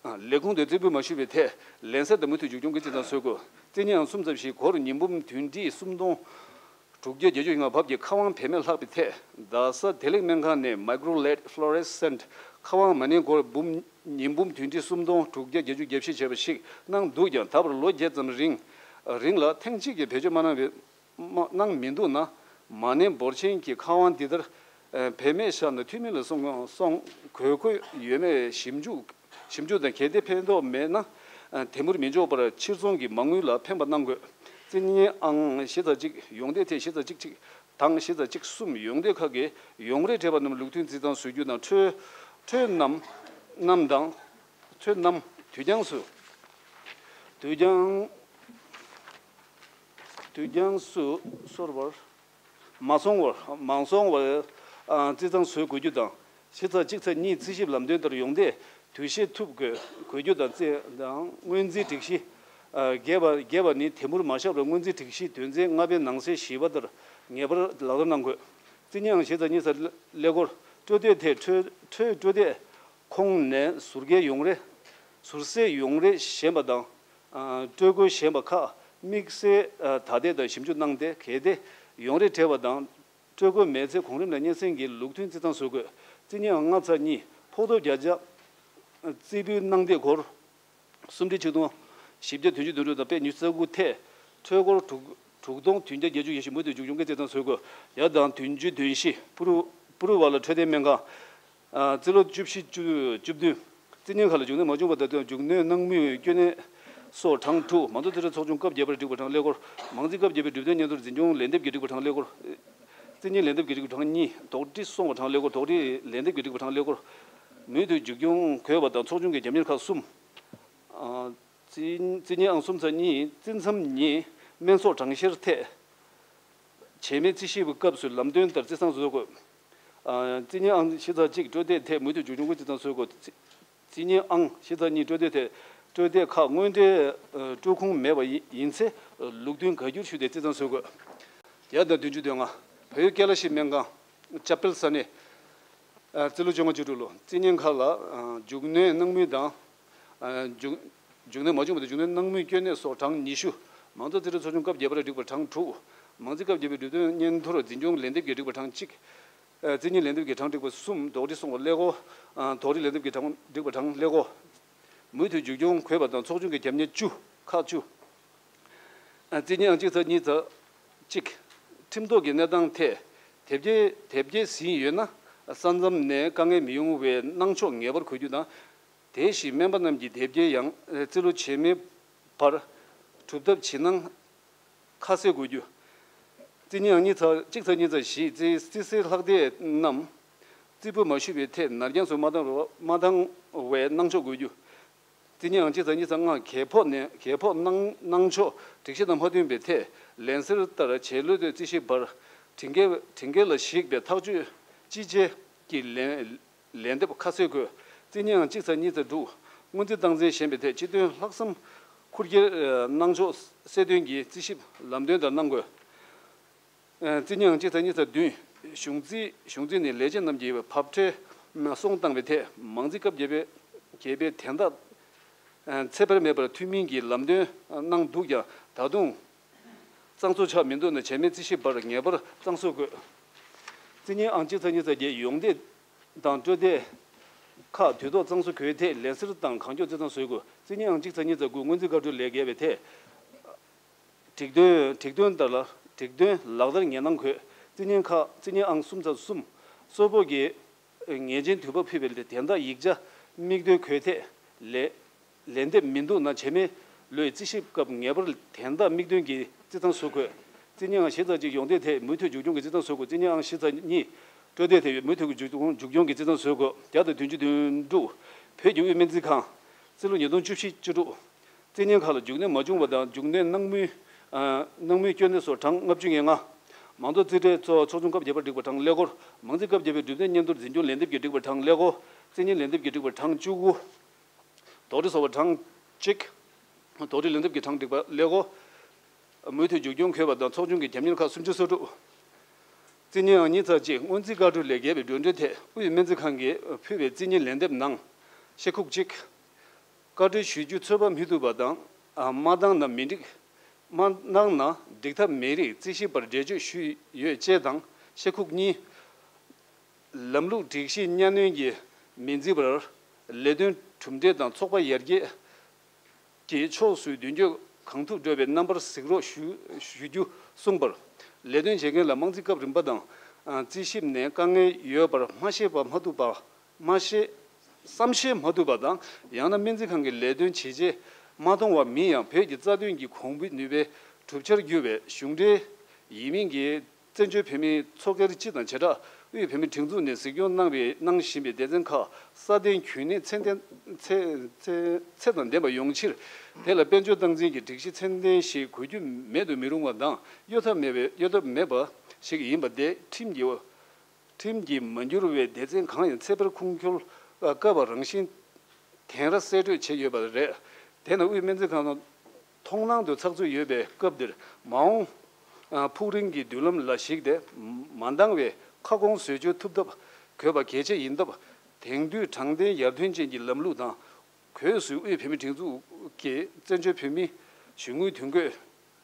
ལས་ཁུངས་དེ་རྩིས་སྤྲོད་མ་ཞུས་པའི་ཐད་ལན་གསལ་དང་མུ་མཐུད་མཇུག་སྐྱོང་གི་རྩིས་གཙང་བཟོ་དགོས། རྩིས་ཉིན་ཨང་གསུམ་ཚེག་བཞི་སྒོར་ཉིས་འབུམ་བདུན་ཁྲི་སུམ་སྟོང་དྲུག་བརྒྱ་བརྒྱད་ཅུ་ཞེ་ལྔ་བབ་ཀྱི་ཁ་དབང་བེད་མེད་ལྷག་པའི་ཐད་རྡ་ས་བདེ་ལེགས་སྨན་ཁང་ནས་མའི་ཀྲོ་ལེད་ཕློ་རེ་སེན་ཁ་དབང་མ་ཎི་སྒོར་འབུམ་ཉིས་འབུམ་བདུན་ཁྲི་སུམ་སྟོང་དྲུག་བརྒྱ་བརྒྱད་ཅུ་གྱ་བཞི་བྱས་པ་ཞིག་གནང་འདུག་ཀྱང་ད་བར་ལོ་བརྒྱད་ཙམ་རིང་རིང་ལ་ཐེངས་གཅིག་ཀྱང་བེད་སྤྱོད་མ་གནང་བའི་མ་གནང་མི་འདུག་ན། མ་ཎི་འབོར་ཆེན་གྱི་ཁ་དབང་འདི་ལྟར་བེད་མེད་བཞག་ན་འཐུས་མི་ལ་སོང་སོང་དགོས་མཁོ་ཡོད་མེད་ཞིབ་འཇུག་ཞིབ་འཇུག་དང་གལ་ཏེ་ཕན་ཐོགས་མེད་ན་དེ་མུར་མི་འཇོག་པར་ཕྱིར་ཚོང་གི་མ་དངུལ་ལ་ཕན་པ་གནང་དགོས། རྩིས་ཉིན་ཨང་བཞི་ཚེག་གཅིག་ཡོངས་འདེད་ཐད་བཞི་ཚེག་གཅིག་གཅིག་དང་བཞི་ཚེག་གཅིག་གསུམ་ཡོངས་འདེད་ཁག་གི་ཡོང་རེ་སྤྲད་པ་རྣམས་ལུགས་མཐུན་རྩིས་གཙང་བཟོ་རྒྱུ་དང་འཕྲོས་འཕྲོས་རྣམས་རྣམས་དང་འཕྲོས་རྣམས་དུས་འགྱངས་སུ་དུས་འགྱངས། དུས་འགྱངས་སུ་སོར་བར་མ་སོང་བར་མ་སོང་བར་རྩིས་གཙང་བཟོ་དགོས་རྒྱུ་དང་། བཞི་ཚེག་གཅིག་ཚེག་གཉིས་རྩིས་ཞིབ་ལམ་སྟོན་ལྟར་ཡོངས་འདེད་དུས་བཞིན་ཐུབ་དགོས་དགོས་རྒྱུ་དང་རྩིས་དང་སྔོན་རྩིས་སྒྲིག་གཞི་བརྒྱད་པ་བརྒྱད་པ་ནི་དེ་མུར་མ་བཞག་པར་སྔོན་རྩིས་སྒྲིག་གཞི་དོན་ཚན་ལྔ་པའི་ནང་གསེས་བཞི་པ་ལྟར་ངེས་པར་ལག་བསྟར་གནང་དགོས། རྩིས་ཉིན་ཨང་བཞི་ཚེག་གཉིས་ཚེག་ཀླད་ཀོར་སྤྲོད་དོད་ཐད་འཕྲོས་འཕྲོས་སྤྲོད་དད་ཁོངས་ནས་ཟུར་བཀལ་ཡོང་རེ་ཟུར་གསལ་ཡོང་རེ་ཞན་པ་དང་། སྤྲོད་དགོས་ཞན་པ་ཁག་དམིགས་བསལ་དག་ཐེར་དང་ཞིབ་འཇུག་གནང་སྟེ་གལ་ཏེ་ཡོང་རེ་བྲལ་བ་དང་སྤྲོད་དགོས་མེད་ཚེ་གོང་རིམ་ལ་སྙན་སེང་གི་ལུགས་མཐུན་རྩིས་གཙང་བཟོ་དགོས། རྩིས་ཉིན་ལྔ་ཚེག་གཉིས་ཕོགས་ཐོབ་བརྒྱ་ཆ་རྩིས་འབུལ་གནང་འདེད་སྒོར་སུམ་ཁྲི་ཆིག་སྟོང་བཞི་བརྒྱ་བདུན་ཅུ་དོན་དྲུག་དང་པད་ཉི་ཤུ་རྩ་དགུ་ཐད་འཕྲོས་སྒོར་དྲུག་དྲུག་སྟོང་བདུན་བརྒྱ་བརྒྱད་ཅུ་ཞེ་བཞི་མུ་མཐུད་མཇུག་སྐྱོང་གི་རྩིས་གཙང་བཟོ་དགོས། བརྒྱ་དང་བདུན་ཅུ་དོན་བཞི་པུ་རུ་པུ་རུ་བ་ལ་འཕྲོད་བསྟེན་སྨན་ཁང་། རྩིས་ལོ་བཅུ་བཞི་བཅུ་བཅུ་བདུན། རྩིས་ཉིན་ཁག་ལ་མཇུག་གནས་མ་བྱུང་བ་དང་མཇུག་གནས་གནང་མུས་སྐྱོན་གནད་སོགས་གྲངས་དྲུག་མང་གཙོ་རྩིས་ཁྲ་ཚོགས་ཆུང་སྐབས་བརྒྱད་པར་བསྒྲིགས་པ་གྲངས་ཀླད་ཀོར། མང་རྩིས་སྐབས་བརྒྱད་པའི་སྒྲུབ་དོན་སྙན་ཐོར་འཛིན་སྐྱོང་ལན་འདེབས་ཀྱིས་བསྒྲིགས་པ་གྲངས་ཀླད་ཀོར། རྩིས་ཉིན་ལན་འདེབས་ཀྱིས་བསྒྲིགས་པ་གྲངས་གཉིས། དོགས་འདྲི་སོང་བ་གྲངས་ཀླད་ཀོར། དོགས་འདྲི་ལན་འདེབས་ཀྱིས་བསྒྲིགས་པ་གྲངས་ཀླད་ཀོར། མུ་མཐུད་མཇུག་སྐྱོང་དགོས་པ་དང་ཚོགས་ཆུང་གི་རྒྱབ་གཉེར་ཁག་གསུམ། རྩིས་རྩིས་ཉིན་ཨང་གསུམ་ཚེག་གཉིས་རྩིས་མཚམས་ཉིན་སྨན་གསོག་གྲངས་བཤེར་ཐད། བྱེད་མེད་རྩིས་ཞིབ་པའི་སྐབས་སུ་ལམ་སྟོན་ལྟར་རྩིས་གཙང་བཟོ་དགོས། རྩིས་ཉིན་ཨང་བཞི་ཚེག་གཅིག་སྤྲོད་དད་ཐད་མུ་མཐུད་མཇུག་སྐྱོང་གི་རྩིས་གཙང་བཟོ་དགོས། རྩིས་རྩིས་ཉིན་ཨང་བཞི་ཚེག་གཉིས་སྤྲོད་དད་ཐད་སྤྲོད་དད་ཁག་དངོས་འབྲེལ་སྤྲོད་ཁུངས་མེད་པ་ཡིན་ཡིན་ཚེ་ལུགས་མཐུན་བཀའ་འགྱུར་ཞུས་ཏེ་རྩིས་གཙང་བཟོ་དགོས། བརྒྱ་དང་བདུན་ཅུ་དོན་ལྔ། བོད་ཀེ་ལ་ཤི་སྨན་ཁང་། ཅ་པེལ་ས་གནས། རྩིས་ལོ་བཅོ་ལྔ་བཅུ་དྲུག་ལོ། རྩིས་ཉིན་ཁག་ལ་མཇུག་གནས་གནང་མུས་དང་། མཇུག་མཇུག་གནས་མ་བྱུང་བར་དུ་མཇུག་གནས་གནང་མུས་སྐྱོན་གནད་སོགས་གྲངས་ཉི་ཤུ། མང་གཙོ་རྩིས་ཁྲ་ཚོགས་ཆུང་སྐབས་བརྒྱད་པར་བསྒྲིགས་པ་གྲངས་དྲུག་མང་རྩིས་སྐབས་བརྒྱད་པའི་སྒྲུབ་དོན་སྙན་ཐོར་འཛིན་སྐྱོང་ལན་འདེབས་ཀྱིས་བསྒྲིགས་པ་གྲངས་གཅིག་རྩིས་ཉིན་ལན་འདེབས་ཀྱི་གྲངས་བསྒྲིགས་པ་གསུམ། དོགས་འདྲི་སོང་བ་ཀླད་ཀོར། དོགས་འདྲི་ལན་འདེབས་ཀྱི་གྲངས་བསྒྲིགས་པ་གྲངས་ཀླད་ཀོར། མུ་མཐུད་མཇུག་སྐྱོང་དགོས་པ་དང་ཚོགས་ཆུང་གི་རྒྱབ་གཉེར་བཅུ། ཁག་བཅུ། རྩིས་ཉིན་ཨང་གཅིག་ཚེག་གཉིས་ཚེག་གཅིག་ཁྲིམས་ཐོག་གི་གནས་སྟངས་ཐད། དེབ་སྐྱེལ་དེབ་སྐྱེལ་ཟིན་ཡོད་ན་ས་མཚམས་ནས་དཀའ་ངལ་མི་ཡོང་བའི་སྣང་ཕྱོགས་ངེས་པར་དགོས་རྒྱུ་དང་། དེ་བཞིན་སྨན་པ་རྣམས་ཀྱི་དེབ་སྐྱེལ་ཡང་རྩིས་ལོ་རྗེས་མའི་བར་སྒྲུབ་ཐབས་བྱེད་སྣང་ཁ་གསལ་དགོས་རྒྱུ། རྩིས་ཉིན་ཨང་གཉིས་ཚེག་གཅིག་ཚེག་གཉིས་ཚེག་བཞི་རྩིས་རྩིས་སའི་ལྷག་དེབ་རྣམས་རྩིས་སྤྲོད་མ་ཞུས་པའི་ཐད་ནར་འགྱངས་སུ་མ་བཏང་རོགས་མ་བཏང་བའི་སྣང་ཕྱོགས་དགོས་རྒྱུ། རྩིས་ཉིན་ཨང་གཅིག་ཚེག་གཉིས་ཚེག་ལྔ་གས་ཕོགས་ནས་གས་ཕོགས་གནང་གནང་ཕྱོགས་སྒྲིག་གཞི་དང་མ་མཐུན་པའི་ཐད་ལན་གསལ་ལྟར་བྱེད་ལོ་དེ་རྩིས་ཞིབ་པར་དྲིན་སྐྱེལ་དྲིན་སྐྱེལ་ལ་གཞིགས་པའི་ཐག་གཅོད་ཅི་བྱེད་ཀྱི་ལན་ལན་འདེབས་ཁ་གསལ་དགོས། རྩིས་ཉིན་ཨང་གཅིག་ཚེག་གཉིས་ཚེག་དྲུག་སྔོན་རྩིས་སྟངས་འཛིན་ཞན་པའི་ཐད་སྤྱི་དོན་ལྷག་བསམ་ འཁུར་སྐྱེལ་གནང་ཕྱོགས་གསལ་སྟོན་གྱི་རྩིས་ཞིབ་ལམ་སྟོན་ལྟར་གནང་དགོས། རྩིས་ཉིན་ཨང་གཅིག་ཚེག་གཉིས་ཚེག་བདུན། གཞུང་རྩིས་གཞུང་རྩིས་ནི་ལས་བྱེད་རྣམས་ཀྱིས་ཕབ་ཁྲལ་སོང་བཏང་བའི་ཐད་མང་རྩིས་སྐབས་བརྒྱད་པའི་བརྒྱད་པའི་དན་རྟགས་ཚེག་བར་མེད་པར་མཐུད་མིན་གྱི་ལམ་སྟོན་གནང་འདུག་ཀྱང་ད་དུང་གཙང་བཟོ་ཆགས་མི་འདུག་ན་བྱེད་མེད་རྩིས་ཞིབ་པར་ངེས་པར་གཙང་བཟོ་དགོས། རྩིས་ཉིན་ཨང་གཅིག་ཚེག་གཉིས་ཚེག་བརྒྱད་ཡོང་སྡེ་དང་སྤྲོད་སྡེ་ཁག་དུས་ཐོག་གཙང་བཟོ་དགོས་ཐད་ལན་གསེར་དང་གང་མགྱོགས་རྩིས་གཙང་བཟོ་དགོས། རྩིས་ཉིན་ཨང་གཅིག་ཚེག་གཉིས་ཚེག་དགུ་སྔོན་རྩིས་བཀའ་འཁྲོལ་ལས་བརྒལ་བའི་ཐད། སྒྲིག་དོན་སྒྲིག་དོན་ལྟར་ལ་སྒྲིག་དོན་ལག་བསྟར་ངེས་གནང་དགོས། རྩིས་ཉིན་ཁག་རྩིས་ཉིན་ཨང་གསུམ་ཚེག་གསུམ། སོག་པོ་གི་ངེས་ཅན་དུས་བབ་ཕུད་པའི་དན་རྟགས་ཡིག་ཆ་མིག་འདོན་དགོས་ཐད་ལས་ལན་འདེབས་མི་འདུག་ན་བྱེད་མེད་ལོའི་རྩིས་ཞིབ་སྐབས་ངེས་པར་དན་རྟགས་མིག་འདོན་གྱིས་རྩིས་གཙང་བཟོ་དགོས། རྩིས་ཉིན་ཨང་བཞི་ཚེག་གཅིག་ཡོང་སྡེ་ཐད་མུ་མཐུད་མཇུག་སྐྱོང་གི་རྩིས་གཙང་བཟོ་དགོས། རྩིས་ཉིན་ཨང་བཞི་ཚེག་གཉིས། སྤྲོད་སྡེ་ཐད་མུ་མཐུད་ཀྱི་མཇུག་སྐྱོང་མཇུག་སྐྱོང་གི་རྩིས་གཙང་བཟོ་དགོས། བརྒྱ་དང་བདུན་ཅུ་དོན་དྲུག་བོད་ཀྱི་དབུས་སྨན་རྩིས་ཁང་། རྩིས་ལོ་ཉིས་སྟོང་བཅུ་བཞི་བཅུ་དྲུག་རྩིས་ཉིན་ཁག་ལ་རྒྱུགས་སྣོན་མ་བྱུང་བ་དང་རྒྱུགས་སྣོན་གནང་མུས། ཨ། གནང་མུས་སྐྱོན་གནས་སོགས་གྲངས་ལྔ་བཅུ་ང་ལྔ། མང་ཚོགས་རྩིས་ཁྲའི་གཙོ་བོ་ཚོགས་ཆུང་སྐབས་བརྒྱད་པར་བསྒྲིགས་པ་གྲངས་ཀླད་ཀོར། མང་རྩིས་སྐབས་བརྒྱད་པའི་གྲུབ་དོན་སྙན་ཐོར་འཛིན་སྐྱོང་ལན་འདེབས་ཀྱིས་བསྒྲིགས་པ་གྲངས་ཀླད་ཀོར། རྩིས་ཉིན་ལན་འདེབས་ཀྱིས་བསྒྲིགས་པ་གྲངས་བཅུ་དགུ། དོགས་འདྲི་བཟོ་བ་གྲངས་གཅིག་དོགས་འདྲི་ལན་འདེབས་ཀྱི་གྲངས་བསྒྲིགས་པ་ཀླད་ཀོར། མུ་མཐུད་མཇུག་སྐྱོང་དགོས་པ་དང་ཚོགས་ཆུང་གི་རྒྱབ་གཉེར་ཁག་སུམ་ཅུ་སོ་དྲུག་རྩིས་ཉིན་ཨང་གཉིས་ཚེག་གཅིག་སྔོན་རྩིས་བཀའ་འཁྲོལ་ལས་བརྒལ་བའི་འགྲོ་གྲོན་ཐད་དབུས་སྨན་རྩིས་ཁང་གིས་ཕུལ་བའི་རྩིས་ཉིན་ལན་འདེབས་ནང་། ཤེལ་ཁུག་གཅིག་བཀའ་འཁྲོལ་ཞུ་རྒྱུ་ཚོད་དཔག་མི་ཐུབ་པ་དང་། མ་འདང་ན་མི་འགྲིག་མ་འདང་ན་འགྲིག་ཐབས་མེད་རིགས་རྩིས་ཞིབ་པར་འགྲེལ་བརྗོད་ཞུས་ཡོད་ཅེས་དང་ཤེལ་ཁུག་གཉིས། ལམ་ལུགས་སྒྲིག་གཞི་གཉའ་གནོན་གྱིས་མི་འཛིན་པར། ལས་དོན་གྲུབ་འབྲས་དང་ཚོགས་པ་ཡར་རྒྱས་ཀྱི་ཕྱོགས་སུ་མདུན་སྐྱོད་གང་ཐུབ་བགྲོད་པའི་རྣམ་པར་གཟིགས་རོགས་ཞུ་ཞུ་རྒྱུ་གསུངས་པར། ལས་དོན་བྱེད་མཁན་ལ་དམངས་རྩིས་སྐབས་རིམ་པ་དང་། རྩིས་ཞིབ་ནས་དཀའ་ངལ་ཡོད་པར་མ་ཤེས་པ་མ་ཐུབ་པ། མ་ཤེས། བསམ་ཤེས་མ་ཐུབ་པ་དང་ཡང་ན་སྨན་རྩིས་ཁང་གི་ལས་དོན་བྱས་རྗེས་མ་མཐོང་བ་མིན་ཡང་བོད་ཀྱི་རྩ་དོན་གྱི་གོང་བུ་ནུས་པའི་གྲུབ་ཆར་གྱུར་བའི་གཞུང་འབྲེལ་ཡིན་མིན་གྱི་བཙན་བྱོལ་བོད་མིའི་ཚོགས་སྒེར་སྤྱི་དང་བྱེ་བྲག་དབུས་བོད་མིའི་སྒྲིག་འཛུགས་ནས་གཟིགས་སྐྱོང་གནང་བའི་གནང་བཞིན་པའི་སྡེ་ཚན་ཁག་སྲ་བརྟན་རྒྱུན་གནས་ཚད་ལྡན་ཚད་ཚད་ཚད་དང་ལྡན་པ་ཡོང་ཕྱིར་དེ་ལ་དཔལ་འབྱོར་སྟངས་འཛིན་གྱི་སྒྲིག་གཞི་ཚད་ལྡན་ཞིག་དགོས་རྒྱུ་མེད་དུ་མི་རུང་བ་དང་གཡོལ་ཐབས་མེད་པའི་གཡོལ་ཐབས་མེད་པ་ཞིག་ཡིན་པ་དེ་ཁྲིམས་ཀྱི་ཁྲིམས་ཀྱིས་མ་འགྱུར་བའི་སྡེ་ཚན་གང་ཡང་ཚད་པར་ཁུངས་འཁྱོལ་བཀའ་བབས་རང་བཞིན་དེང་རབས་གསལ་སྤྲོད་བྱས་ཡོད་པ་རེད། དེ་ནི་དབུས་སྨན་རྩིས་ཁང་དུ་མཐོང་སྣང་དུ་ཚགས་ཚུད་ཡོད་པའི་སྐབས་འདིར་མ་འོངས་ཕུགས་རིང་གི་མདུན་ལམ་ལ་གཞིགས་ཏེ་མ་འདང་བའི་ཁ་སྐོང་བཟོ་བཅོས་ཐུབ་ཐབས་དགོས་པ་གལ་ཆེ་ཡིན་སྟབས་དེང་དུས་དྲང་བདེན་ཡར་ཐོན་ཅན་གྱི་ལམ་ལུགས་དང་། སྒོས་སུ་དབུས་བོད་མིའི་སྒྲིག་འཛུགས་ཀྱིས་བཙན་བྱོལ་བོད་མིའི་གཞུང་དངུལ་དོན་གོས་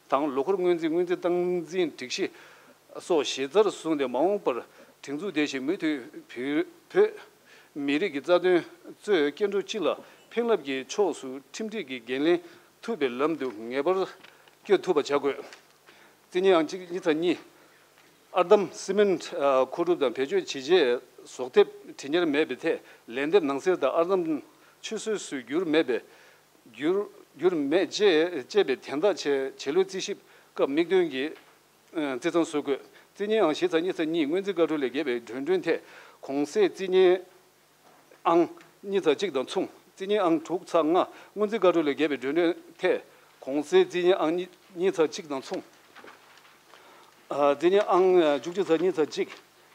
དང་ལོ་འཁོར་སྔོན་རྩིས་སྔོན་རྩིས་སྟངས་འཛིན་སྒྲིག་གཞི་སོགས་གཞི་རྩར་བཟུང་སྟེ་མ་འོངས་པར་སྒྲིག་འཛུགས་དེ་བཞིན་མུ་མཐུད་བོད་བོད་མི་རིགས་ཀྱི་རྩ་དོན་གཙོས་སྐྱེ་འགྲོ་སྤྱི་ལ་ཕན་རླབས་ཀྱི་ཕྱོགས་སུ་ཁྲིམས་སྒྲིག་གི་འགན་ལེན་ཐུབ་པའི་ལམ་དུ་ངེས་པར་བསྐྱོད་ཐུབ་པ་བྱ་དགོས། རྩིས་ཉིན་ཨང་གཅིག་གཉིས་ཚེག་གཉིས། ཨར་འདམ་སི་མེན་མཁོ་སྒྲུབ་དང་བེད་སྤྱོད་བྱས་རྗེས་ཟོག་ཐེབས་འབྲི་ཉར་མེད་པའི་ཐད་ལན་འདེབས་ནང་གསེས་ལྟར་ཨར་འདམ་ཆུད་ཟོས་སུ་གྱུར་མེད་པའི་གྱུར་གྱུར་མེད་ཅེས་ཅེས་པའི་དན་རྟགས་ཆེ་ཆེ་ལོའི་རྩིས་ཞིབ་སྐབས་མིག་སྟོན་གྱིས་རྩིས་གཙང་བཟོ་དགོས། རྩིས་ཉིན་ཨང་བཞི་ཚེག་གཉིས་ཚེག་གཉིས་སྔོན་རྩིས་བཀའ་འཁྲོལ་ལས་བརྒལ་བའི་འགྲོ་གྲོན་ཐད་གོང་གསལ་རྩིས་ཉིན་ཨང་གཉིས་ཚེག་གཅིག་དང་མཚུངས། རྩིས་ཉིན་ཨང་དྲུག་ཚེག་ལྔ་སྔོན་རྩིས་བཀའ་འཁྲོལ་ལས་བརྒལ་བའི་འགྲོ་གྲོན་ཐད་གོང་གསལ་རྩིས་ཉིན་ཨང་གཉིས་གཉིས་ཚེག་གཅིག་དང་མཚུངས། ཨ། རྩིས་ཉིན་ཨང་བཅུ་གཅིག་ཚེག་གཉིས་ཚེག་གཅིག་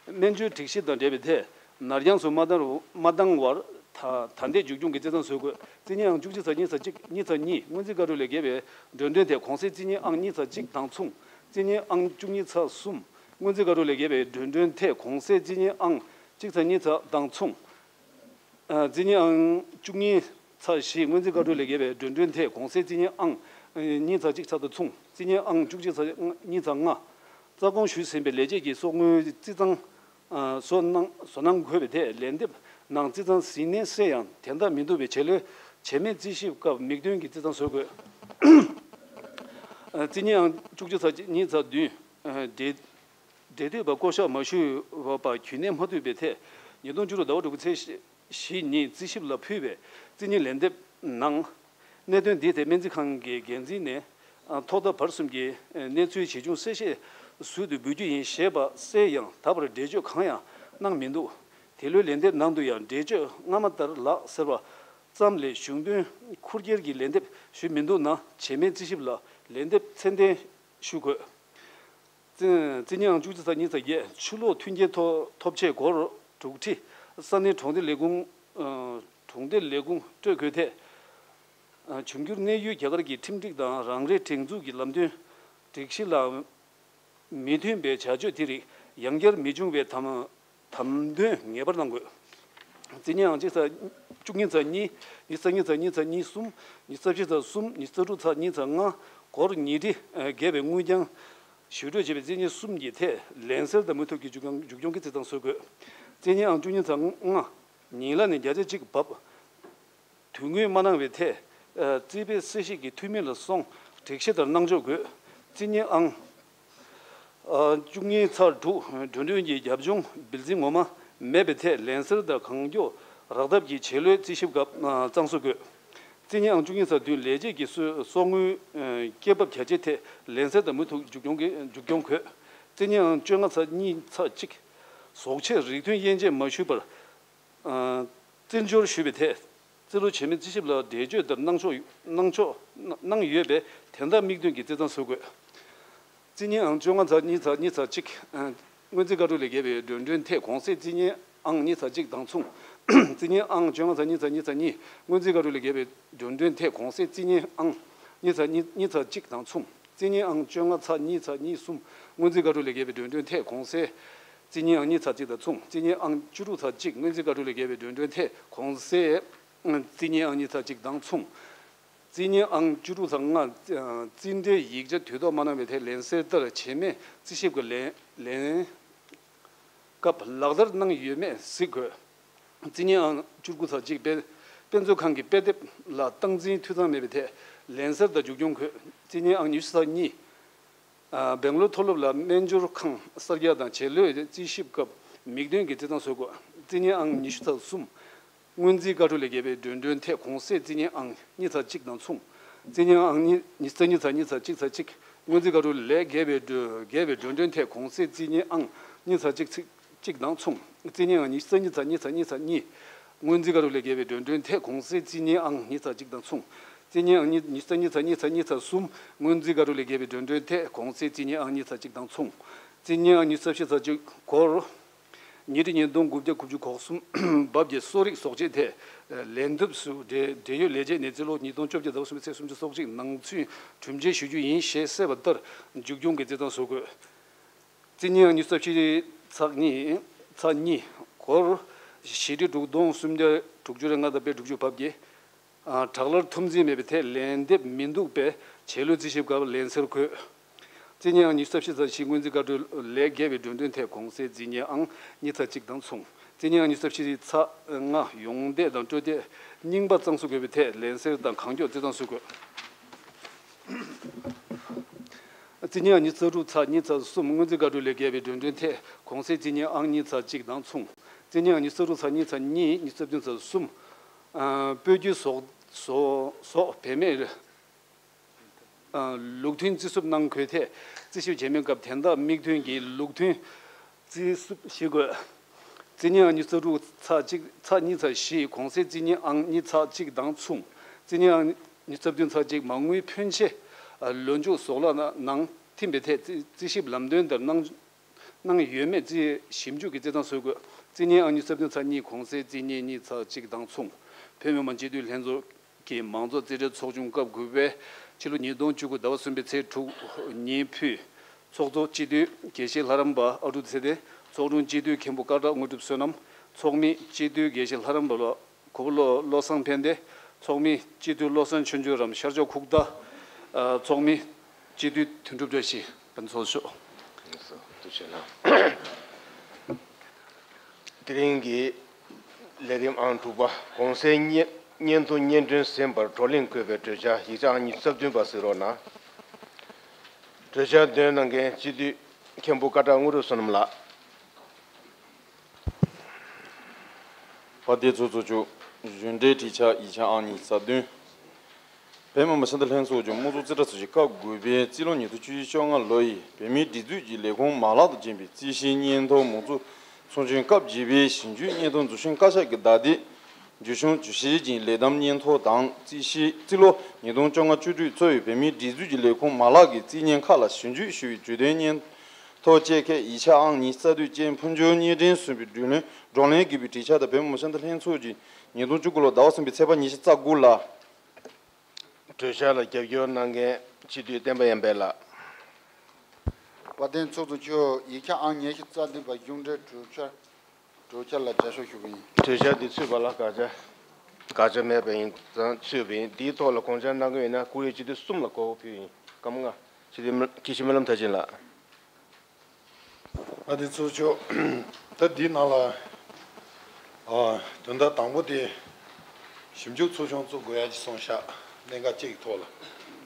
སྨན་བཅོས་སྒྲིག་གཞི་དང་འབྲེལ་བའི་ཐད་ནར་འགྱངས་སུ་མ་བཏང་རུ་མ་བཏང་བར་ད་ད་ལྟའི་མཇུག་སྐྱོང་གི་རྩིས་གཙང་བཟོ་དགོས། རྩིས་ཉིན་ཨང་བཅུ་གཅིག་ཚེག་གཉིས་ཚེག་གཅིག་གཉིས་ཚེག་གཉིས་སྔོན་རྩིས་བཀའ་འཁྲོལ་ལས་བརྒལ་བའི་འགྲོ་གྲོན་ཐད་གོང་གསལ་རྩིས་ཉིན་ཨང་གཉིས་ཚེག་གཅིག་དང་མཚུངས། རྩིས་ཉིན་ཨང་བཅུ་གཉིས་ཚེག་གསུམ་སྔོན་རྩིས་བཀའ་འཁྲོལ་ལས་བརྒལ་བའི་འགྲོ་གྲོན་ཐད་གོང་གསལ་རྩིས་ཉིན་ཨང་གཅིག་ཚེག་གཉིས་ཚེག་དང་མཚུངས། ཨ། རྩིས་ཉིན་ཨང་བཅུ་གཉིས་ཚེག་བཞི་སྔོན་རྩིས་བཀའ་འཁྲོལ་ལས་བརྒལ་བའི་འགྲོ་གྲོན་ཐད་གོང་གསལ་རྩིས་ཉིན་ཨང་གཉིས་ཚེག་གཅིག་ཚེག་དང་མཚུངས། རྩིས་ཉིན་ཨང་བཅུ་གཅིག་ཚེག་གཉིས་ཚེག་ལྔ། རྩ་དགོངས་ཞུས་ཟིན་པའི་ལས་བྱེད་ཀྱི་གསོག་དངུལ་རྩིས་གཙང་བཟོ་གནང་བཟོ་གནང་དགོས་པའི་ཐད་ལན་འདེབས་ནང་རྩིས་གཙང་ཟིན་ནས་གསལ་ཡང་དེ་འདྲ་མི་འདུག་པའི་བྱེད་ལས་བྱེད་མེད་རྩིས་ཞིབ་སྐབས་མིག་སྟོན་གྱི་རྩིས་གཙང་བཟོ་དགོས། རྩིས་ཉིན་ཨང་བཅུ་གཅིག་ཚེག་གཉིས་ཚེག་བདུན། འབྲེལ་འབྲེལ་མཐུད་པ་བསྐོ་གཞག་མ་ཞུས་པར་རྒྱུན་གནས་མ་ཐུབ་པའི་ཐད་ཉིས་སྟོང་བཅུ་དྲུག་ཟླ་བ་དྲུག་པའི་ཚེས་བཞི་ཉིན་རྩིས་ཞིབ་ལ་ཕུལ་བའི་རྩིས་ཉིན་ལན་འདེབས་ནང་། གནད་དོན་འདིའི་ཐད་སྨན་རྩིས་ཁང་གི་འགན་འཛིན་ནས་ཐོག་མཐའ་བར་གསུམ་གྱི་གནས་ཚུལ་ཇི་བྱུང་གསལ་བཤད་ཟུར་དུ་འབུལ་རྒྱུ་ཡིན་ཞེས་པ་གསལ་ཡང་ད་བར་འགྲེལ་བརྗོད་གང་ཡང་གནང་མི་འདུག་དེ་ལོའི་ལན་འདེབས་ནང་དུ་ཡང་འགྲེལ་བརྗོད་སྔ་མ་ལྟར་ལགས་ཟེར་བ་ཙམ་ལས་གཞུང་དོན་འཁུར་སྐྱེལ་གྱི་ལན་འདེབས་ཞུས་མི་འདུག་ན་བྱེད་མེད་རྩིས་ཞིབ་ལ་ལན་འདེབས་ཚད་ལྡན་ཞུ་དགོས། རྩིས་རྩིས་ཉིན་ཨང་བཅུ་གཅིག་ཚེག་གཉིས་ཚེག་བརྒྱད་ཕྱི་ལོགས་མཐུན་རྐྱེན་ཐོབ་ཐོབ་ཆེད་སྒོར་དྲུག་ཁྲི་ས་གནས་གྲོང་སྡེ་ལས་ཁུངས་ཨ། གྲོང་སྡེ་ལས་ཁུངས་སྤྲོད་དགོས་ཐད། འབྱུང་འགྱུར་གནས་ཡུལ་རྒྱ་གར་གྱི་ཁྲིམས་སྒྲིག་དང་རང་རེའི་སྒྲིག་འཛུགས་ཀྱི་ལམ་སྟོན་སྒྲིག་གཞི་ལ་མི་མཐུན་པའི་བྱ་སྤྱོད་དེ་རིགས་ཡང་བསྐྱར་མི་འབྱུང་བའི་དམ་དམ་དོན་ངེས་པར་གནང་དགོས། རྩིས་ཉིན་ཨང་གཅིག་ཚེག་བཅུ་གཉིས་ཚེག་གཉིས། ཉི་ཤུ་རྩ་གཉིས་ཚེག་གཉིས་ཚེག་གསུམ། ཉི་ཤུ་རྩ་བཞི་ཚེག་གསུམ། ཉི་ཤུ་རྩ་དྲུག་ཚེག་གཉིས་ཚེག་ལྔ། སྒོར་ཉིས་ཁྲི་བརྒལ་བའི་དངུལ་རྐྱང་ཞུ་སྤྲོད་བྱས་པའི་རྩིས་ཉིན་གསུམ་གྱི་ཐད་ལན་གསལ་དང་མུ་མཐུད་ཀྱི་མཇུག་སྐྱོང་མཇུག་སྐྱོང་གི་རྩིས་ཐང་བཟོ་དགོས། རྩིས་ཉིན་ཨང་བཅུ་གཉིས་ཚེག་ལྔ། ཉིན་གླ་ནས་བརྒྱ་ཆ་གཅིག་བབས། དོན་དངོས་མ་གནང་བའི་ཐད། ཨ། རྩིས་པའི་གསལ་བཤད་ཀྱི་འཐུས་མི་ལ་སོང་སྒྲིག་གཞི་ལྟར་གནང་ཆོག་དགོས། རྩིས་ཉིན་ཨང་། ཨ། བཅུ་གཉིས་ཚེག་དྲུག། འགྲོ་གྲོན་གྱི་རྒྱབ་ལྗོངས་འབུལ་འཛིན་ངོ་མ་མེད་པའི་ཐད་ལན་གསལ་དང་གང་མགྱོགས་རག་ཐབས་ཀྱི་བྱེད་ལས་རྩིས་ཞིབ་སྐབས་གཙང་བཟོ་དགོས། རྩིས་ཉིན་ཨང་བཅུ་གཉིས་ཚེག་བདུན། ལས་བྱེད་ཀྱི་གསོ་གསོག་དངུལ་སྐྱེད་འབབ་བྱ་སྤྱོད་ཐད་ལན་གསལ་དང་མུ་མཐུད་མཇུག་སྐྱོང་གི་མཇུག་སྐྱོང་དགོས། རྩིས་ཉིན་ཨང་བཅོ་ལྔ་ཚེག་གཉིས་ཚེག་གཅིག། བཟོ་ཆས་རིགས་མཐུན་དབྱེ་འབྱེད་མ་ཞུས་པར། ཨ། རྩིས་སྦྱོར་ཞུས་པའི་ཐད། རྩིས་ལོ་རྗེས་མའི་རྩིས་ཞིབ་ལ་འགྲེལ་བརྗོད་ལྟར་གནང་ཆོག་གནང་ཆོག་གནང་ཡོད་པས་དོན་དག་དམིགས་འདུན་གྱི་རྩིས་ཐང་བཟོ་དགོས། རྩིས་ཉིན་ཨང་བཅོ་ལྔ་ཚེག་གཉིས་ཚེག་གཉིས་ཚེག་གཅིག། ཨ། སྔོན་རྩིས་བཀའ་འཁྲོལ་ལས་འགལ་བའི་འགྲོ་གྲོན་ཐད་གོང་གསལ་རྩིས་ཉིན་ཨང་གཉིས་ཚེག་གཅིག་དང་མཚུངས། རྩིས་ཉིན་ཨང་བཅོ་ལྔ་ཚེག་གཉིས་ཚེག་གཉིས་ཚེག་གཉིས། སྔོན་རྩིས་བཀའ་འཁྲོལ་ལས་འགལ་བའི་འགྲོ་གྲོན་ཐད་གོང་གསལ་རྩིས་ཉིན་ཨང་གཉིས་ཚེག་གཉིས་གཉིས་ཚེག་གཅིག་དང་མཚུངས། རྩིས་ཉིན་ཨང་བཅོ་ལྔ་ཚེག་གཉིས་ཚེག་གཉིས་གསུམ། སྔོན་རྩིས་བཀའ་འཁྲོལ་ལས་འགལ་བའི་འགྲོ་གྲོན་ཐད་གོང་གསལ་རྩིས་ཉིན་ཨང་གཉིས་ཚེག་གཅིག་དང་མཚུངས། རྩིས་ཉིན་ཨང་བཅུ་དྲུག་ཚེག་གཅིག། སྔོན་རྩིས་བཀའ་འཁྲོལ་ལས་འགལ་བའི་འགྲོ་གྲོན་ཐད་གོང་གསལ་རྩིས་ཉིན་ཨང་གཉིས་ཚེག་གཅིག་དང་མཚུངས། རྩིས་ཉིན་ཨང་བཅུ་དྲུག་ཚེག་ལྔ། རྩིས་འབྲེལ་ཡིག་ཆ་དུས་ཐོག་མ་གནང་བའི་ཐད་ལན་གསལ་ལྟར་རྗེས་མའི་རྩིས་ཞིབ་ཀྱི་ལན་ལན་སྐབས་ལག་བསྟར་གནང་ཡོད་མེད་གཟིགས་དགོས། རྩིས་ཉིན་ཨང་བཅུ་དགུ་ཚེག་གཅིག། དཔེ་དཔེ་མཛོད་ཁང་གི་དཔེ་དེབ་ལ་སྟངས་འཛིན་འཐུས་ཚང་མེད་པའི་ཐད་ལན་གསལ་དང་མཇུག་སྐྱོང་དགོས། རྩིས་ཉིན་ཨང་ཉི་ཤུ་ཚེག་གཉིས། ཨ། སྦེང་ལོར་མཐོ་སློབ་ལ་སྨན་སྦྱོར་ཁང་གསར་རྒྱག་དང་བྱེད་ལས་རྩིས་ཞིབ་སྐབས་དམིགས་དོན་གྱི་རྩིས་ཐང་བཟོ་དགོས། རྩིས་ཉིན་ཨང་ཉི་ཤུ་ཚེག་གསུམ། སྔོན་རྩིས་བཀའ་འཁྲོལ་ལས་འགལ་བའི་འགྲོ་གྲོན་ཐད་གོང་གསལ་རྩིས་ཉིན་ཨང་གཉིས་ཚེག་གཅིག་དང་མཚུངས། རྩིས་ཉིན་ཨང་གཉིས་ཉི་ཤུ་རྩ་གཉིས་ཚེག་གཉིས་ཚེག་གཅིག་ཚེག་གཅིག། སྔོན་རྩིས་བཀའ་འཁྲོལ་ལས་འགལ་བའི་འགྲོ་འགལ་བའི་འགྲོ་གྲོན་ཐད་གོང་གསལ་རྩིས་ཉིན་ཨང་གཉིས་ཚེག་གཅིག་ཚེག་གཅིག་དང་མཚུངས། རྩིས་ཉིན་ཨང་ཉི་ཤུ་རྩ་གཉིས་ཚེག་གཉིས་ཚེག་གཉིས་ཚེག་གཉིས། སྔོན་རྩིས་བཀའ་འཁྲོལ་ལས་འགལ་བའི་འགྲོ་གྲོན་ཐད་གོང་གསལ་རྩིས་ཉིན་ཨང་གཉིས་ཚེག་གཅིག་དང་མཚུངས། རྩིས་ཉིན་ཨང་ཉི་ཉི་ཤུ་རྩ་གཉིས་ཚེག་གཉིས་ཚེག་གཉིས་ཚེག་གསུམ། སྔོན་རྩིས་བཀའ་འཁྲོལ་ལས་འགལ་བའི་འགྲོ་གྲོན་ཐད་གོང་གསལ་རྩིས་ཉིན་ཨང་གཉིས་ཚེག་གཅིག་དང་མཚུངས། རྩིས་ཉིན་ཨང་ཉི་ཤུ་རྩ་བཞི་ཚེག་གཅིག། སྒོར་ཉིས་ཁྲི་ཉིས་སྟོང་དགུ་བརྒྱ་དགུ་བཅུ་གོ་གསུམ་བབ་ཀྱི་གསོ་རིག་བཟོ་བཅོས་ཐད་ལན་འདེབས་སུ་འབྲེལ་འབྲེལ་ཡོད་ལས་བྱེད་ནས་རྩིས་ལོ་ཉིས་སྟོང་བཅོ་བརྒྱད་ཟླ་བ་གསུམ་པའི་ཚེས་སུམ་ཅུ་སོ་གཅིག་ནང་ཚུན་གྲུབ་འབྲས་ཞུ་རྒྱུ་ཡིན་ཞེས་གསལ་བ་ལྟར་མཇུག་སྐྱོང་གི་རྩིས་ཐང་བཟོ་དགོས། རྩིས་ཉིན་ཨང་ཉི་ཤུ་རྩ་བཞི་ཚེག་གཉིས་ཚེག་གཉིས། སྒོར་བཞི་ཁྲི་དྲུག་སྟོང་སུམ་བརྒྱ་དྲུག་ཅུ་རེ་ལྔ་དང་པའི་དྲུག་ཅུ་བབ་ཀྱི། ཨ། དྲག་ལར་ཐོབ་འཛིན་མེད་པའི་ཐད་ལན་འདེབས་མི་འདུག་པས་བྱེད་ལས་རྩིས་ཞིབ་སྐབས་ལན་གསལ་དགོས། རྩིས་ཉིན་ཨང་ཉི་ཤུ་རྩ་བཞི་ཚེག་བཞི། སྔོན་རྩིས་བཀའ་འཁྲོལ་ལས་འགལ་བའི་འགྲོ་གྲོན་ཐད་གོང་གསལ་རྩིས་ཉིན་ཨང་གཉིས་ཚེག་གཅིག་དང་མཚུངས། རྩིས་ཉིན་ཨང་ཉི་ཤུ་རྩ་བཞི་ཚེག་ལྔ། ཡོང་འདེད་དང་སྤྲོད་འདེད་རྙིང་པ་གཙང་བཟོ་དགོས་པའི་ཐད་ལན་གསལ་དང་གང་མགྱོགས་རྩིས་ཐང་བཟོ་དགོས། རྩིས་ཉིན་ཨང་ཉི་ཤུ་རྩ་དྲུག་ཚེག་གཉིས་ཚེག་གསུམ། སྔོན་རྩིས་བཀའ་འཁྲོལ་ལས་འགལ་བའི་འགྲོ་གྲོན་ཐད་གོང་གསལ་རྩིས་ཉིན་ཨང་གཉིས་ཚེག་གཅིག་དང་མཚུངས། རྩིས་ཉིན་ཨང་ཉི་ཤུ་རྩ་དྲུག་ཚེག་གཉིས་ཚེག་གཉིས། ཉི་ཤུ་རྩ་བདུན་ཚེག་གསུམ། ཨ། སྤོས་རྒྱུ་ཟོག་ཟོག་ཟོག་བེད་མེད། ཨ། ལུགས་མཐུན་རྩིས་སུབ་གནང་དགོས་ཐད་རྩིས་ཞིབ་བྱེད་མིན་སྐབས་དོན་དག་དམིགས་དོན་གྱི་ལུགས་མཐུན་རྩིས་སུབ་ཞུ་དགོས། རྩིས་ཉིན་ཨང་ཉི་ཤུ་རྩ་དྲུག་ཚེག་གཅིག་ཚེག་གཉིས་ཚེག་བཞི། གོང་གསལ་རྩིས་ཉིན་ཨང་གཉིས་ཚེག་གཅིག་དང་མཚུངས། རྩིས་ཉིན་ཨང་ཉི་ཤུ་རྩ་བདུན་ཚེག་གཅིག། མ་དངུལ་ཕོན་ཆེ་ལོ་མཇུག་ཟོག་ལག་ནང་ཐིམ་པའི་ཐད་རྩིས་རྩིས་ཞིབ་ལམ་སྟོན་ལྟར་གནང་གནང་ཡོད་མེད་རྩིས་ཞིབ་འཇུག་གི་རྩིས་ཐང་བཟོ་དགོས། རྩིས་ཉིན་ཨང་ཉི་ཤུ་རྩ་བདུན་ཚེག་གཉིས། གོང་གསལ་རྩིས་ཉིན་གཉིས་ཚེག་གཅིག་དང་མཚུངས། བོད་མི་མང་སྤྱི་འཐུས་ལྷན་ཚོགས་ཀྱི་མང་ཚོགས་རྩིས་ཁྲའི་ཚོགས་ཆུང་སྐབས་དགུ་པའི་ཕྱི་ལོ་ཉིས་སྟོང་བཅུ་དགུ་ཟླ་བ་གསུམ་པའི་ཚེས་དྲུག་ཉིན་ཕུལ། ཚོགས་གཙོ་སྤྱི་འཐུས་དགེ་བཤེས་ལྷ་རམས་པ་ཨ་ཀྲུག་ཚེ་བརྟན། ཚོགས་དྲུང་སྤྱི་འཐུས་མཁན་པོ་ཀ་ཊ་དངོས་གྲུབ་བསོད་ནམས། ཚོགས་མི་སྤྱི་འཐུས་དགེ་བཤེས་ལྷ་རམས་པ་ལོ། གོ་བོ་བློ་བློ་བཟང་ཕན་བདེ། ཚོགས་མི་སྤྱི་འཐུས་བློ་བཟང་ཆོས་འབྱོར་རམ་ཤར་ཕྱོགས་ཁུག་རྟ། ཨ། ཚོགས་མི་སྤྱི་འཐུས་དོན་གྲུབ་བཀྲ་ཤིས་ཕན་ཚོགས་ཤོག། ཐུགས་རྗེ་གནང་། དེ་རིང་གི་ལས་རིམ་ཨང་དྲུག་པ། གོང་གསལ་བརྙན་བརྙན་ཐུང་བརྙན་འཕྲིན་ཟིན་པར་བགྲོ་གླེང་འཁོད་པའི་གྲོས་འཆར་ཡིག་ཆ་ཨང་ཉི་ཤུ་རྩ་བདུན་པ་གཟིགས་རོགས་གནང་། གྲོས་འཆར་འདོན་གནང་མཁན་སྤྱི་འཐུས་མཁན་པོ་ཀ་ཊ་དངོས་གྲུབ་བསོད་ནམས་ལགས། དཔལ་ལྡན་ཚོགས་གཙོ་མཆོག། གཞུང་འབྲེལ་དྲི་བཅར་ཡིག་ཆ་ཨང་ཉི་ཤུ་རྩ་བདུན། བོད་མི་མང་སྤྱི་འཐུས་ལྷན་ཚོགས་ཀྱི་དམངས་གཙོ་རྩིས་ཁྲ་ཚོགས་ཆེན་སྐབས་དགུ་པའི་རྩིས་ལོ་ཉིས་སྟོང་བཅུ་བཅོ་ལྔ་ལོ་ཡི་བོད་མིའི་སྒྲིག་འཛུགས་ཀྱི་ལས་ཁུངས་མ་ལག་དང་འབྲེལ་བའི་རྩིས་ཞིབ་སྙན་ཐོ་མང་གཙོ་ཚོགས་ཆུང་སྐབས་བརྒྱད་པའི་ཞིབ་འཇུག་སྙན་ཐོ་འཛུགས་སྐྲུན་བཀའ་ཤག་གི་བརྡ་དོན་བརྗོད་གཞུང་བརྗོད་གཞིའི་ལས་བསྡོམས་སྙན་ཐོ་དང་། རྩིས་ཞིབ་རྩིས་ལོ་ཉིས་སྟོང་བཅོ་ལྔ་བཅུ་དྲུག་ཚོགས་པའི་བོད་མིའི་སྒྲིག་འཛུགས་ཀྱི་ལས་ཁུངས་མ་ལག་གི་རྩིས་སྙན་ཁག་ལ་ཞིབ་འཇུག་ཞུ་བའི་བརྗོད་དོན་སྙན་ཐོ་བཅས་ཁག་ཡིག་ཆ་ཨང་ཉི་ཤུ་རྩ་བདུན་ཅན་ཕུལ་འབྱོར་སྙན་སྒྲོན་ཟིན་པའི་བགྲོ་གླེང་བགྲོ་གླེང་དགོས་པའི་དྲི་བཅར་དང་བོད་མི་མང་སྤྱི་འཐུས་ལྷན་ཚོགས་ཀྱི་ཉིས་སྟོང་བཅུ་དགུ་ལོ་ཟླ་བ་གསུམ་པའི་ཚེས་པ་ཉི་ཤུ་རྩ་དགུ་ལ། གྲོས་འཆར་ལ་རྒྱབ་སྐྱོར་གནང་མཁན་སྤྱི་འཐུས་བསྟན་པ་ཡར་འཕེལ་ལགས། དཔལ་ལྡན་ཚོགས་གཙོ་མཆོག་ཡིག་ཆ་ཨང་ཉི་ཤུ་རྩ་བདུན་པ་གཞུང་འབྲེལ་གྲོས་འཆར་གྲོས་འཆར་ལ་མཇལ་ཕྱོགས་ཞུ་གི་ཡིན། གྲོས་འཆར་འདི་ཚུད་པ་ལ་དགག་བྱ་དགག་བྱ་མེད་པ་ཡིན་ཙང་ཚུད་པ་ཡིན། འདིའི་ཐོག་ལ་དགོངས་འཆར་གནང་གི་ཡོད་ན་ཀུ་རེ་སྤྱི་འཐུས་གསུམ་ལ་གོ་བ་ཕུལ་ཡིན། སྐར་མ་ལྔ། སྤྱི་འཐུས་སྨོན་ལམ་མཐར་ཕྱིན་ལགས། ཨ་དེ་ཚོ་ཆོག་ད་འདི་ནང་ལ་ཨ་དོན་དག་དང་པོ་དེ་ཞིབ་འཇུག་ཚོགས་ཆུང་བཙུགས་དགོས་ཡ་ཅིག་གསུངས་ཤག་གནད་འགག་གཅིག་གི་ཐོག་ལ།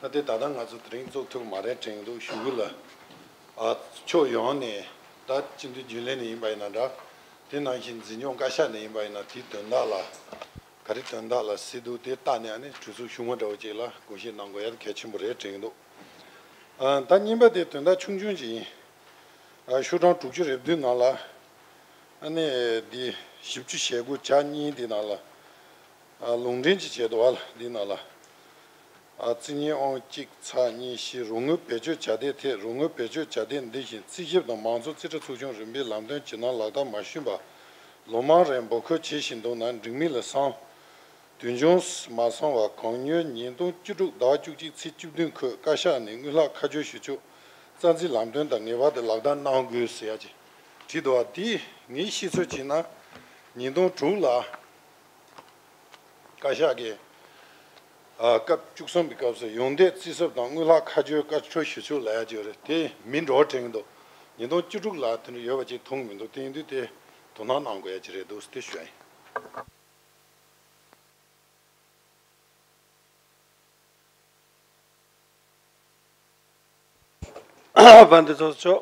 ད་དེ་ད་ལྟ་ང་ཚོ་དེ་རིང་བཙུགས་ཐུབ་མ་རེད་དྲན་འདུག་ཞུ་གི་ལ། ཨ་ཕྱོགས་ཡོངས་ནས་ད་སྤྱི་འཐུས་རྒྱུན་ལས་ནས་ཡིན་པ་ཡིན་ན་འདྲ། དེ་ནང་བཞིན་འཛིན་སྐྱོང་བཀའ་ཤག་ནས་ཡིན་པ་ཡིན་ན་དེའི་དོན་དག་ལ་ག་རེ་དོན་དག་ལ་གཟིགས་འདུག་དེ་ལྟ་ནས་ཨ་ནི་གྲོས་ཚོགས་ཆུང་ངུ་འདྲ་བོ་ཅིག་ལ་དགོངས་བཞེས་གནང་དགོས་ཡ་དེ་གལ་ཆེན་པོ་རེད་དྲན་འདུག་ཨ་ད་གཉིས་པ་དེ་དོན་དག་ཆུང་ཆུང་ཅིག་ཡིན། ཨ་ཤོག་གྲངས་དྲུག་ཅུ་རེ་བདུན་ནང་ལ་ཨ་ནི་འདི་བཞི་བཅུ་ཞེ་དགུ་གྱ་གཉིས་འདི་ནང་ལ་ཨ་ལུང་འདྲེན་ཅིག་བྱས་འདུག་ཨ་འདི་ནང་ལ། ཨ་རྩིས་རྙིང་ཨང་གཅིག་ཚེག་གཉིས་བཞི། རོགས་དངུལ་བེད་སྤྱོད་བྱ་སྡེ་ཐད། རོགས་དངུལ་བེད་སྤྱོད་བྱ་སྡེ་འདི་བཞིན་རྩིས་ཞིབ་དང་མང་ཚོགས་རྩིས་ཁྲ་ཚོགས་ཆུང་རིམ་པས་ལམ་སྟོན་ཇི་གནང་ལག་བསྟར་མ་ཞུས་པར་ལོ་མང་རིང་འབོད་སྐུལ་བྱེད་བཞིན་འདུག་ན་འགྲིག་མིན་ལ་བསམ། དུས་འབྱུང་མ་སོང་བར་གང་མྱུར་ཉིས་སྟོང་བཅུ་དྲུག་ཟླ་བ་བཅུ་གཅིག་ཚེས་བཅུ་བདུན་འཁོད་བཀའ་ཤག་ནས་དངུལ་ལྷག་ཁ་སྦྱོར་ཞུ་ཕྱོགས་རྩ་འཛིན་ལམ་སྟོན་དང་ངེས་པར་དུ་ལག་བསྟར་གནང་དགོས་ཟེར་ཡ་ཅིག་བྲིས་འདུག་བ། དེ་ངས་ཤེས་ཚོད་བྱས་ན་ཉིས་སྟོང་དྲུག་ལ། བཀའ་ཤག་གིས་ཨ་སྐབས་བཅུ་གསུམ་པའི་སྐབས་སུ་ཡོངས་འདེད་རྩིས་ཟབ་དང་དངུལ་ལྷག་ཁ་སྦྱོར་བཀའ་འཁྲོལ་ཞུ་ཕྱོགས་ལབ་ཡ་ཅིག་ཡོད་རེད། དེ་མིན་འགྲོ་དྲན་གྱི་འདུག་ཉིས་སྟོང་བཅུ་དྲུག་ལ་དེ་འདྲ་ཡོད་པ་ཅིག་མཐོང་གི་མི་འདུག་དེ་ཡིན་དུས་དེ་དོ་སྣང་གནང་དགོས་ཡ་ཅིག་རེད་འདུག་དེ་ཞུ་ཡ་ཡིན། དཔལ་ལྡན་ཚོགས་གཙོ།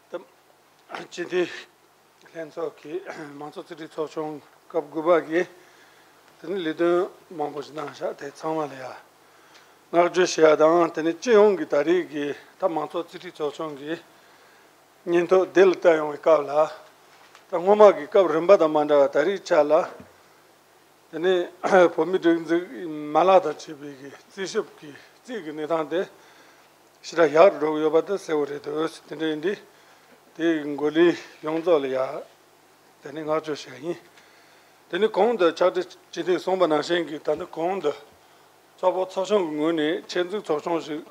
ད་སྤྱི་འཐུས་ལྷན་ཚོགས་ཀྱི་མང་གཙོ་རྩིས་ཁྲའི་ཚོགས་ཆུང་སྐབས་དགུ་པ་གི་དེ་ནི་ལས་དོན་མང་པོ་ཞིག་གནང་བཞག་དེ་ཚང་མ་ལ་ཡ་བསྔགས་བརྗོད་ཞུ་ཡ་དང་། དེ་ནི་སྤྱི་ཡོངས་ཀྱི་ད་རེས་ཀྱི་ད་མང་གཙོ་རྩིས་ཁྲའི་ཚོགས་ཆུང་གི་སྙན་ཐོ་དེ་ལ་བལྟ་ཡོང་བའི་སྐབས་ལ། ད་སྔོན་མ་གི་སྐབས་རིམ་པ་དང་མ་འདྲ་བ་ད་རེས་ཆ་ལ། དེ་ནས་བོད་མིའི་སྒྲིག་འཛུགས་མ་ལག་དང་བཅས་པའི་གི་རྩིས་ཞིབ་ཀྱི་རྩིས་ཀྱི་གནས་སྟངས་དེ་ཞེ་དྲག་ཡག་རུ་འགྲོ་གི་ཡོད་པ་དེ་གསལ་བོ་རེད་འདུག་དེ་འདྲ་ཡིན་དུས་དེའི་འགོ་ལས་ཡོངས་རྫོགས་ལ་ཡ་དེ་ནས་བསྔགས་བརྗོད་ཞུ་ཡ་ཡིན། དེ་ནས་གོང་དུ་ཕྱག་སྦྲེལ་སྤྱི་འཐུས་གསུངས་པ་ནང་བཞིན་གྱི་ད་ནི་གོང་དུ་ཚོགས་པ་ཚོགས་ཆུང་གི་ངོས་ནས་ཆེད་འཛུགས་ཚོགས་ཆུང་ཞིག་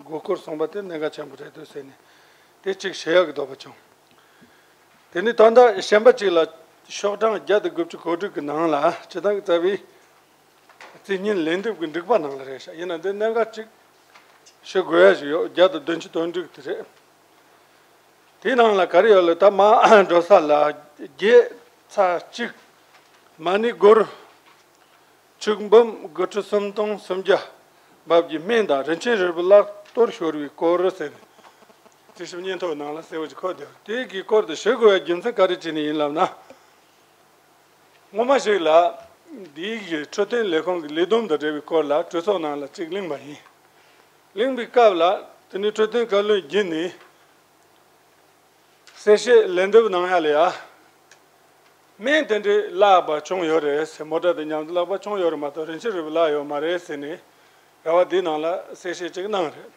དགོས་སྐོར་གསུངས་པ་དེ་གནད་འགག་ཆེན་པོ་རེད་འདུག་ཟེར་ནས་དེ་གཅིག་ཞུ་ཡག་གི་འདོད་པ་བྱུང་། དེ་ནས་ད་ལྟ་གཞན་པ་གཅིག་ལ་ཤོག་གྲངས་བརྒྱ་དང་དགུ་བཅུ་གོ་དྲུག་གི་ནང་ལ་སྤྱི་བཏང་གི་རྩ་བའི་རྩིས་བརྙན་ལན་འདེབས་ཀྱི་འགྲིག་པ་ནང་ལ་རེད་ཤག་ཡིན་ན་འདི་གནད་འགག་ཅིག་ཞུ་དགོས་ཡ་ཞིག་ཡོད། བརྒྱ་དང་བདུན་ཅུ་དོན་དྲུག་དེ་རེད། དེའི་ནང་ལ་ག་རེ་ཡོད་ལ་ད་མ་འགྲོ་ས་ལ་བརྒྱད་ཚེག་གཅིག་མ་ཎི་སྒོར། ཆུ་འབུམ་དགུ་ཁྲི་སུམ་སྟོང་སུམ་བརྒྱ་འབབ་ཀྱི་སྨན་དང་རིན་ཆེན་རིལ་བུ་བརླག་གཏོར་ཤོར་བའི་སྐོར་ཟེར་ནས་རྩིས་ཞིབ་སྙན་ཐོ་ནང་ལ་གསལ་བོ་ཅིག་འཁོད་བསྡད་ཡོད། དེ་གི་སྐོར་དུ་ཞུ་དགོས་པའི་རྒྱུ་མཚན་ག་རེ་བྱས་ནས་ཡིན་ལབ་ན། སྔོན་མ་ཞིག་ལ་འདིའི་གི་འཕྲོད་བསྟེན་ལས་ཁུངས་ཀྱི་ལས་བསྡོམས་དང་འབྲེལ་བའི་སྐོར་ལ་གྲོས་ཚོགས་ནང་ལ་ཅིག་གླེང་བ་ཡིན། གླེང་བའི་སྐབས་ལ་དེ་ནས་འཕྲོད་བསྟེན་བཀའ་བློན་བརྒྱུད་ནས། གསལ་བཤད་ལན་འདེབས་གནང་ཡ་ལ་ཡ། སྨན་དེ་འདྲའི་བརླག་པ་བྱུང་ཡོད་རེད་ཟེར། མོ་ཊ་དང་མཉམ་དུ་བརླག་པ་བྱུང་ཡོད་རེད་མ་གཏོགས་རིན་ཆེན་རིལ་བུ་བརླག་ཡོད་མ་རེད་ཟེར་ནས་ར་བ་འདིའི་ནང་ལ་གསལ་བཤད་ཅིག་གནང་རེད།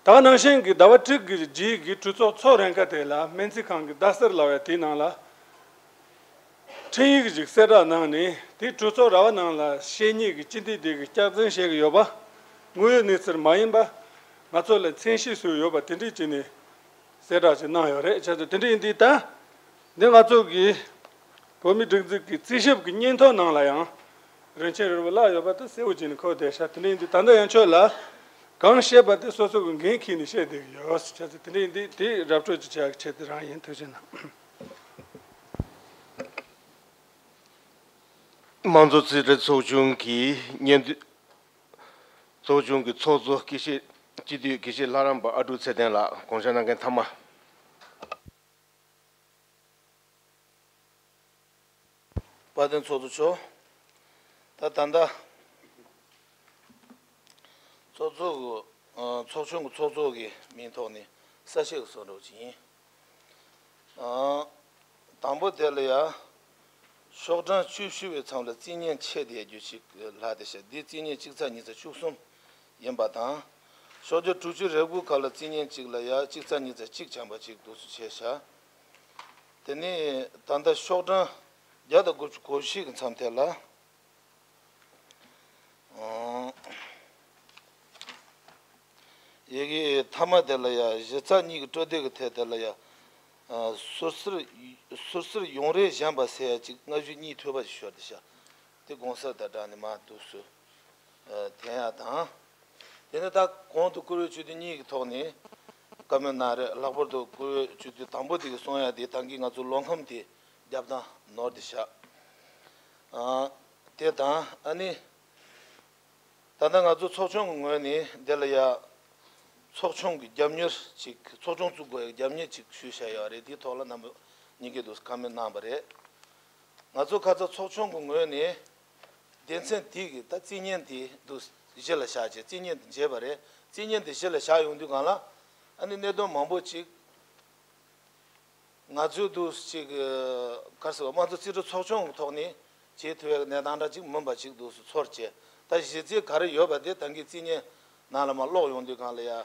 ད་ག་ནང་བཞིན་གྱི་ཟླ་བ་དྲུག་གི་རྗེས་ཀྱི་གྲོས་ཚོགས་ཚོགས་རན་ཁ་དེ་ལ་སྨན་རྩིས་ཁང་གི་ཟླ་གསར་ལབ་ཡ་དེའི་ནང་ལ། འཕྲིན་ཡིག་ཅིག་གསལ་བསྒྲགས་གནང་ནས་དེ་གྲོས་ཚོགས་ར་བ་ནང་ལ་བཤེར་མཁན་གྱི་སྤྱི་འཐུས་དེ་གིས་སྐྱག་རྫུན་བཤད་ཀྱི་ཡོད་པ། དངོས་ཡོད་གནས་ཚུལ་མ་ཡིན་པ། ང་ཚོ་ལ་མཚན་ཤས་བཟོས་ཡོད་པ་དེ་འདྲས་བྱས་ནས་གསལ་བསྒྲགས་ཅིག་གནང་ཡོད་རེད། བྱས་ཙང་དེ་འདྲས་ཡིན་དུས་ད་འདི་ང་ཚོ་གི་བོད་མིའི་སྒྲིག་འཛུགས་ཀྱི་རྩིས་ཞིབ་ཀྱི་སྙན་ཐོ་ནང་ལ་ཡང་རིན་ཆེན་རིལ་བུ་བརླག་ཡོད་པ་དེ་གསལ་བོ་བྱས་ནས་འཁོད་བསྡད་ཤག་དེ་འདྲས་ཡིན་དུས་ད་ལྟ་ཡང་ཁྱོད་ལ་གང་བཤད་པ་དེ་སོ་སོ་གི་འགན་འཁྱེར་ནས་བཤད་བསྡད་ཀྱི་ཡོད། བྱས་ཙང་དེ་འདྲས་ཡིན་དུས་དེ་ར་སྤྲོད་ཅིག་བྱ་གི་ཆེད་དུ་རང་ཡིན། ཐུགས་རྗེ་གནང་། དམངས་གཙོ་རྩིས་ཁྲའི་ཚོགས་ཆུང་གི་སྙན་ཚོགས་ཆུང་གི་ཚོགས་གཙོ་དགེ་བཤེས་སྤྱི་འཐུས་དགེ་བཤེས་ལྷ་རམས་པ་ཨ་ཀྲུག་ཚེ་བརྟན་ལགས། དགོངས་འཆར་གནང་མཁན་ཐ་མ། དཔལ་ལྡན་ཚོགས་གཙོ་མཆོག་ད་ད་ལྟ་ཚོགས་གཙོ་གི་ཚོགས་ཆུང་གི་ཚོགས་གཙོ་གི་མིང་ཐོག་ནས་གསལ་བཤད་ཀྱི་གསུང་རོགས་ཅིག་ཡིན། དང་པོ་དེ་ལ་ཡ། ཤོག་གྲངས་བཅུ་བཞི་པའི་མཚམས་ལ་རྩིས་བརྙན་ཆད་བསྡད་རྒྱུ་ཞིག་ལྷག་བསྡད་ཤག་འདིའི་རྩིས་བརྙན་གཅིག་ཚེག་གཉིས་ཚེག་བཅུ་གསུམ་ཡིན་པ་དང་། ཤོག་རྒྱ་དྲུག་ཅུ་རེ་དགུ་ཁ་ལ་རྩིས་བརྙན་གཅིག་ལ་ཡ་གཅིག་ཚེག་གཉིས་ཚེག་གཅིག་བྱམས་པ་ཅིག་འདུག་སེ་བྱས་ཤག་དེ་ནས་ད་ལྟ་ཤོག་གྲངས་བརྒྱ་དང་དགུ་བཅུ་གོ་བཞི་གི་མཚམས་དེ་ལ། ཡི་གེ་མཐའ་མ་དེ་ལ་ཡ་གཞི་རྩ་གཉིས་ཀྱི་སྤྲོ་བདེ་གི་ཐད་དེ་ལ་ཡ། ཨ། ཟུར་གསར་ཟུར་གསར་ཡོང་རེ་བཞིན་པ་ཟེར་ཡ་ཅིག་སྔ་གཞུག་གཉིས་ཐོས་པ་ཞིག་ཤོར་ཏེ་ཤག་དེ་དགོངས་གསལ་དང་སྦྲགས་ནས་མར་འདུག་སེ། ཨ། འཐེན་ཡ་དང་། དེ་ནས་ད་གོང་དུ་བཀུར་འོས་སྤྱི་འཐུས་གཉིས་ཀྱི་ཐོག་ནས་བཀའ་མོལ་གནང་རེད། ལྷག་པར་དུ་བཀུར་འོས་སྤྱི་འཐུས་དང་པོ་དེ་གིས་གསུང་ཡ་དེ་ད་གིན་ང་ཚོ་ལོ་ཁམས་དེ་རྒྱབ་དང་ནོར་ཏེ་ཤག་ཨ། དེ་དང་ཨ་ནི། ད་ལྟ་ང་ཚོ་ཚོགས་ཆུང་གི་ངོས་ནས་འདི་ལ་ཡ། ཚོགས་ཆུང་གི་རྒྱབ་གཉེར་ཅིག་ཚོགས་ཆུང་བཙུགས་དགོས་ཡ་རྒྱབ་གཉེར་ཅིག་ཞུས་བཞག་ཡོད་རེད། དེའི་ཐོག་ལ་རྣམ་པ་གཉིས་ཀས་འདུག་སེ་བཀའ་མོལ་གནང་བ་རེད། ང་ཚོ་ཁ་ཚ་ཚོགས་ཆུང་གི་ངོས་ནས་སྡེ་ཚན་དེ་གི་ད་རྩིས་བརྙན་དེ་འདུག་གཞི་ལ་བཞག་བྱས། རྩིས་བརྙན་དེ་མཇལ་བ་རེད། རྩིས་བརྙན་དེ་གཞི་ལ་བཞག་ཡོང་དུས་སྒང་ལ་ཨ་ནི་གནད་དོན་མང་པོ་ཅིག་ང་ཚོས་འདུག་སེ་ཅིག་ག་རེ་ཟེར་བ། དམངས་གཙོ་རྩིས་སྤྲོད་ཚོགས་ཆུང་གི་ཐོག་ནས་བྱེད་ཐུབ་ཡ་གི་གནས་སྟངས་འདྲ་ཅིག་མིན་པ་ཅིག་འདུག་སེ་ཚོར་བྱས། ད་གཞི་རྩའི་ག་རེ་ཡོད་པ་དེ་ད་གིན་རྩིས་བརྙན་ནང་ལ་མར་ཀློག་ཡོང་དུས་སྒང་ལ་ཡ།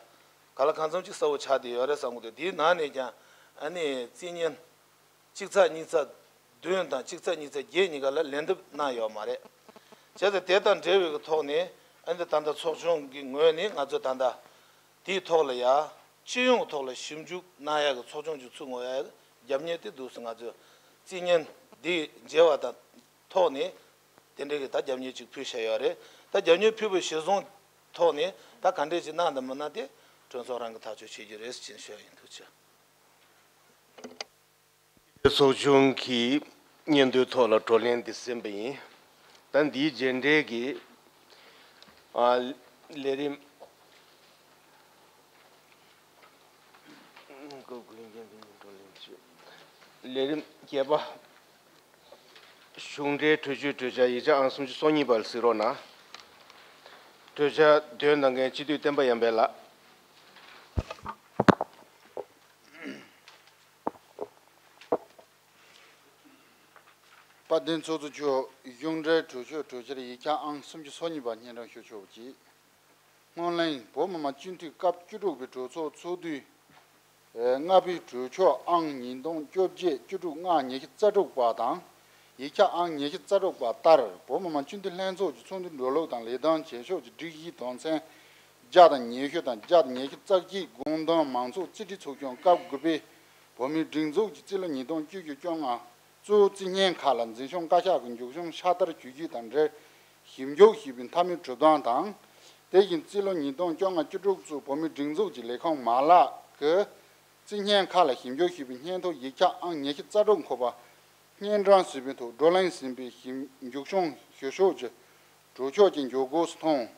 ག་ལ་གང་འཚམ་ཅིག་གསལ་པོ་ཆགས་བསྡད་ཡོད་རེད་བསམ་གྱི་འདུག་དེའི་ནང་ནས་ཀྱང་ཨ་ནི་རྩིས་བརྙན་གཅིག་ཚེག་གཉིས་ཚེག་བདུན་དང་གཅིག་ཚེག་གཉིས་ཚེག་བརྒྱད་གཉིས་ཀ་ལ་ལན་འདེབས་གནང་ཡོད་མ་རེད། བྱས་ཙང་དེ་དང་འབྲེལ་བའི་གི་ཐོག་ནས་ཨ་ནི་ད་ལྟ་ཚོགས་ཆུང་གི་ངོས་ནས་ང་ཚོ་ད་ལྟ་དེའི་ཐོག་ལ་ཡ། སྤྱི་ཡོངས་ཐོག་ལ་ཞིབ་འཇུག་གནང་ཡ་གི་ཚོགས་ཆུང་ཅིག་ཚུགས་དགོས་ཡ་གི་རྒྱབ་གཉེར་དེ་འདུག་སེ་ང་ཚོས་རྩིས་བརྙན་འདི་མཇལ་བ་དང་ཐོག་ནས་དེ་འདྲའི་གི་ད་རྒྱབ་གཉེར་ཅིག་ཕུལ་བཞག་ཡོད་རེད། ད་རྒྱབ་གཉེར་ཕུལ་བའི་གཞིར་བཟུང་ཐོག་ནས་ད་ག་འདྲས་ཅིག་གནང་དང་མི་གནང་དེ་གྲོས་ཚོགས་རང་གིས་ཐག་གཅོད་བྱེད་རྒྱུ་རེད་ཟེར་ཞུ་ཡ་ཡིན། ཐུགས་རྗེ་ཆེ། ཚོགས་ཆུང་གི་སྙན་ཐོའི་ཐོག་ལ་བགྲོ་གླེང་འདི་ཟིན་པ་ཡིན། ད་འདིའི་རྗེས་འབྲེལ་གྱི་ཨ་ལས་རིམ། ལས་རིམ་བརྒྱད་པ། གཞུང་འབྲེལ་གྲོས་ཆོད་གྲོས་འཆར་ཡིག་ཆ་ཨང་སུམ་ཅུ་སོ་གཉིས་པ་ལ་གཟིགས་རོགས་གནང་། གྲོས་འཆར་འདོན་གནང་མཁན་སྤྱི་འཐུས་བསྟན་པ་ཡར་འཕེལ་ལགས། དཔལ་ལྡན་ཚོགས་གཙོ་མཆོག་གཞུང་འབྲེལ་གྲོས་ཆོད་གྲོས་འཆར་ཡིག་ཆ་ཨང་སུམ་ཅུ་སོ་གཉིས་པ་སྙན་སྒྲོན་ཞུ་ཆོག་པ་གྱིས། སྔོན་གླེང་བོད་མི་མང་སྤྱི་འཐུས་སྐབས་བཅུ་དྲུག་པའི་གྲོས་ཚོགས་ཚོགས་དུས་ལྔ་པའི་གྲོས་ཆོད་ཨང་ཉིས་སྟོང་བཅོ་བརྒྱད་བཅུ་དྲུག་ལྔ་ཉི་ཤུ་རྩ་དྲུག་པ་དང་། ཡིག་ཆ་ཨང་ཉི་ཤུ་རྩ་དྲུག་པ་ལྟར་བོད་མི་མང་སྤྱི་འཐུས་ལྷན་ཚོགས་ཀྱི་ཚོགས་འདུའི་འགྲོ་ལུགས་དང་ལས་དོན་བྱེད་ཕྱོགས་ཀྱི་སྒྲིག་གཞིའི་དོན་ཚན་བརྒྱ་དང་ཉི་ཤུ་དང་བརྒྱ་དང་ཉི་ཤུ་རྩ་གཅིག་དགོངས་དོན་མང་ཚོགས་རྩིས་ཁྲའི་ཚོགས་ཆུང་སྐབས་དགུ་པའི་བོད་མིའི་སྒྲིག་འཛུགས་ཀྱི་རྩིས་ལོ་ཉིས་སྟོང་བཅུ་བཅུ་བཅོ་ལྔ་གཙོ་བོ་རྩིས་བརྙན་ཁག་ལ་འཛིན་སྐྱོང་བཀའ་ཤག་གི་མཇུག་སྐྱོང་ཤ་སྟག་ཞུ་རྒྱུ་དང་འབྲེལ་ཞིབ་འཇུག་ཞུས་པའི་མཐའ་མའི་གྲུབ་དོན་དང་། དེ་བཞིན་རྩིས་ལོ་ཉིས་སྟོང་བཅོ་ལྔ་བཅུ་དྲུག་ཚོའི་བོད་མིའི་སྒྲིག་འཛུགས་ཀྱི་ལས་ཁུངས་མ་ལག་གི་རྩིས་བརྙན་ཁག་ལ་ཞིབ་འཇུག་ཞུས་པའི་སྙན་ཐོ་ཡིག་ཆ་ཨང་ཉི་ཤུ་རྩ་དྲུག་འཁོད་པ་སྙན་སྒྲོན་ཟིན་པའི་ཐོག་བགྲོ་གླེང་ཟིན་པའི་ཞིབ་མཇུག་སྐྱོང་ཞུ་ཕྱོགས་ཀྱི་གྲོས་ཆོད་ཀྱི་འཇོག་སྒོ་སུ་མཐོང་།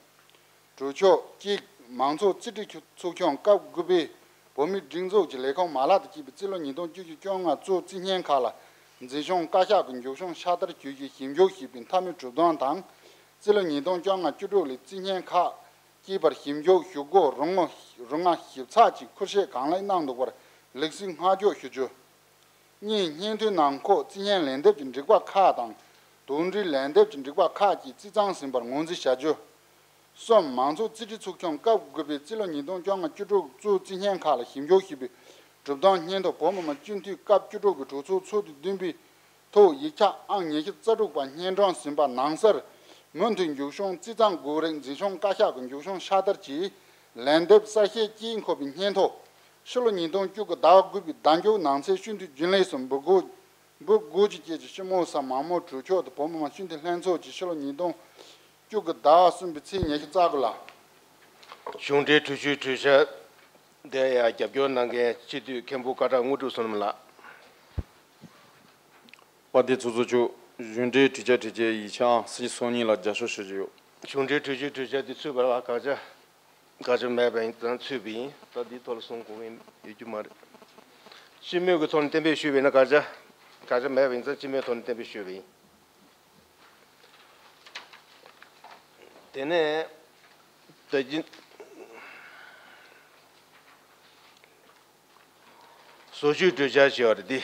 གྲོས་ཆོད་གཅིག་མང་ཚོགས་རྩིས་ཁྲའི་ཚོགས་ཆུང་སྐབས་དགུ་པའི་བོད་མིའི་སྒྲིག་འཛུགས་ཀྱི་ལས་ཁུངས་མ་ལག་ཏུ་བསྐྱིས་པའི་རྩིས་ལོ་ཉིས་སྟོང་བཅུ་བཅུ་བཅོ་ལྔ་གཙོ་བོ་རྩིས་བརྙན་ཁག་ལ་འཛིན་སྐྱོང་བཀའ་ཤག་གི་མཇུག་སྐྱོང་ཤ་སྟག་ཞུ་རྒྱུའི་ཞིབ་འཇུག་ཞུས་པའི་མཐའ་མའི་གྲུབ་དོན་དང་། རྩིས་ལོ་ཉིས་སྟོང་བཅོ་ལྔ་བཅུ་དྲུག་ལོའི་རྩིས་བརྙན་ཁག་བསྐྱིས་པར་ཞིབ་འཇུག་ཞུ་སྒོ་རིང་མོ་རིང་ང་ཞིབ་ཚགས་ཀྱིས་ཁུར་བཞེས་གང་ལེགས་གནང་འདུག་པར་ལེགས་སེ་བསྔགས་བརྗོད་ཞུ་རྒྱུ། གཉིས། སྙན་ཐོའི་ནང་འཁོད་རྩིས་བརྙན་ལན་འདེབས་ཀྱི་འགྲིག་པ་ཁག་དང་། དོགས་འདྲིའི་ལན་འདེབས་ཀྱི་འགྲིག་པ་ཁག་བཅས་རྩིས་གཙང་ཟིན་པར་ངོས་འཛིན་བྱ་རྒྱུ། གསུམ། མང་ཚོགས་རྩིས་ཁྲའི་ཚོགས་ཆུང་སྐབས་དགུ་པའི་རྩིས་ལོ་ཉིས་སྟོང་བཅོ་ལྔ་བཅུ་དྲུག་གཙོ་བོ་རྩིས་བརྙན་ཁག་ལ་ཞིབ་འཇུག་ཞུས་པའི་གྲུབ་དོན་སྙན་ཐོ་བོད་མི་མང་སྤྱི་འཐུས་སྐབས་བཅུ་དྲུག་པའི་གྲོས་ཚོགས་ཚོགས་དུས་བདུན་པའི་ཐོག་ཡིག་ཆ་ཨང་ཉི་ཤུ་རྩ་དྲུག་པ་སྙན་སྒྲོན་ཟིན་པ་ནང་གསལ་མུ་མཐུད་མཇུག་སྐྱོང་རྩིས་གཙང་དགོས་རིགས་འཛིན་སྐྱོང་བཀའ་ཤག་གི་མཇུག་སྐྱོང་ཤ་སྟག་གི་ལན་འདེབས་གསལ་བཤད་བཅས་འཁོད་པའི་སྙན་ཐོ། ཕྱི་ལོ་ཉིས་སྟོང་བཅུ་དགུ་ཟླ་བ་དགུ་པའི་ཟླ་མཇུག་ནང་ཚུན་ཤིན་ཏུ་རྒྱུན་ལེགས་སུ་འབུལ་དགོས། འབུལ་དགོས་ཀྱི་སྐད་ཀྱི་ཤུལ་མོ་ས་མང་མོ་གྲོས་ཆོད་དུ་བོད་མི་མང་སྤྱི་འཐུས་ལྷན་ཚོགས་ཀྱི་ཕྱི་ལོ་ཉིས་སྟོང་བཅུ་དགུ་ཟླ་བ་གསུམ་པའི་ཚེས་ཉི་ཤུ་རྩ་དགུ་ལ། གཞུང་འབྲེལ་གྲོས་ཆོད་གྲོས་འཆར་དེ་ཡང་རྒྱབ་སྐྱོར་གནང་མཁན་སྤྱི་འཐུས་མཁན་པོ་ཀ་བྲག་དངོས་གྲུབ་བསོད་ནམས་ལགས། དཔལ་ལྡན་ཚོགས་གཙོ་མཆོག་གཞུང་འབྲེལ་གྲོས་འཆར་གྲོས་འཆར་ཡིག་ཆ་ཨང་སུམ་ཅུ་སོ་གཉིས་ལ་རྒྱབ་སྐྱོར་ཞུ་རྒྱུ་ཡོད། གཞུང་འབྲེལ་གྲོས་ཆོད་གྲོས་འཆར་དེ་ཚུད་པ་ལ་བཀག་ཆ། བཀག་ཆ་མེད་པ་ཡིན་ཙང་ཚུད་པ་ཡིན། ད་འདིའི་ཐོག་ལ་གསུང་དགོས་མཁན་ཡོད་རྒྱུ་མ་རེད། སྤྱི་མོས་ཀྱི་ཐོག་ནས་གཏན་འབེབས་ཞུས་པ་ཡིན་ན་བཀག་ཆ། བཀག་ཆ་མེད་པ་ཡིན་ཙང་སྤྱི་མོས་ཐོག་ནས་གཏན་འབེབས་ཞུས་པ་ཡིན། དེ་ནས་ད་གིན་བཟོ་བཅོས་གྲོས་འཆར་ཞེས་པ་རེད་དེ།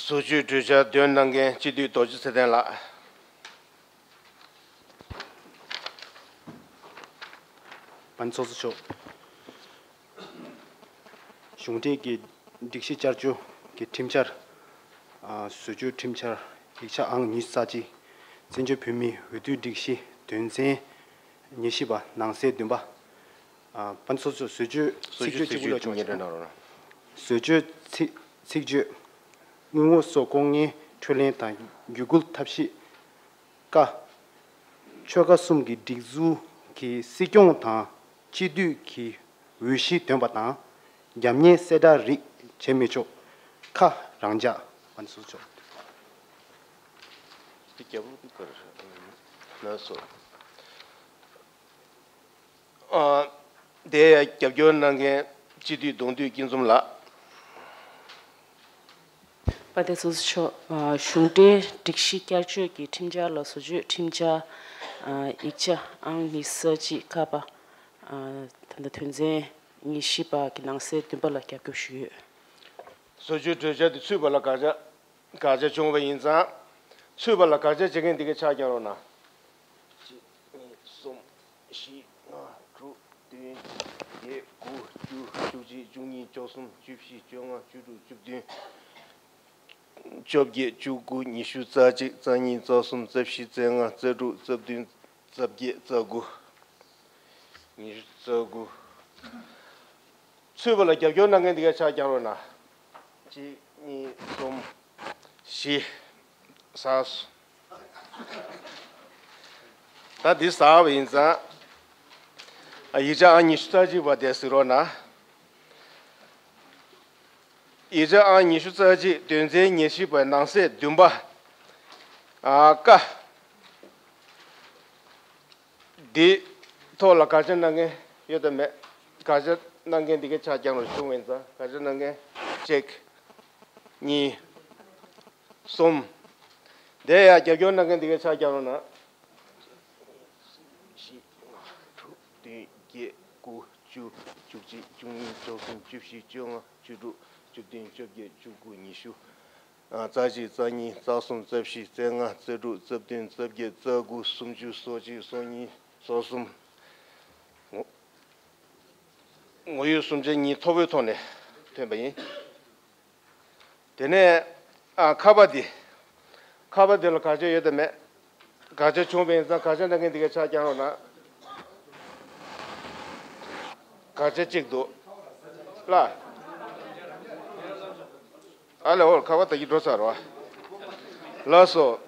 བཟོ་བཅོས་གྲོས་འཆར་འདོན་གནང་མཁན་སྤྱི་འཐུས་རྡོ་རྗེ་ཚེ་བརྟན་ལགས། པན་ཚོགས་གཙོ་མཆོག་གཞུང་འབྲེལ་གྱི་སྒྲིག་གཞི་བསྐྱར་བཅོས་ཀྱི་ཁྲིམས་འཆར། ཨ། བཟོ་བཅོས་ཁྲིམས་འཆར་ཡིག་ཆ་ཨང་ཉི་ཤུ་རྩ་གཅིག་བཙན་བྱོལ་བོད་མིའི་འོས་བསྡུའི་སྒྲིག་གཞི་དོན་ཚན་ཉེར་བཞི་པ་ནང་གསེས་བདུན་པ། ཨ། པན་ཚོགས་གཙོ། བཟོ་བཅོས་ཚིག་བརྗོད་གཅིག་པུ་ལ་ཆོག་ཅིང་། བཟོ་བཅོས་ཚིག་ཚིག་བརྗོད། དངུལ་ངོ་བཟོ་ལྐོག་རྔན་འཕྲོད་ལེན་དང་བརྒྱུད་སྐུལ་ཐབས་ཤེས། ཀ། ཆོལ་ཁ་གསུམ་གྱི་སྒྲིག་འཛུགས་ཀྱི་སྲིད་སྐྱོང་དང་སྤྱི་འཐུས་ཀྱི་འོས་གཞི་འདོན་པ་དང་། རྒྱབ་གཉེར་གསལ་བསྒྲགས་རིགས་བྱེད་མི་ཆོག་ཁ། རང་འཇགས། པན་ཚོགས་གཙོ། ལགས་སོ། ཨ། དེ་ཡང་རྒྱབ་སྐྱོར་གནང་མཁན་སྤྱི་འཐུས་གདོང་འདུས་སྐྱིད་འཛོམས་ལགས། པ་དེ་ཚོ་ཆོག་ཨ། གཞུང་འབྲེལ་སྒྲིག་གཞི་བསྐྱར་བཅོས་ཀྱི་ཁྲིམས་འཆར་ལ་བཟོ་བཅོས་ཁྲིམས་འཆར། ཨ། ཡིག་ཆ་ཨང་ཉི་ཤུ་རྩ་གཅིག་ཀ་པ། ཨ། ད་ལྟ་དོན་ཚན་ཉེར་བཞི་པ་གི་ནང་གསེས་བདུན་པ་ལ་རྒྱབ་སྐྱོར་ཞུས་ཡོད། བཟོ་བཅོས་གྲོས་འཆར་དེ་ཚུད་པ་ལ་དགག་བྱ། དགག་བྱ་བྱུང་བ་ཡིན་ཙང་། ཚུད་པ་ལ་དགག་བྱ་བྱེད་མཁན་འདི་གའི་ཕྱག་བརྐྱང་རོགས་གནང་། གཅིག་གཉིས། གསུམ། བཞི། ལྔ། དྲུག་བདུན། བརྒྱད། དགུ། བཅུ། བཅུ་གཅིག་བཅུ་གཉིས། བཅུ་གསུམ། བཅུ་བཞི། བཅོ་ལྔ། བཅུ་དྲུག་བཅུ་བདུན། བཅོ་བརྒྱད། བཅུ་དགུ། ཉི་ཤུ། རྩ་གཅིག་རྩ་གཉིས། རྩ་གསུམ། རྩ་བཞི། རྩ་ལྔ། རྩ་དྲུག་རྩ་བདུན། རྩ་བརྒྱད། རྩ་དགུ། ཉི་ཤུ། རྩ་དགུ། ཚུད་པ་ལ་རྒྱབ་སྐྱོར་གནང་མཁན་འདི་གའི་ཕྱག་བརྐྱང་རོགས་གནང་། གཅིག་གཉིས། གསུམ། བཞི། ཟ་སོང་། ད་འདི་ཟ་བ་ཡིན་ཙང་། ཨ། ཡིག་ཆ་ཨང་ཉི་ཤུ་རྩ་གཅིག་པ་དེ་གཟིགས་རོགས་གནང་། ཡིག་ཆ་ཨང་ཉི་ཤུ་རྩ་གཅིག་དོན་ཚན་ཉེར་བཞི་པའི་ནང་གསེས་བདུན་པ། ཨ། ཀ། འདི་ཐོག་ལ་དགག་བྱ་གནང་མཁན་ཡོད་དམ་མེད། དགག་བྱ་གནང་མཁན་འདི་གའི་ཕྱག་བརྐྱང་རོགས། བྱུང་བ་ཡིན་ཙང་། དགག་བྱ་གནང་མཁན་གཅིག་གཉིས། གསུམ། དེ་ཡང་རྒྱབ་སྐྱོར་གནང་མཁན་འདི་གའི་ཕྱག་བརྐྱང་རོགས་གནང་། བཞི། ལྔ། དྲུག་བདུན། བརྒྱད། དགུ། བཅུ། བཅུ་གཅིག་བཅུ་གཉིས། བཅུ་གསུམ། བཅུ་བཞི། བཅོ་ལྔ། བཅུ་དྲུག་བཅུ་བདུན། བཅོ་བརྒྱད། བཅུ་དགུ། ཉི་ཤུ། ཨ། རྩ་གཅིག་རྩ་གཉིས། རྩ་གསུམ། རྩ་བཞི། རྩ་ལྔ། རྩ་དྲུག་རྩ་བདུན། རྩ་བརྒྱད། རྩ་དགུ། སུམ་ཅུ། སོ་གཅིག་སོ་གཉིས། སོ་གསུམ། ངོ་ངོ་ཡོད་སུམ་ཆ་གཉིས་མཐོ་པོའི་ཐོག་ནས་ཐོན་པ་ཡིན། དེ་ནས། ཨ། ཁ་པ་འདི། ཁ་པ་འདི་ལ་དགག་བྱ་ཡོད་དམ་མེད། དགག་བྱ་བྱུང་བ་ཡིན་ཙང་། དགག་བྱ་གནང་མཁན་འདི་གའི་ཕྱག་བརྐྱང་རོགས་གནང་། དགག་བྱ་གཅིག་འདུག་ལ། ཨ་ལས། འོ། ཁ་པ་ད་གི་འགྲོ་ཚར་རོ། ལགས་སོ།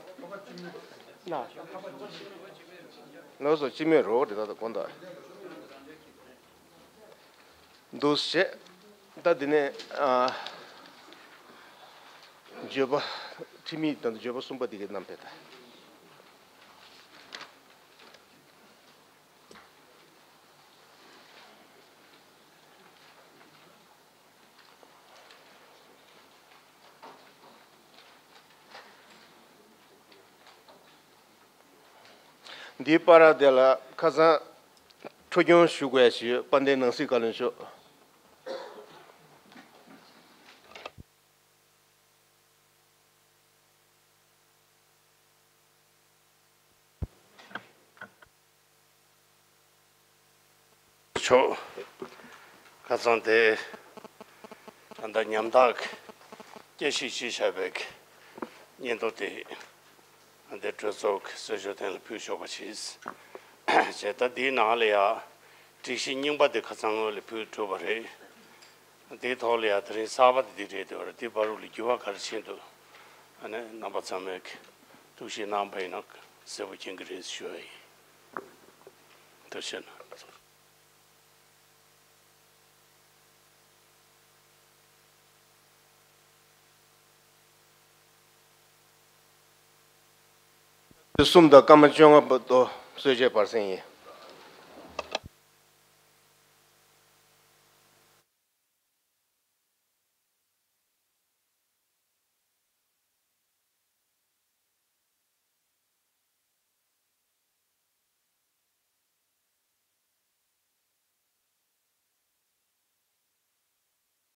ལགས་སོ། སྤྱི་མོས་རོགས་དེ་ད་ལྟ་དགོངས་དག་འདུག་བྱས། ད་འདི་ནས། ཨ། བརྗོད་པ། ཁྲིམས་ཡིག་དང་བརྗོད་པ་གསུམ་པ་འདི་གའི་བསྣམས་ཕེབས་དང་། འདིའི་བར་དེ་ལ་ཁ་སང་འཕྲོ་སྐྱོང་ཞུ་དགོས་ཞུས། དཔལ་ལྡན་ནང་སྲིད་བཀའ་བློན་མཆོག་ཆོག་ཁ་སང་དེ་ད་ལྟ་ཉམ་ཐག་སྐྱེ་ཤི་ཅི་བྱ་བའི་སྙན་ཐོ་དེ་འདི་གྲོས་ཚོགས་ཀྱི་གསོལ་ཇོ་སྟེང་ལ་ཕུལ་ཆོག་པ་བྱས། བྱས་ད་འདིའི་ནང་ལ་ཡ་སྒྲིག་གཞི་རྙིང་པ་འདི་ཁ་སང་སྔོན་ལ་ཕུལ་གྲུབ་པ་རེད། འདིའི་ཐོག་ལ་ཡ་དེ་རིང་གསར་པ་དེ་འདི་རེད་འདུག་ར། འདི་བར་དུ་ལ་འགྱུར་བ་ག་རེ་ཕྱིན་འདུག་ཨ་ནི་རྣམ་པ་ཚང་མས་ཐུགས་ཞིབ་གནང་པ་ཡིན་ན་གསལ་པོ་མཁྱེན་གྱི་རེད་ཞུ་བ་ཡིན། ཐུགས་རྗེ་གནང་། གསུམ་དང་སྐར་མ་བཅོ་ལྔ་བར་དུ་གསོལ་ཇའི་བར་གསེང་ཡིན།